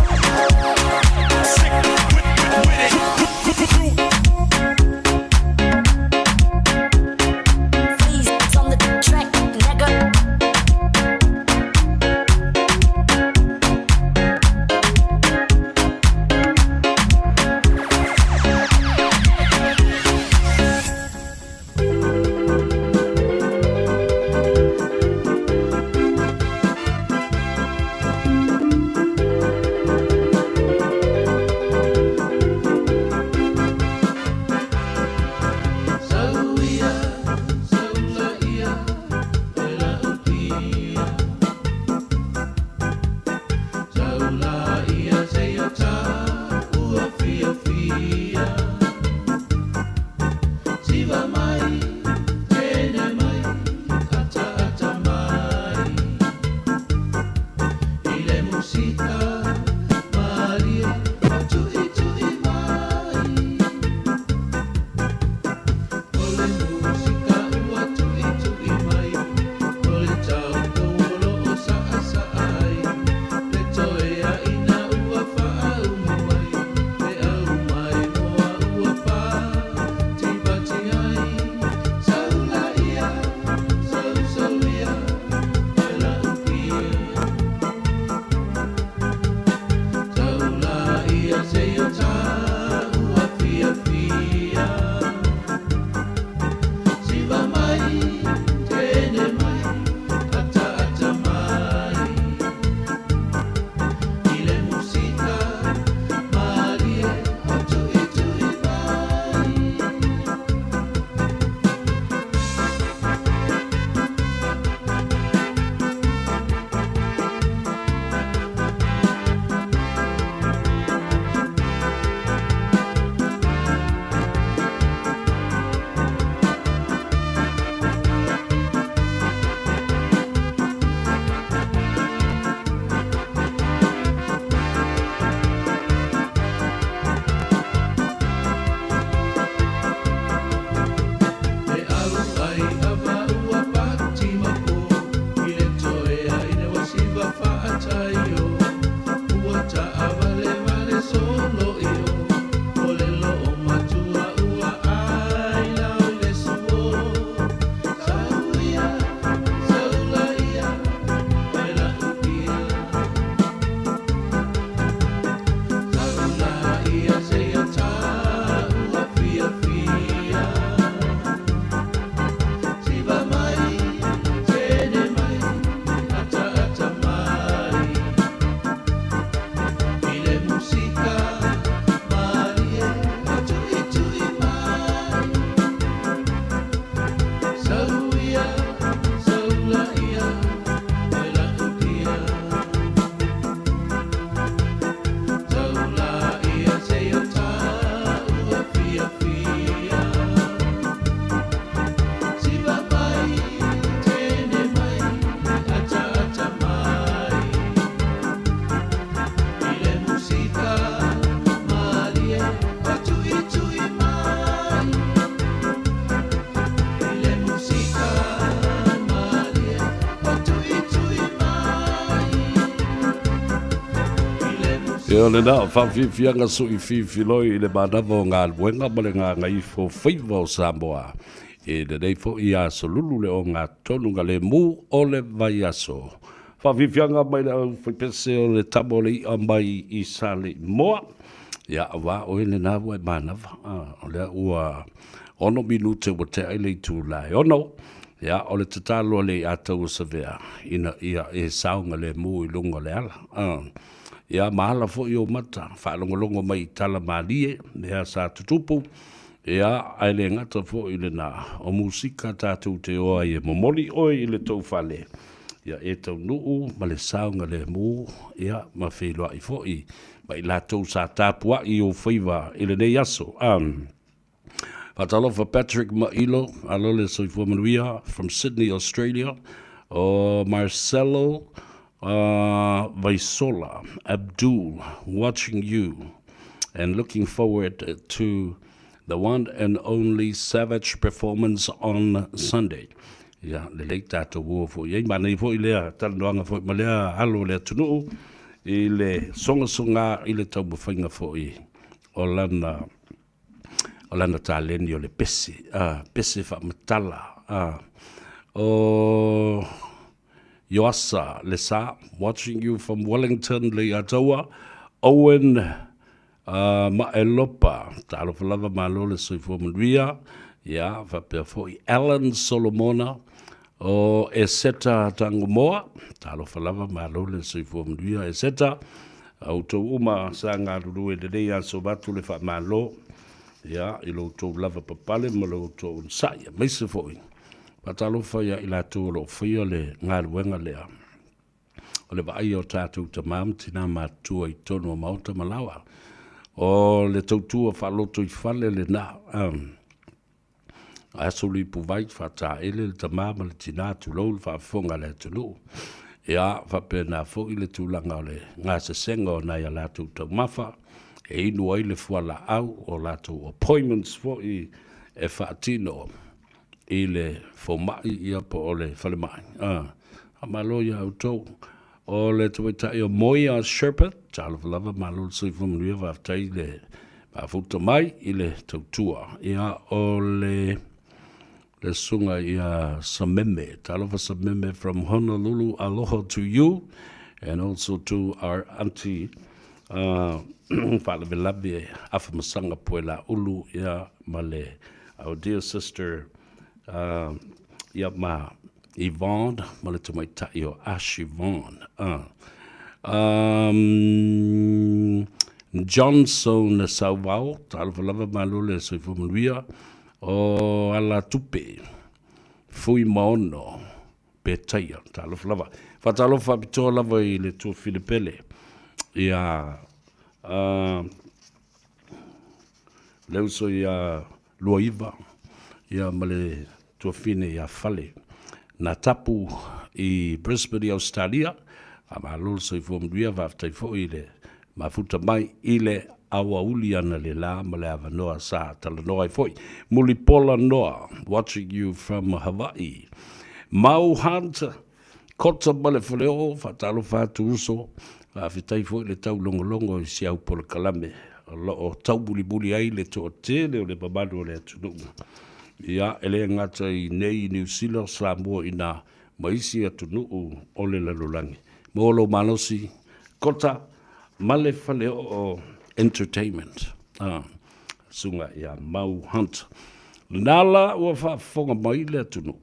E o lena faafiafiaga sui fifiloi i le manava o galuega ma le gagaifo faiva o Samoa i lenei foi aso lulu le ogatotonu galemu o le vaiaso. Faafiafiaga mai le aufaipese o le tama o le i'a mai i Saleimoa. Ia, aua oe lena ua e manava. O lea ua 6 minute ua tea i le itula e 6. Ia, o le tatalo a le Iatauasavea ina ia e saogalemu i luga o le ala. Ia, ma ala foi ou mata, faalogologo mai i tala malie, mea sa tutupu, ia, ae le gata foi i lena, o musika tatou te o ai e momoli oe i le tou fale, ia e taunuu ma le saogalemu, ia, ma feiloai foi ma i latou sa tapuai i ou faiva i lenei aso. Faatalofa Patrick Mailo, alo le soifua manuia from Sydney, Australia. O Marcelo Vaisola Abdul, watching you and looking forward to the one and only Savage performance on Sunday. Ia, lelei tatou o foi i ai. Manaia foi lea talanoaga foi ma lea alo o le atunuu i le sogasoga i le taumafaiga foi o lana o lana taleni o le pese, a, pese faamatala, a, o Ioasa Lesa, watching you from Wellington, Leiataua, Owen uh, Maelopa, talofa lava malo le soifua manuia, ia, faapea foi Alan Solomona, o Eseta Tangomoa, talofa lava malo le soifua manuia Eseta, a outou uma sa galulue lenei aso avatu le faamalo, ia, i lo outou lava papale ma lo outou onosai, aemaise foi faatalofa ia i latou o lo o faia le galuega lea o le vaaia o tatou tama ma tina matutua i totonu o maota ma laoa. O le tautua faaloto i fale lena. Um, Aso lipuvai, faataele le tama ma le tina, tulou le faafofoga a le atunuu. Ia, faapena foi le tulaga o le gasesega o nai a latou taumafa, e inu ai le fualaau, o latou appointments foi e faatino i le fomai ia po o le falemai. Ah, faamalo ia outou. O le tamaitai o Moia Shepherd, talofa lava, malo le soifua manuia, faafetai le faafuta mai i le tautua. Ia, o le le susuga ia Sameme, talofa Sameme from Honolulu, aloha to you and also to our auntie uh, faalavelave Afamasaga Poelaulu, ia, ma le our dear sister uh, ia ma Yvonne ma le tamaitai o Ash Yvonne. Um, Johnson Sauvao, talofa lava malo le soifua manuia, o Alatupe, Fui Maono, Petaia, talofa lava. Faatalofa faapitoa lava i le tuafine pele, ia uh, le uso ia Luaiva, ia ma le tuafine ia Fale. Na tapu i Brisbane i Ausetalia, faamalo le soifua manuia, faafetai foi i le mafuta mai i le aoauli ana le la ma le avanoa sa talanoa ai foi. Mulipola Noa, watching you from Hawaii. Mau Hunt, Kota ma le Faleoo, faatalofa atu uso, faafetai foi le taulogologo i si au polokalame o lo o taubulimuli ai le toatele o le mamalu o le atunuu. Ia, e le gata i nei i Niu Sila, Samoa ina ma isi atunuu o le lalolagi. Mo lou malosi, Kota ma le Faleoo Entertainment. Ah, susuga ia Mau Hunt. Lena la ua faafofoga mai le atunuu.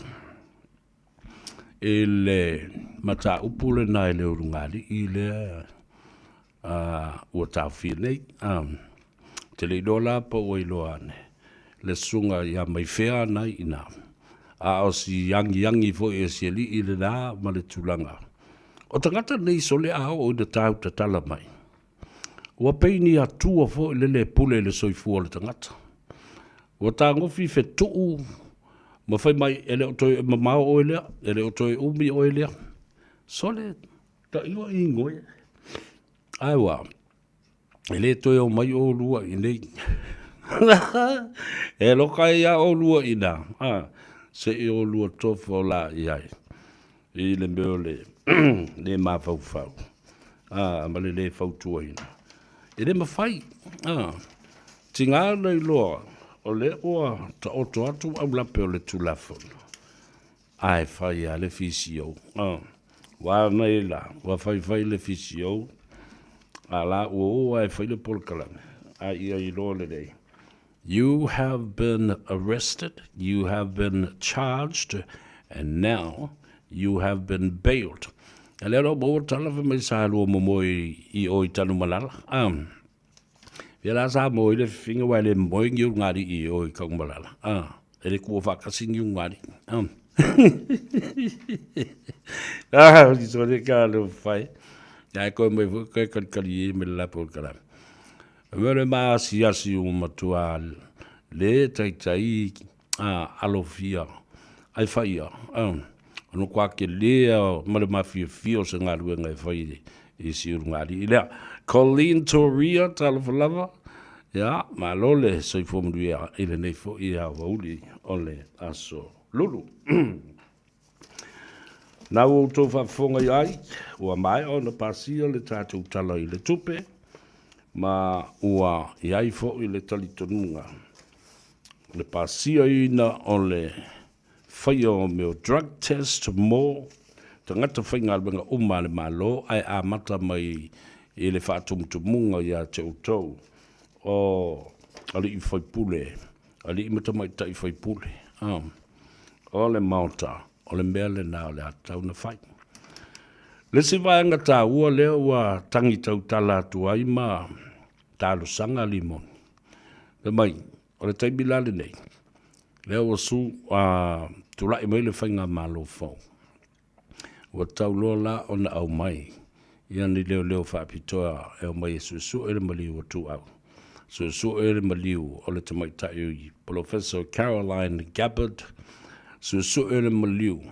I le mataupu lena i le ulugalii lea ua taofia nei. Te le iloa la po ua iloa ane le susuga ia Maifea na i ina, a o si agiagi foi e si alii lena ma le tulaga. O tagata nei sole a oo ina tau tatala mai, ua pei ni atua foi le le pule i le soifua o le tagata. Ua tagofi fetuu ma fai mai, e le o toe mamao oe lea, e le o toe umi oe lea. Sole, taʻiwa i ingoe. Ae ua, e le toe o mai ʻolua i nei. E loka ai lava ʻolua i ina, a, se i ʻolua tofa la i ai i le mea o le le mafaufau, a, ma le le fautuaina. E le mafai, a, tiga ona iloa o lea ua taoto atu aulape o le Tulafono, ae fai lava le fisio. A, ua nei la, ua faifai le fisio, a la ua o lava e fai le polokalame, a ia iloa lelei. You have been arrested, you have been charged, and now you have been bailed. A lea la ua maua tala fai mai sa lua momoe i o i Tanumalala. Ah. Ia la sa moe le fifinga wa le moe ngi ngari i o i Tanumalala. Ah. E le kua whakasi ngi ngari. Ah. Ah, i so le ka le whai. Ia e koe mai fo koe kari kari e me le lapo kara. Mea le maasiasi ua matua le taitai a alofia ai faia ona kua kelē ma le mafiafia o se galuega e fai i si ulugalii lea. Colleen Toria, talofa lava, ia, malo le soifua manuia i lenei foi aoauli o le aso Lulu. Na ua outou faafofoga i ai, ua maea ona pasia le tatou Tala i le Tupe, ma ua i ai foi le talitonuga o le pasiaina o le faia o mea o drug test mo tagata faigaluega uma a le Malo ae amata mai i le faatumutumuga ia te outou o alii faipule, alii ma tamaitai faipule. O le Maota, o le mea lena o le a tatau ona fai. Le isi vaega taua lea ua tagi tautala atu ai ma talosaga Limoni, fai mai, o le taimi la lenei, lea ua su, a, tulai mai le faigamalo fou, Ua tatau loa la ona aumai ia ni leoleo faapitoa e omai e suesue le maliu o Tuuau, suesue le maliu o le tamaitai Polofesa Caroline Gabbard, suesue le maliu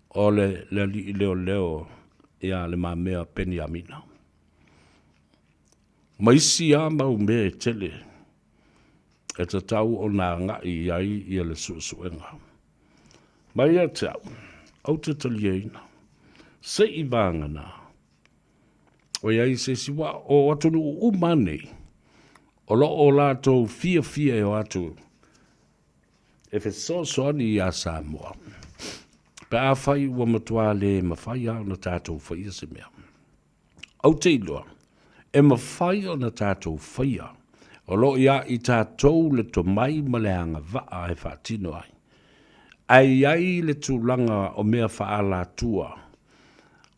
o le le alii leoleo ia Le Mamea Peniamina. Ma isi lava mau mea e tele e tatau ona agai i ai ia le suesuega. Mai ia te au, ou te taliaina, se i vagana, ʻoiai se isi wā, o atunuu uma nei, o lo o latou fiafia e o atu e fesoasoani iā Samoa, pe afai ua matua le mafai lava ona tatou faia se mea. Ou te iloa, e mafai ona tatou faia, o lo o iā i tatou le tomai ma le agavaa e faatino ai. Ae i ai le tulaga o mea faaalatua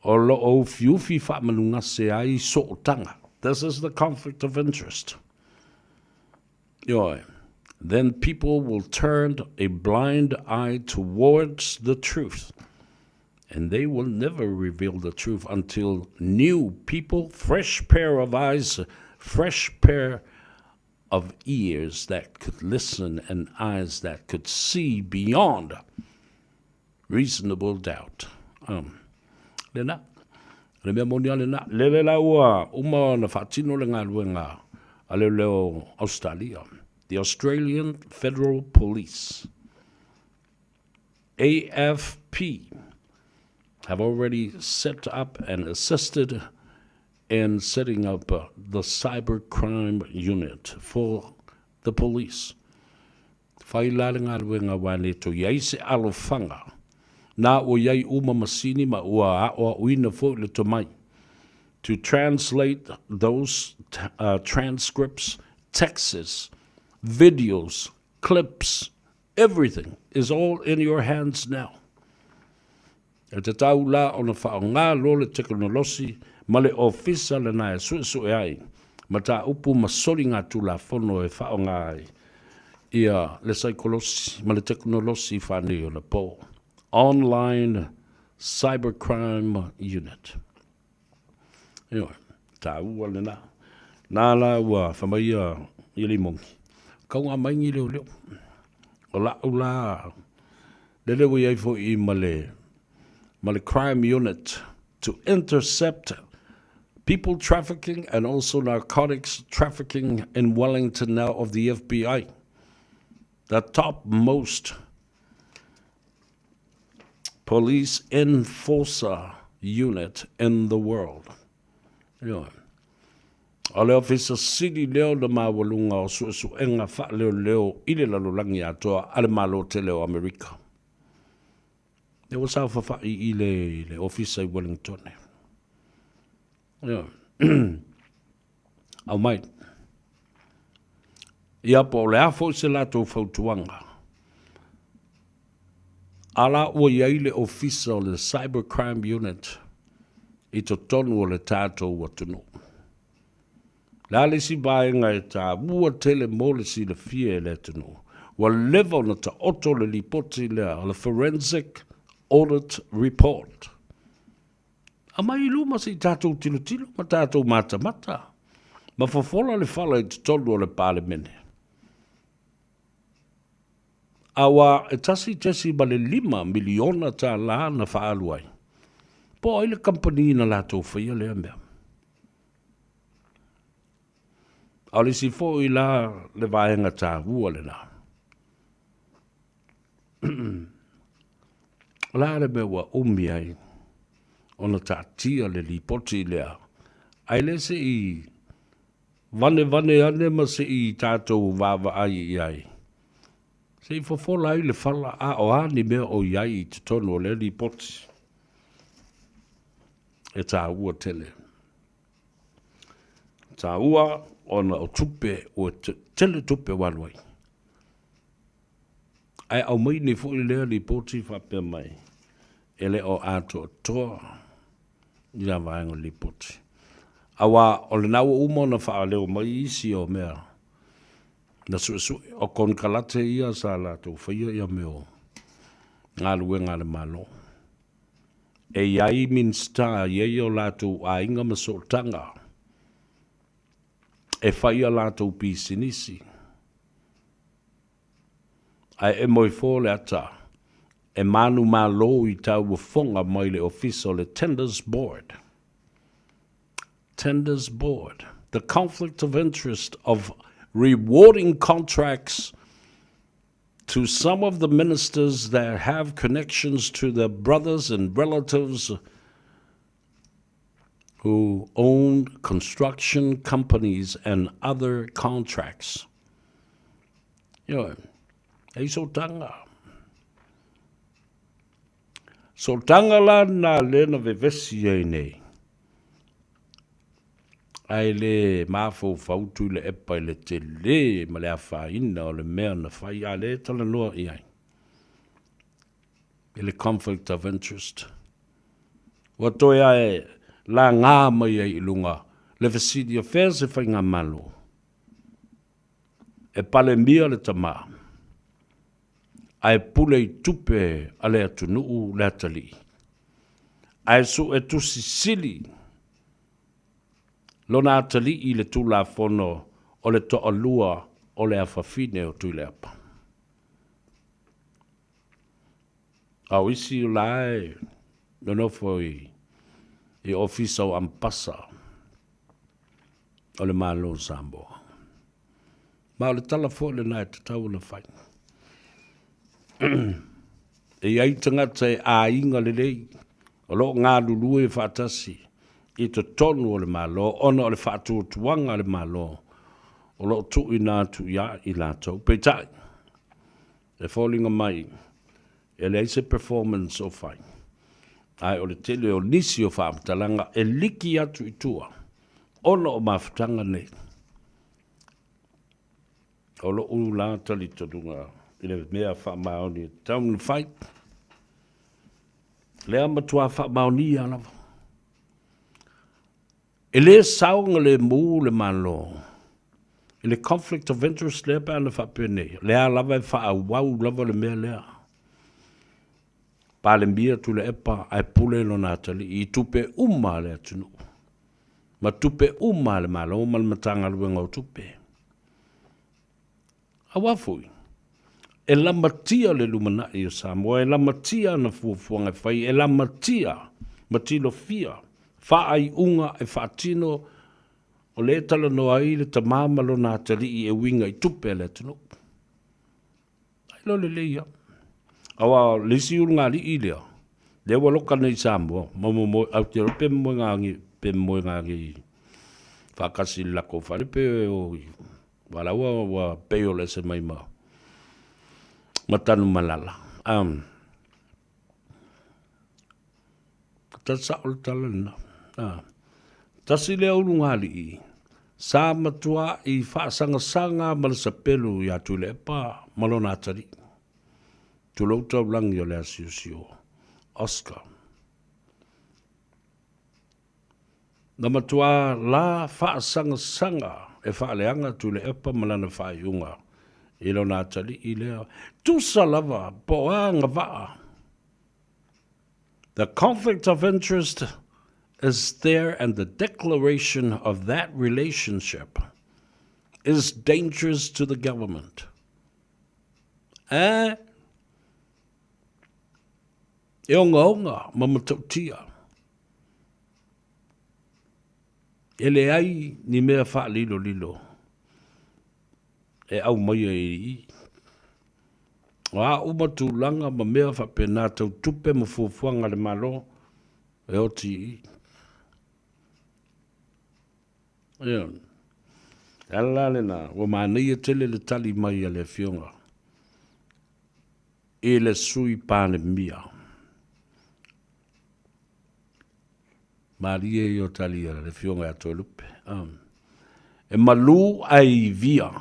o lo o ufiufi faamanugase ai sootaga, this is the conflict of interest. Ioe. Then people will turn a blind eye towards the truth and they will never reveal the truth until new people, fresh pair of eyes, fresh pair of ears that could listen and eyes that could see beyond reasonable doubt. Um, lena, le mea moni a lena. Lele la ua uma ona faatino le galuega a leoleo Australia, the Australian Federal Police. AFP have already set up and assisted in setting up the cybercrime unit for the police. Whai la le galuega aua ne toe i ai se alofaga na ua i ai uma masini ma ua aʻoaʻoina foi le tomai to translate those transcripts, texts, videos, clips, everything is all in your hands now. E tatau la ona faaaoga loa le tekonolosi ma le ofisa lena e suesue ai mataupu ma soligatulafono e faaaoga ai ia le saikolosi ma le tekonolosi faaneionapo, Online Cybercrime Unit. Ioe, taua lena. Na la ua fai mai ia ia Limoni, Kauga mai ni leoleo. O la'u la lele ua i ai foi ma le ma le crime unit to intercept people trafficking and also narcotics trafficking in Wellington now of the FBI. The top most police enforcer unit in the world. Ioe. O le Ofisa Sili lea o le Maualuga o Suesuega Faaleoleo i le Lalolagi Atoa a le Malo tele o Amerika. Lea ua saofafai i le, le ofisa i Wellingtone. Ioe. Aumai. Ia po o le a foi se latou fautuaga, a la ua i ai le ofisa o le Cyber Crime Unit i totonu o le tatou atunuu. Le a le isi vaega e taua tele mo le silafia e le atunuu, ua leva ona taoto le lipoti lea o le Forensic Audit Report. Aumai i luma se i tatou tilotilo ma tatou matamata ma fofola le fala i totonu o le Palemene. Aua e $1.5 miliona tala na faaalu ai, po o ai le kamupani na latou faia lea mea. A o le isi foi la le vaega taua lena. O le a le mea ua umi ai ona taatia le lipoti lea, ae le se i vanevane ane ma se i tatou vaavaai i ai, se i fofola ai le fala, a o a ni mea o i ai i totonu o lea lipoti e taua tele. Taua ona o tupe, ua tele tupe ua alu ai. Ae aumai nei foi lea lipoti faapea mai, e le o atoatoa ia vaega o le lipoti. Aua o lena ua uma ona faaleo mai isi o mea na suesue, o konekarate ia sa latou faia ia mea o galuega a le Malo. E i ai Minisita e i ai o latou aiga ma sootaga e fai a latou pisinisi. Ae emo ifo le ata e manumalo i tauofoga mai le Ofisa o le Tenders Board. Tenders Board. The conflict of interest of rewarding contracts to some of the ministers that have connections to their brothers and relatives who owned construction companies and other contracts. Ioe, e i sootaga. Sootaga la na lea na vevesi ai nei. Ae le mafaufau Tuilaepa i le tele ma le afaina o le mea na fai, a lea e talanoa i ai i le conflict of interest. Ua toe ae laga mai ai i luga le fesili o fea se faigamalo e palemia le tama ae pule i tupe a le atunuu le atalii, ae suetusi sili lona atalii i le Tulafono o le toalua o le afafine o Tuilaepa. A o isi la e nonofo i i ofisa o Ampasa o le Malo o Samoa. Ma o le tala foi lena e tatau ona fai. E i ai tagata e aiga lelei o lo o galulue faatasi i totonu o le Malo ona o le faatuatuaga a le Malo o lo o tuuina atu ia i latou. Peitai, e foliga mai e leai se performance o fai, ae o le tele o nisi o faamatalaga e liki atu i tua ona o mafutaga nei. O lo'u la talitonuga i le mea faamaoni e tatau ona fai, lea matua faamaonia lava. E le saogalemu le Malo i le conflict of interest lea pe ana faapenei, o lea lava e faaauau lava le mea lea. Palemia Tuilaepa ae pule lona atalii i tupe uma a le atunuu ma tupe uma a le Malo ma le Matagaluega o Tupe. Aua foi, e lamatia le lumanai o Samoa, e lamatia ana fuafuaga e fai, e lamatia ma tilofia faaiuga e faatino o lea e talanoa ai le tama ma lona atalii e uiga i tupe a le atunuu. Ai loa lelei ia. Aua o le isi ulugalii lea, lea ua loka nei i Samoa, ma momoe, au te iloa pe momoegagi, pe momoegagi. Faatasi i le latou fale pe o Valaua ua pei o le ese mai ma ma Tanumalala. Um, tasi sao le tala lena. Ah. Tasi lea ulugalii sa matua'i faasagasagā ma le sapelu iā Tuilaepa ma lona atalii. Tulou taulagi o le asiasi o Oscar. Na matuā la faasagasaga e faaleaga Tuilaepa ma lana faaiuga i lona atalii lea, tusa lava po o a agavaa. The conflict of interest is there and the declaration of that relationship is dangerous to the government. Eh? E ogaoga ma matautia. E leai ni mea faalilolilo e aumaia i i. O a uma tulaga ma mea faapena tau tupe ma fuafuaga a le Malo, e oti i i. Ioe. O le ala la lena, ua manaia tele le tali mai a le Afioga i le Sui Palemia. Malie ia o tali a le Afioga ia Toelupe. E malū ae ivia.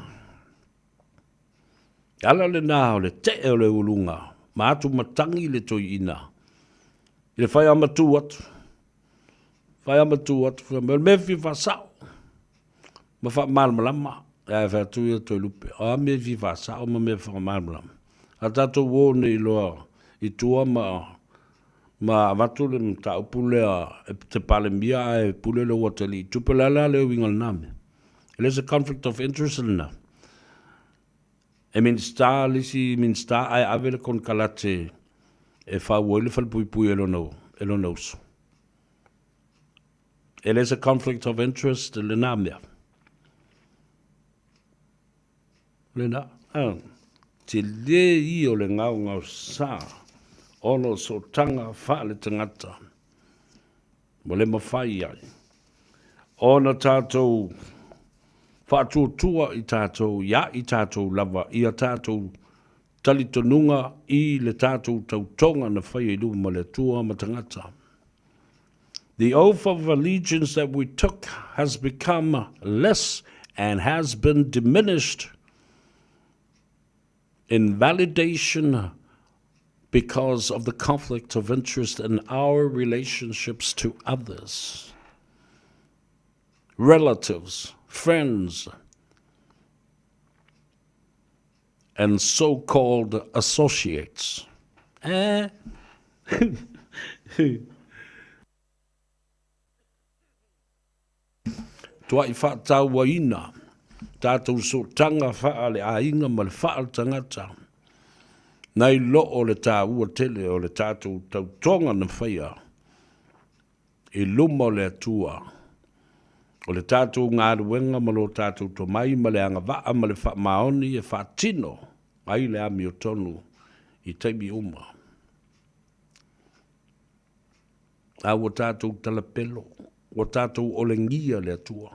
E ala lena o le tee o le uluga ma atu matagi le toeaina i le fai amatū atu. Fai amatū atu, fai mai o le mea e fia faasao ma faamalamalama. Ae fai atu ia Toelupe, o a mea e fia faasao ma mea e faamalamalama? A tatou o nei loa i tua ma ma avatu le mataupu lea e te Palemia ae pule lou atalii i tupe, o le a la le uiga o lena mea? E le o se conflict of interest lena. E Minisita le isi Minisita ae ave le konekarate e fau ai le falepuipui e lona, e lona uso. E le o se conflict of interest lena mea. Lena, ah, tele ia o le gaogaosa ona o sootaga faaletagata ua le mafai ai ona tatou faatuatua i tatou iā i tatou lava i a tatou talitonuga i le tatou tautoga na faia i luma o le Atua ma tagata. The oath of allegiance that we took has become less and has been diminished in validation because of the conflict of interest in our relationships to others, relatives, friends, and so-called associates. Eh? Tuaʻi faatauaina tatou sootaga faale-aiga ma le faale-tagata, nai lo o le taua tele o le tatou tautoga na faia i luma o le Atua. O le tatou galuega ma lo tatou tomai ma le agavaa ma le faamaoni e faatino ai le amiotonu i taimi uma. A ua tatou talapelo, ua tatou olegia le Atua.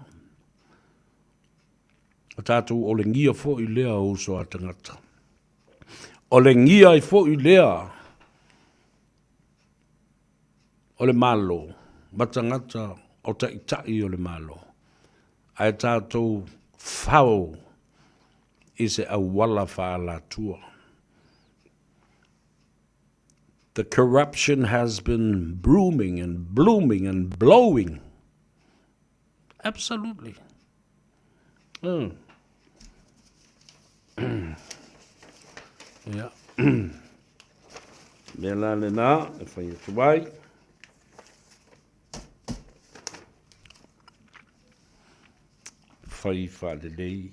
Ua tatou olegia foi lea o uso a tagata. Olegia ai foi lea o le Malo ma tagata o taitai o le Malo. Ae tatou fao i se auala faaalatua. The corruption has been brooming and blooming and blowing. Absolutely. Mm. yeah. Mea la lena, e whai atu ai. Whai whalelei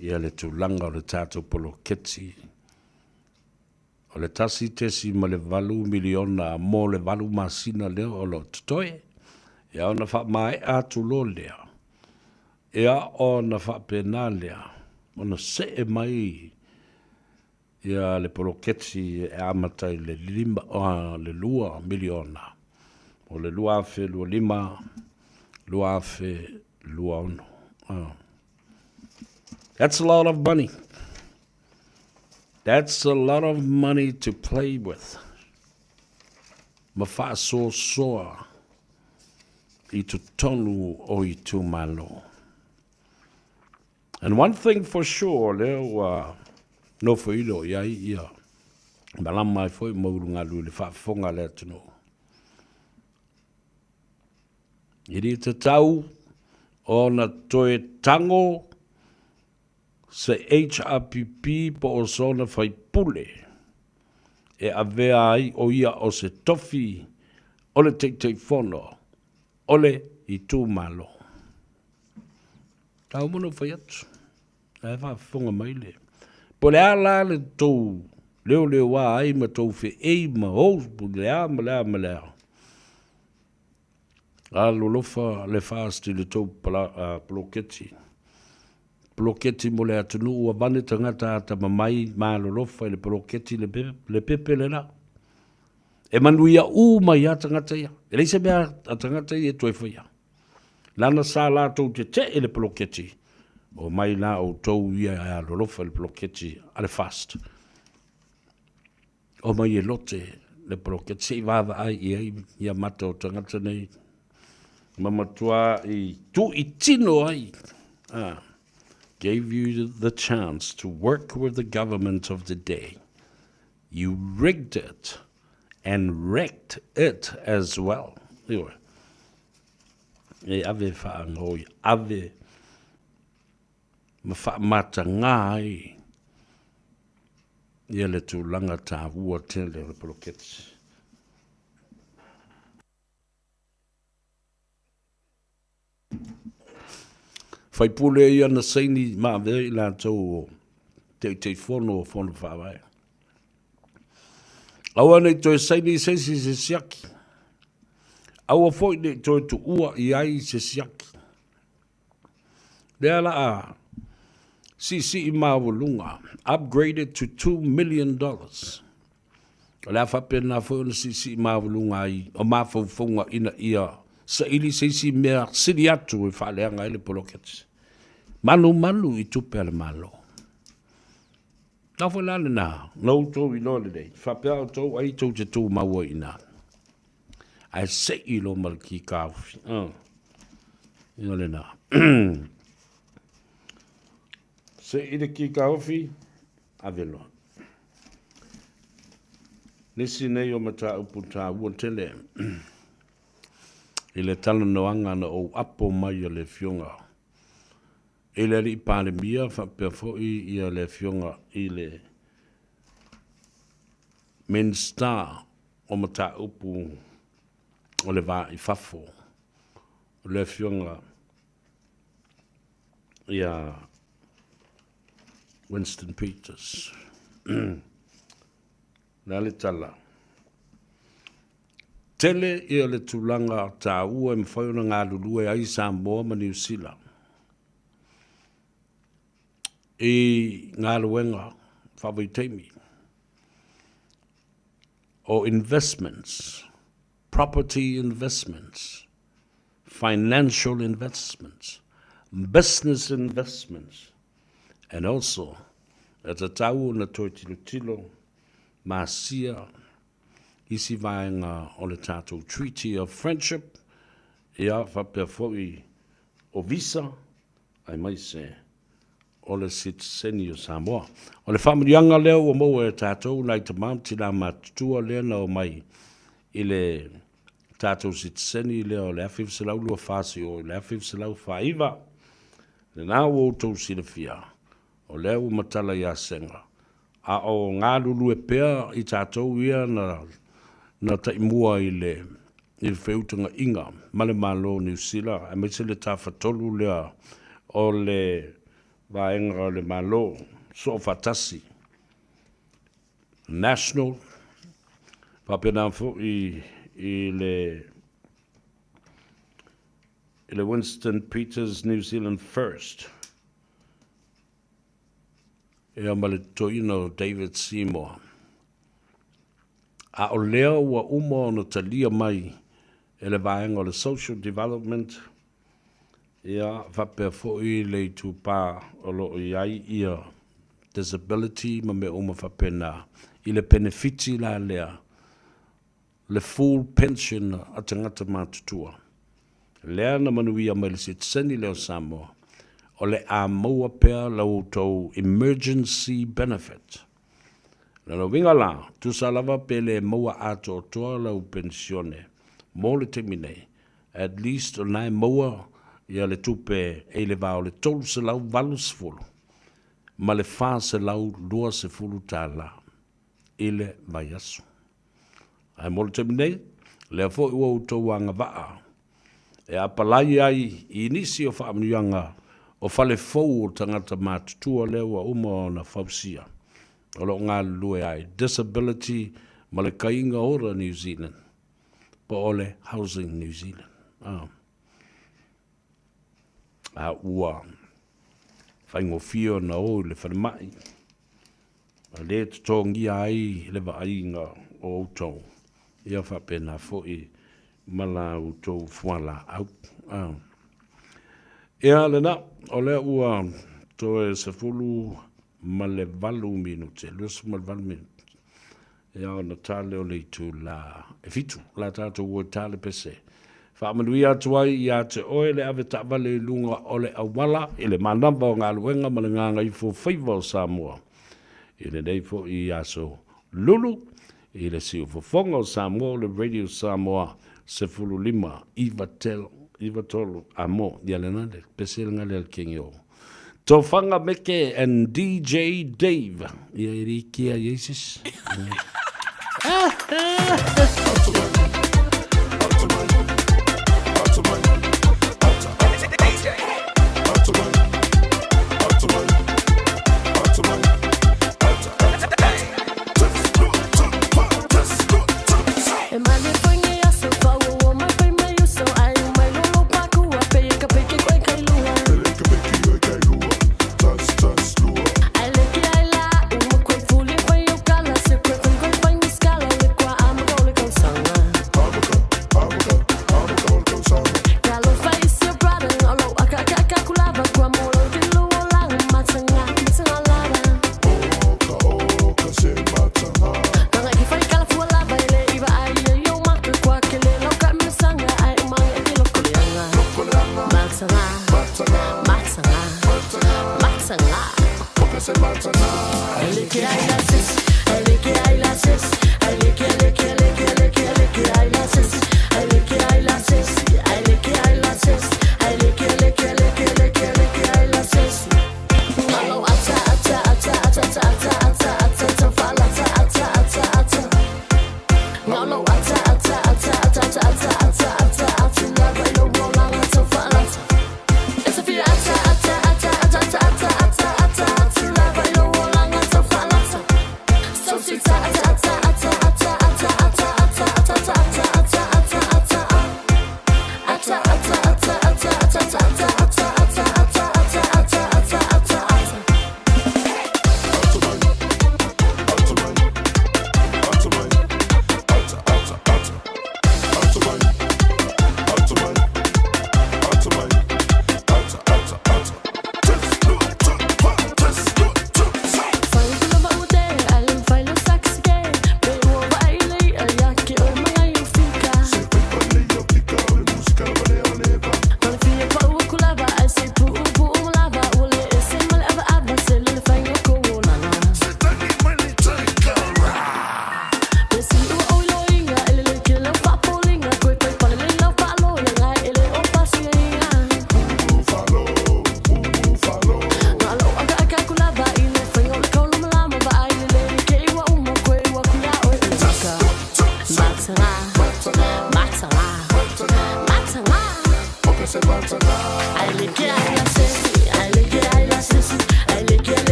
ia le tulaga o le tātou poloketi O le 1.8 miliona mo le valu masina lea o lo o totoe, ia ona faamaea atu loa lea, ia ona faapena lea ona see mai ia le poloketi e amata i le lima, le 2 miliona o le 2025, 2026. 26. Oh. That's a lot of money. That's a lot of money to play with. Ma faasoasoa i totonu o itumalo. And one thing for sure, lea ua nofoilo i ai ia malama ai foi ma ulugalu i le faafofoga a le atunuu. E le tatau ona toe tango se HRPP po o sona faipule e avea ai o ia o se tofi o le Taitaifono o le itumalo. Tau uma ona ou fai atu, la e faafofoga mai le. Po o le a la le tou leoleoa ai ma tou feei ma ou le a ma le a ma le a. Alolofa le FAST i le tou poloketi. Poloketi mo le atunuu ua vane tagata atamamai ma alolofa i le poloketi le pepe le la. E manuia uma ai a tagata ia. E leai se mea a tagata ia e toe faia. Lana sa latou tetee le poloketi, omai la outou ia e alolofa i le poloketi a le FAST. Omai e lote le poloketi se i vaavaai i ai ia mata o tagata nei ma matua i tuitino ai. Ah, gave you the chance to work with the government of the day. You rigged it and wrecked it as well. Ioe. E ave whaangoi, ave ma whaamatanga ai ia le tulaga taua tele o le poloketi. Faipule ia na saini ma avea i latou o Taitaifono o Fono Faavae. Aua nei toe saini se isi se siaki. Aua foi nei toe tuua i ai se siaki. Lea la a siisii maualuga, upgraded to $2 million. O le a faapena foi ona siisii maualuga ai o mafaufauga ina ia saili se isi mea sili atu e faaleaga ai le poloketi. Malumalu i tupe a le Malo. Na foi la lena, na outou iloa lelei, faapea outou ai tou te tumau ai i ina. Ae sei loa ma le kikaufi. Ia lena. Sei le kikaufi, ave loa. Nisi nei o mataupu taua tele i le talanoaga na ou apo mai a le Afioga i le Alii Palemia faapea foi ia le Afioga i le Minisita o Mataupu o le Va i Fafo, o le Afioga ia Winston Peters. Le a le tala? Tele ia le tulaga taua e mafai ona galulue ai Samoa ma Niu Sila i galuega faavaitaimi o investments, property investments, financial investments, business investments, and also e tatau ona toe tilotilo masia isi vaega o le tatou Treaty of Friendship, ia faapea foi o visa, aemaise o le sitiseni o Samoa. O le faamanuiaga lea ua maua e tatou nai tama ma tina matutua lea na omai i le tatou sitiseni lea o le 1924 seia oo i le 1949, lena ua outou silafia, o lea ua matala ia Sega, a o galulue pea i tatou ia na taimua i le i le feutagaiga ma le Malo o Niu Sila, aemaise le tafatolu lea o le Vaega o le Malo Soofaatasi, National, faapena foi i le i le Winston Peters New Zealand First, ia ma le toeaina o David Seymour. A o lea ua uma ona talia mai e le vaega o le Social Development Ia, faapea foi le itupa o lo o i ai ia disability ma mea uma faapena, i le penefiti la lea, le full pension a tagata matutua. Lea na manuia mai le sitiseni lea o Samoa, o le a maua pea la outou emergency benefit. Lona uiga la, tusa lava pe le maua atoatoa lau penisione mo le taimi nei, at least o lena e maua ia le tupe e i le va o le $380 ma le $420 i le vaiaso. Ae mo le taimi nei, lea foi ua outou agavaa e apalai ai i nisi o faamanuiaga o fale fou o tagata matutua lea ua uma ona fausia, o lo o galulue ai Disability ma le Kaiga Ora New Zealand po o le Housing New Zealand. Ah. A ua faigofie ona o i le falemai, a le totogia ai le vaaiga o outou, ia faapena foi ma la outou fualaau. Ah. Ia lena, o lea ua toe 18 minute, 28 minute. Ia ona ta lea o le itula e 7, la tatou ua ta le pese. Faamanuia atu ai ia te oe le ave taavale i luga o le auala i le manava o galuega ma le gagaifo faiva o Samoa. I lenei foi aso lulu i le siufofoga o Samoa o le Radio Samoa 15 iva telo iva tolu amo ia lena le pese lena le kenge o Tofaga Meke and DJ Dave. Ia e ri kia Jesus.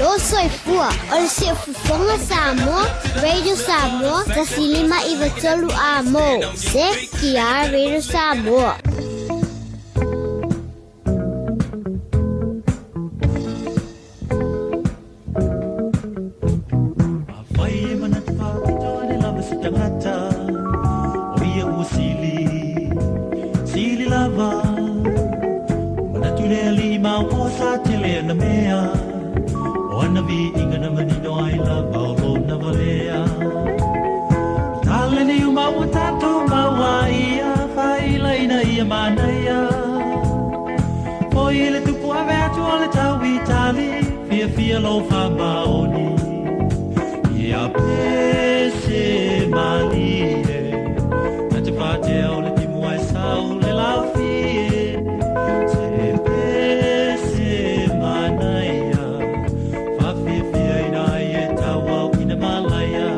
Malo soifua. O le Siufofoga Samoa, Radio Samoa, 105 3 Amo. ZTR Radio Samoa. Afai e manatu faapitoa le lava se tagata, o ia ua sili, sili lava. Manatu le alii ma ua sa tele ana mea, o ana viiga na manino ai lava o lona valea. Tale ni uma ua tatou maua ia, faailaina ia manaia. Foi le tupu ave atu o le tau itali, fiafia lou faamaoni. Ia pese malie, na te faatea o le timu ai sau le laufie. Se pese manaia, faafiafiaina ai e tauau ina malaia.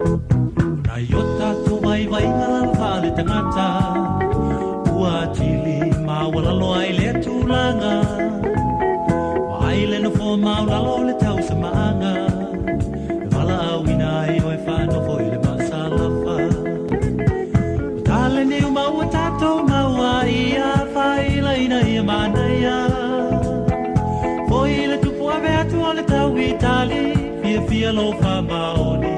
O nai o tatou vaivaiga lava faale-tagata, ua atili maualalo ai lea tulaga. Vaai le nofoa maulalo o le tausamaaga, e valaauina ai oe faanofo i le masalafa. O taleni uma ua tatou maua ia, faailaina ia manaia. Foi le tupu ave atu o le tau itali, fiafia lou faamaoni.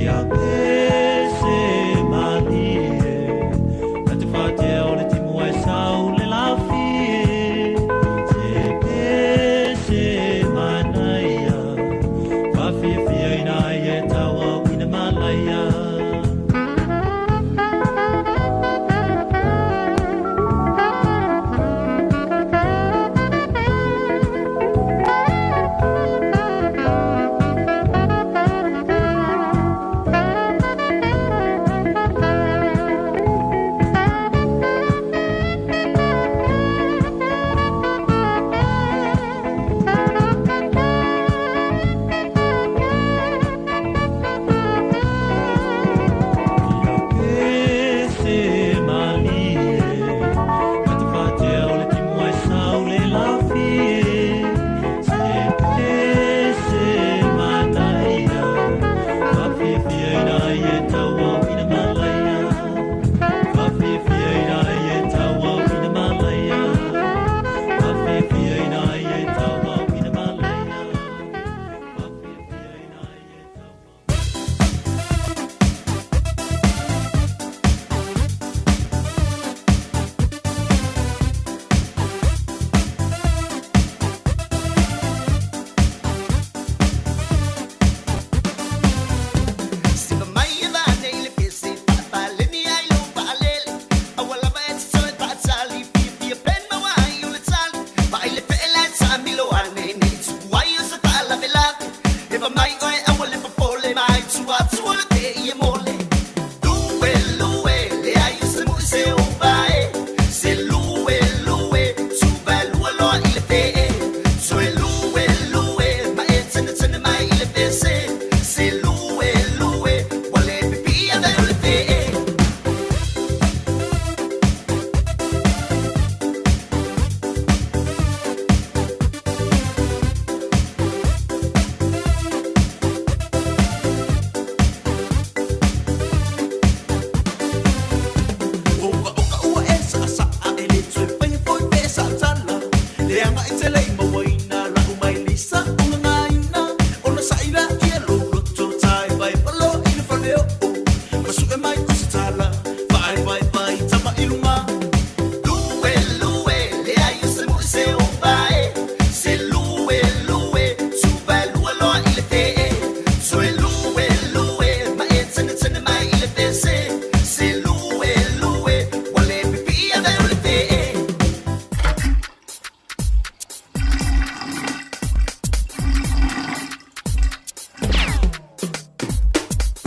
Ia pese malie, na te faatea o le timu ai sau le laufie. Se pese manaia, faafiafiaina ai e tauau ina malaia. Ia pese malie, na te faatea o le timu ai sau le laufie. Se pese manaia, faafiafiaina ai e tauau ina malaia. Faafiafiaina ai e tauau ina malaia. Faafiafiaina ai e tauau ina malaia. Faafiafiaina ai e tauau.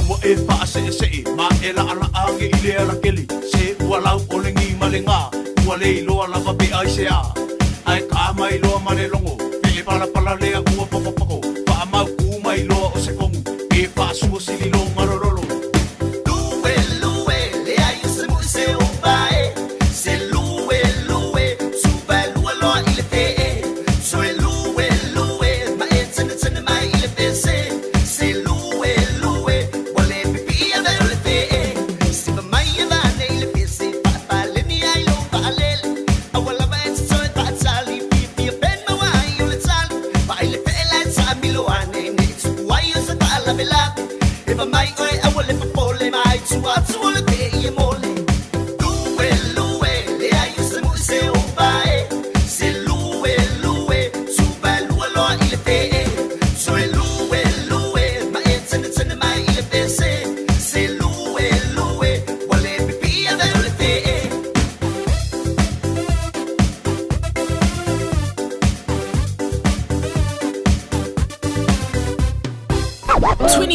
Ua e faaseesee ma e laalaa ge i le alakeli se ua lau o le gi ma le gā ua le iloa lava pe aiseā ae kaa mai loa ma le logo pe palapala lea ua pakopako faamaukū mai loa o se kogu pe faasua sili lo galololo.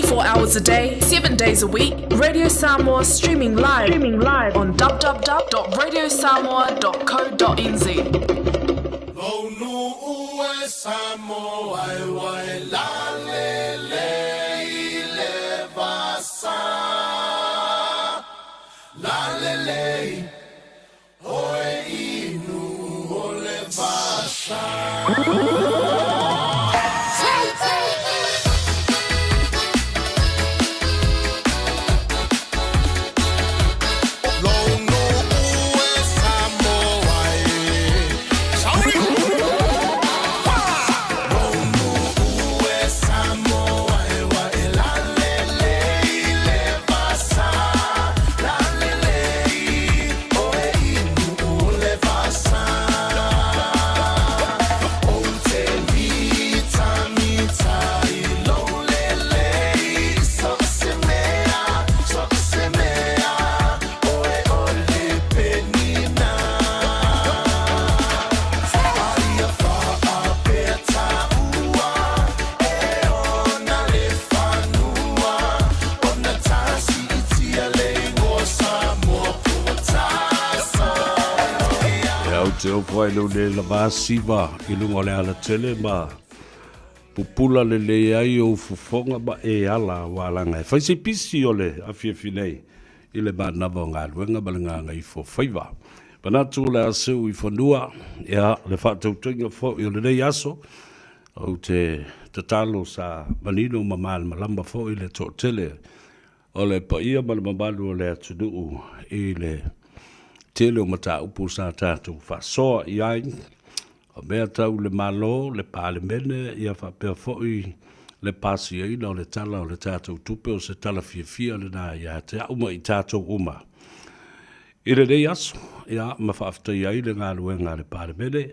24 hours a day, 7 days a week. Radio Samoa streaming live, streaming live on www.radiosamoa.co.nz. Ia, ou te ofo ai lou le lava siva i luga o le alatele ma pupula lelei ai ou fofoga ma e ala aua laga e fai se pisi o le afiafi nei i le manava o galuega ma le gagaifo faiva. Manatu o le a seu i fanua, ia, le faatautaiga foi o lenei aso, ou te tatalo sa manino ma malamalama foi le toatele o le paia ma le mamalu o le atunuu i le tele o mataupu sa tatou faasoa i ai, o mea tau le Malo, le Palemene, ia faapea foi le pasiaina o le Tala o le tatou Tupe, o se tala fiafia lena ia te au ma i tatou uma. I lenei aso, ia, ma faafetaia ai le galuega a le Palemene,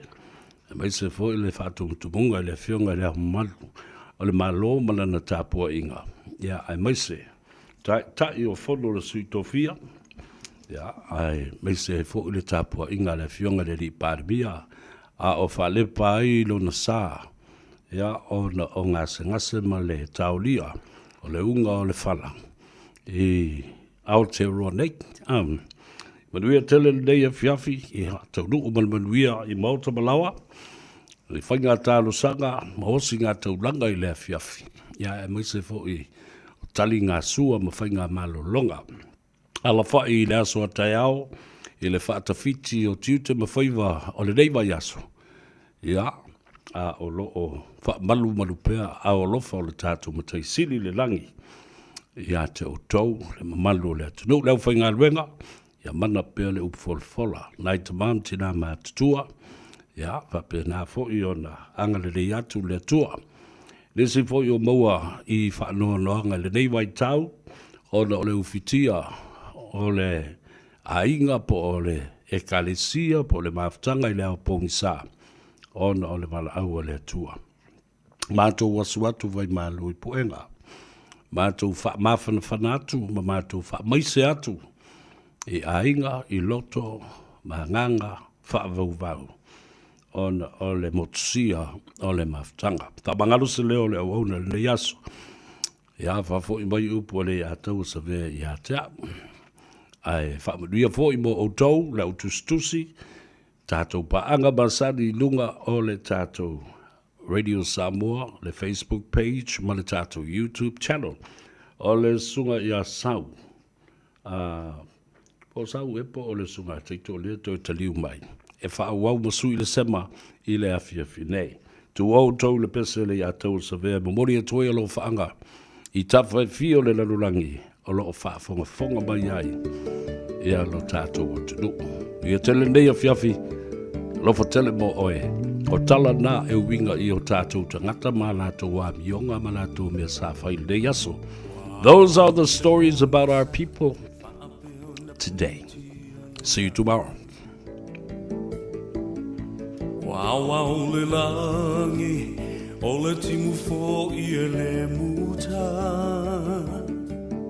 aemaise foi le faatumutumuga i le Afioga i Le Ao Mamalu o le Malo ma lana tapuaiga, ia, aemaise Taitai o Fono o le Sui Tofia, ia, aemaise ai foi le tapuaiga a le Afioga i le Alii Palemia, a o faalepa ai lona sa, ia, ona o gasegase ma le taolia o le uga o le fala i Aotearoa nei. Manuia tele lenei afiafi, ia, taunuu ma le manuia i maota ma laoa, i faiga talosaga ma osiga taulaga i le afiafi, ia, aemaise foi o taligasua ma faigamalologa. Alafai i le aso a taeao i le faatafiti o tiute ma faiva o lenei vaiaso, ia, a o lo o faamalumalu pea aao alofa o le tatou Matai Sili i le lagi ia te outou le mamalu o le atunuu. Le aufaigaluega, ia mana pea le upu folafola, nai tama ma tina matutua, ia faapena foi ona agalelei atu le Atua. Le isi foi o maua i faanoanoaga i lenei vaitau, ona o le ufitia o le aiga po o le ekalesia po o le mafutaga i le ao pogisa, ona o le valaau a le Atua. Matou asu atu vaimalu i puega, matou faamafanafana atu ma matou faamaise atu i aiga, i loto ma agaga faavauvau ona o le motusia o le mafutaga. Faamagalo se leo o le auauna i lenei aso. Ia faafoi mai upu a le Ataua Savea ia te au. Ae faamanuia foi mo outou le au tusitusi, tatou paaga masani i luga o le tatou Radio Samoa, le Facebook page ma le tatou YouTube channel. O le susuga ia Sau, po o Sau ea po o le susuga a Taito lea toe taliu mai, e faaauau ma sui le sema i le afiafi nei. Tuu outou le pese le Ataua Savea e momoli atu ai alofaaga i tafa e fia o le lalolagi o lo o faafogafoga mai ai ia lo tatou atunuu. Ia tele nei afiafi, alofa tele mo oe. O tala na e uiga i o tatou tagata ma latou amioga ma latou mea sa fai i lenei aso. Those are the stories about our people today. See you tomorrow. Ua o le lagi, o le timu foi e le muta.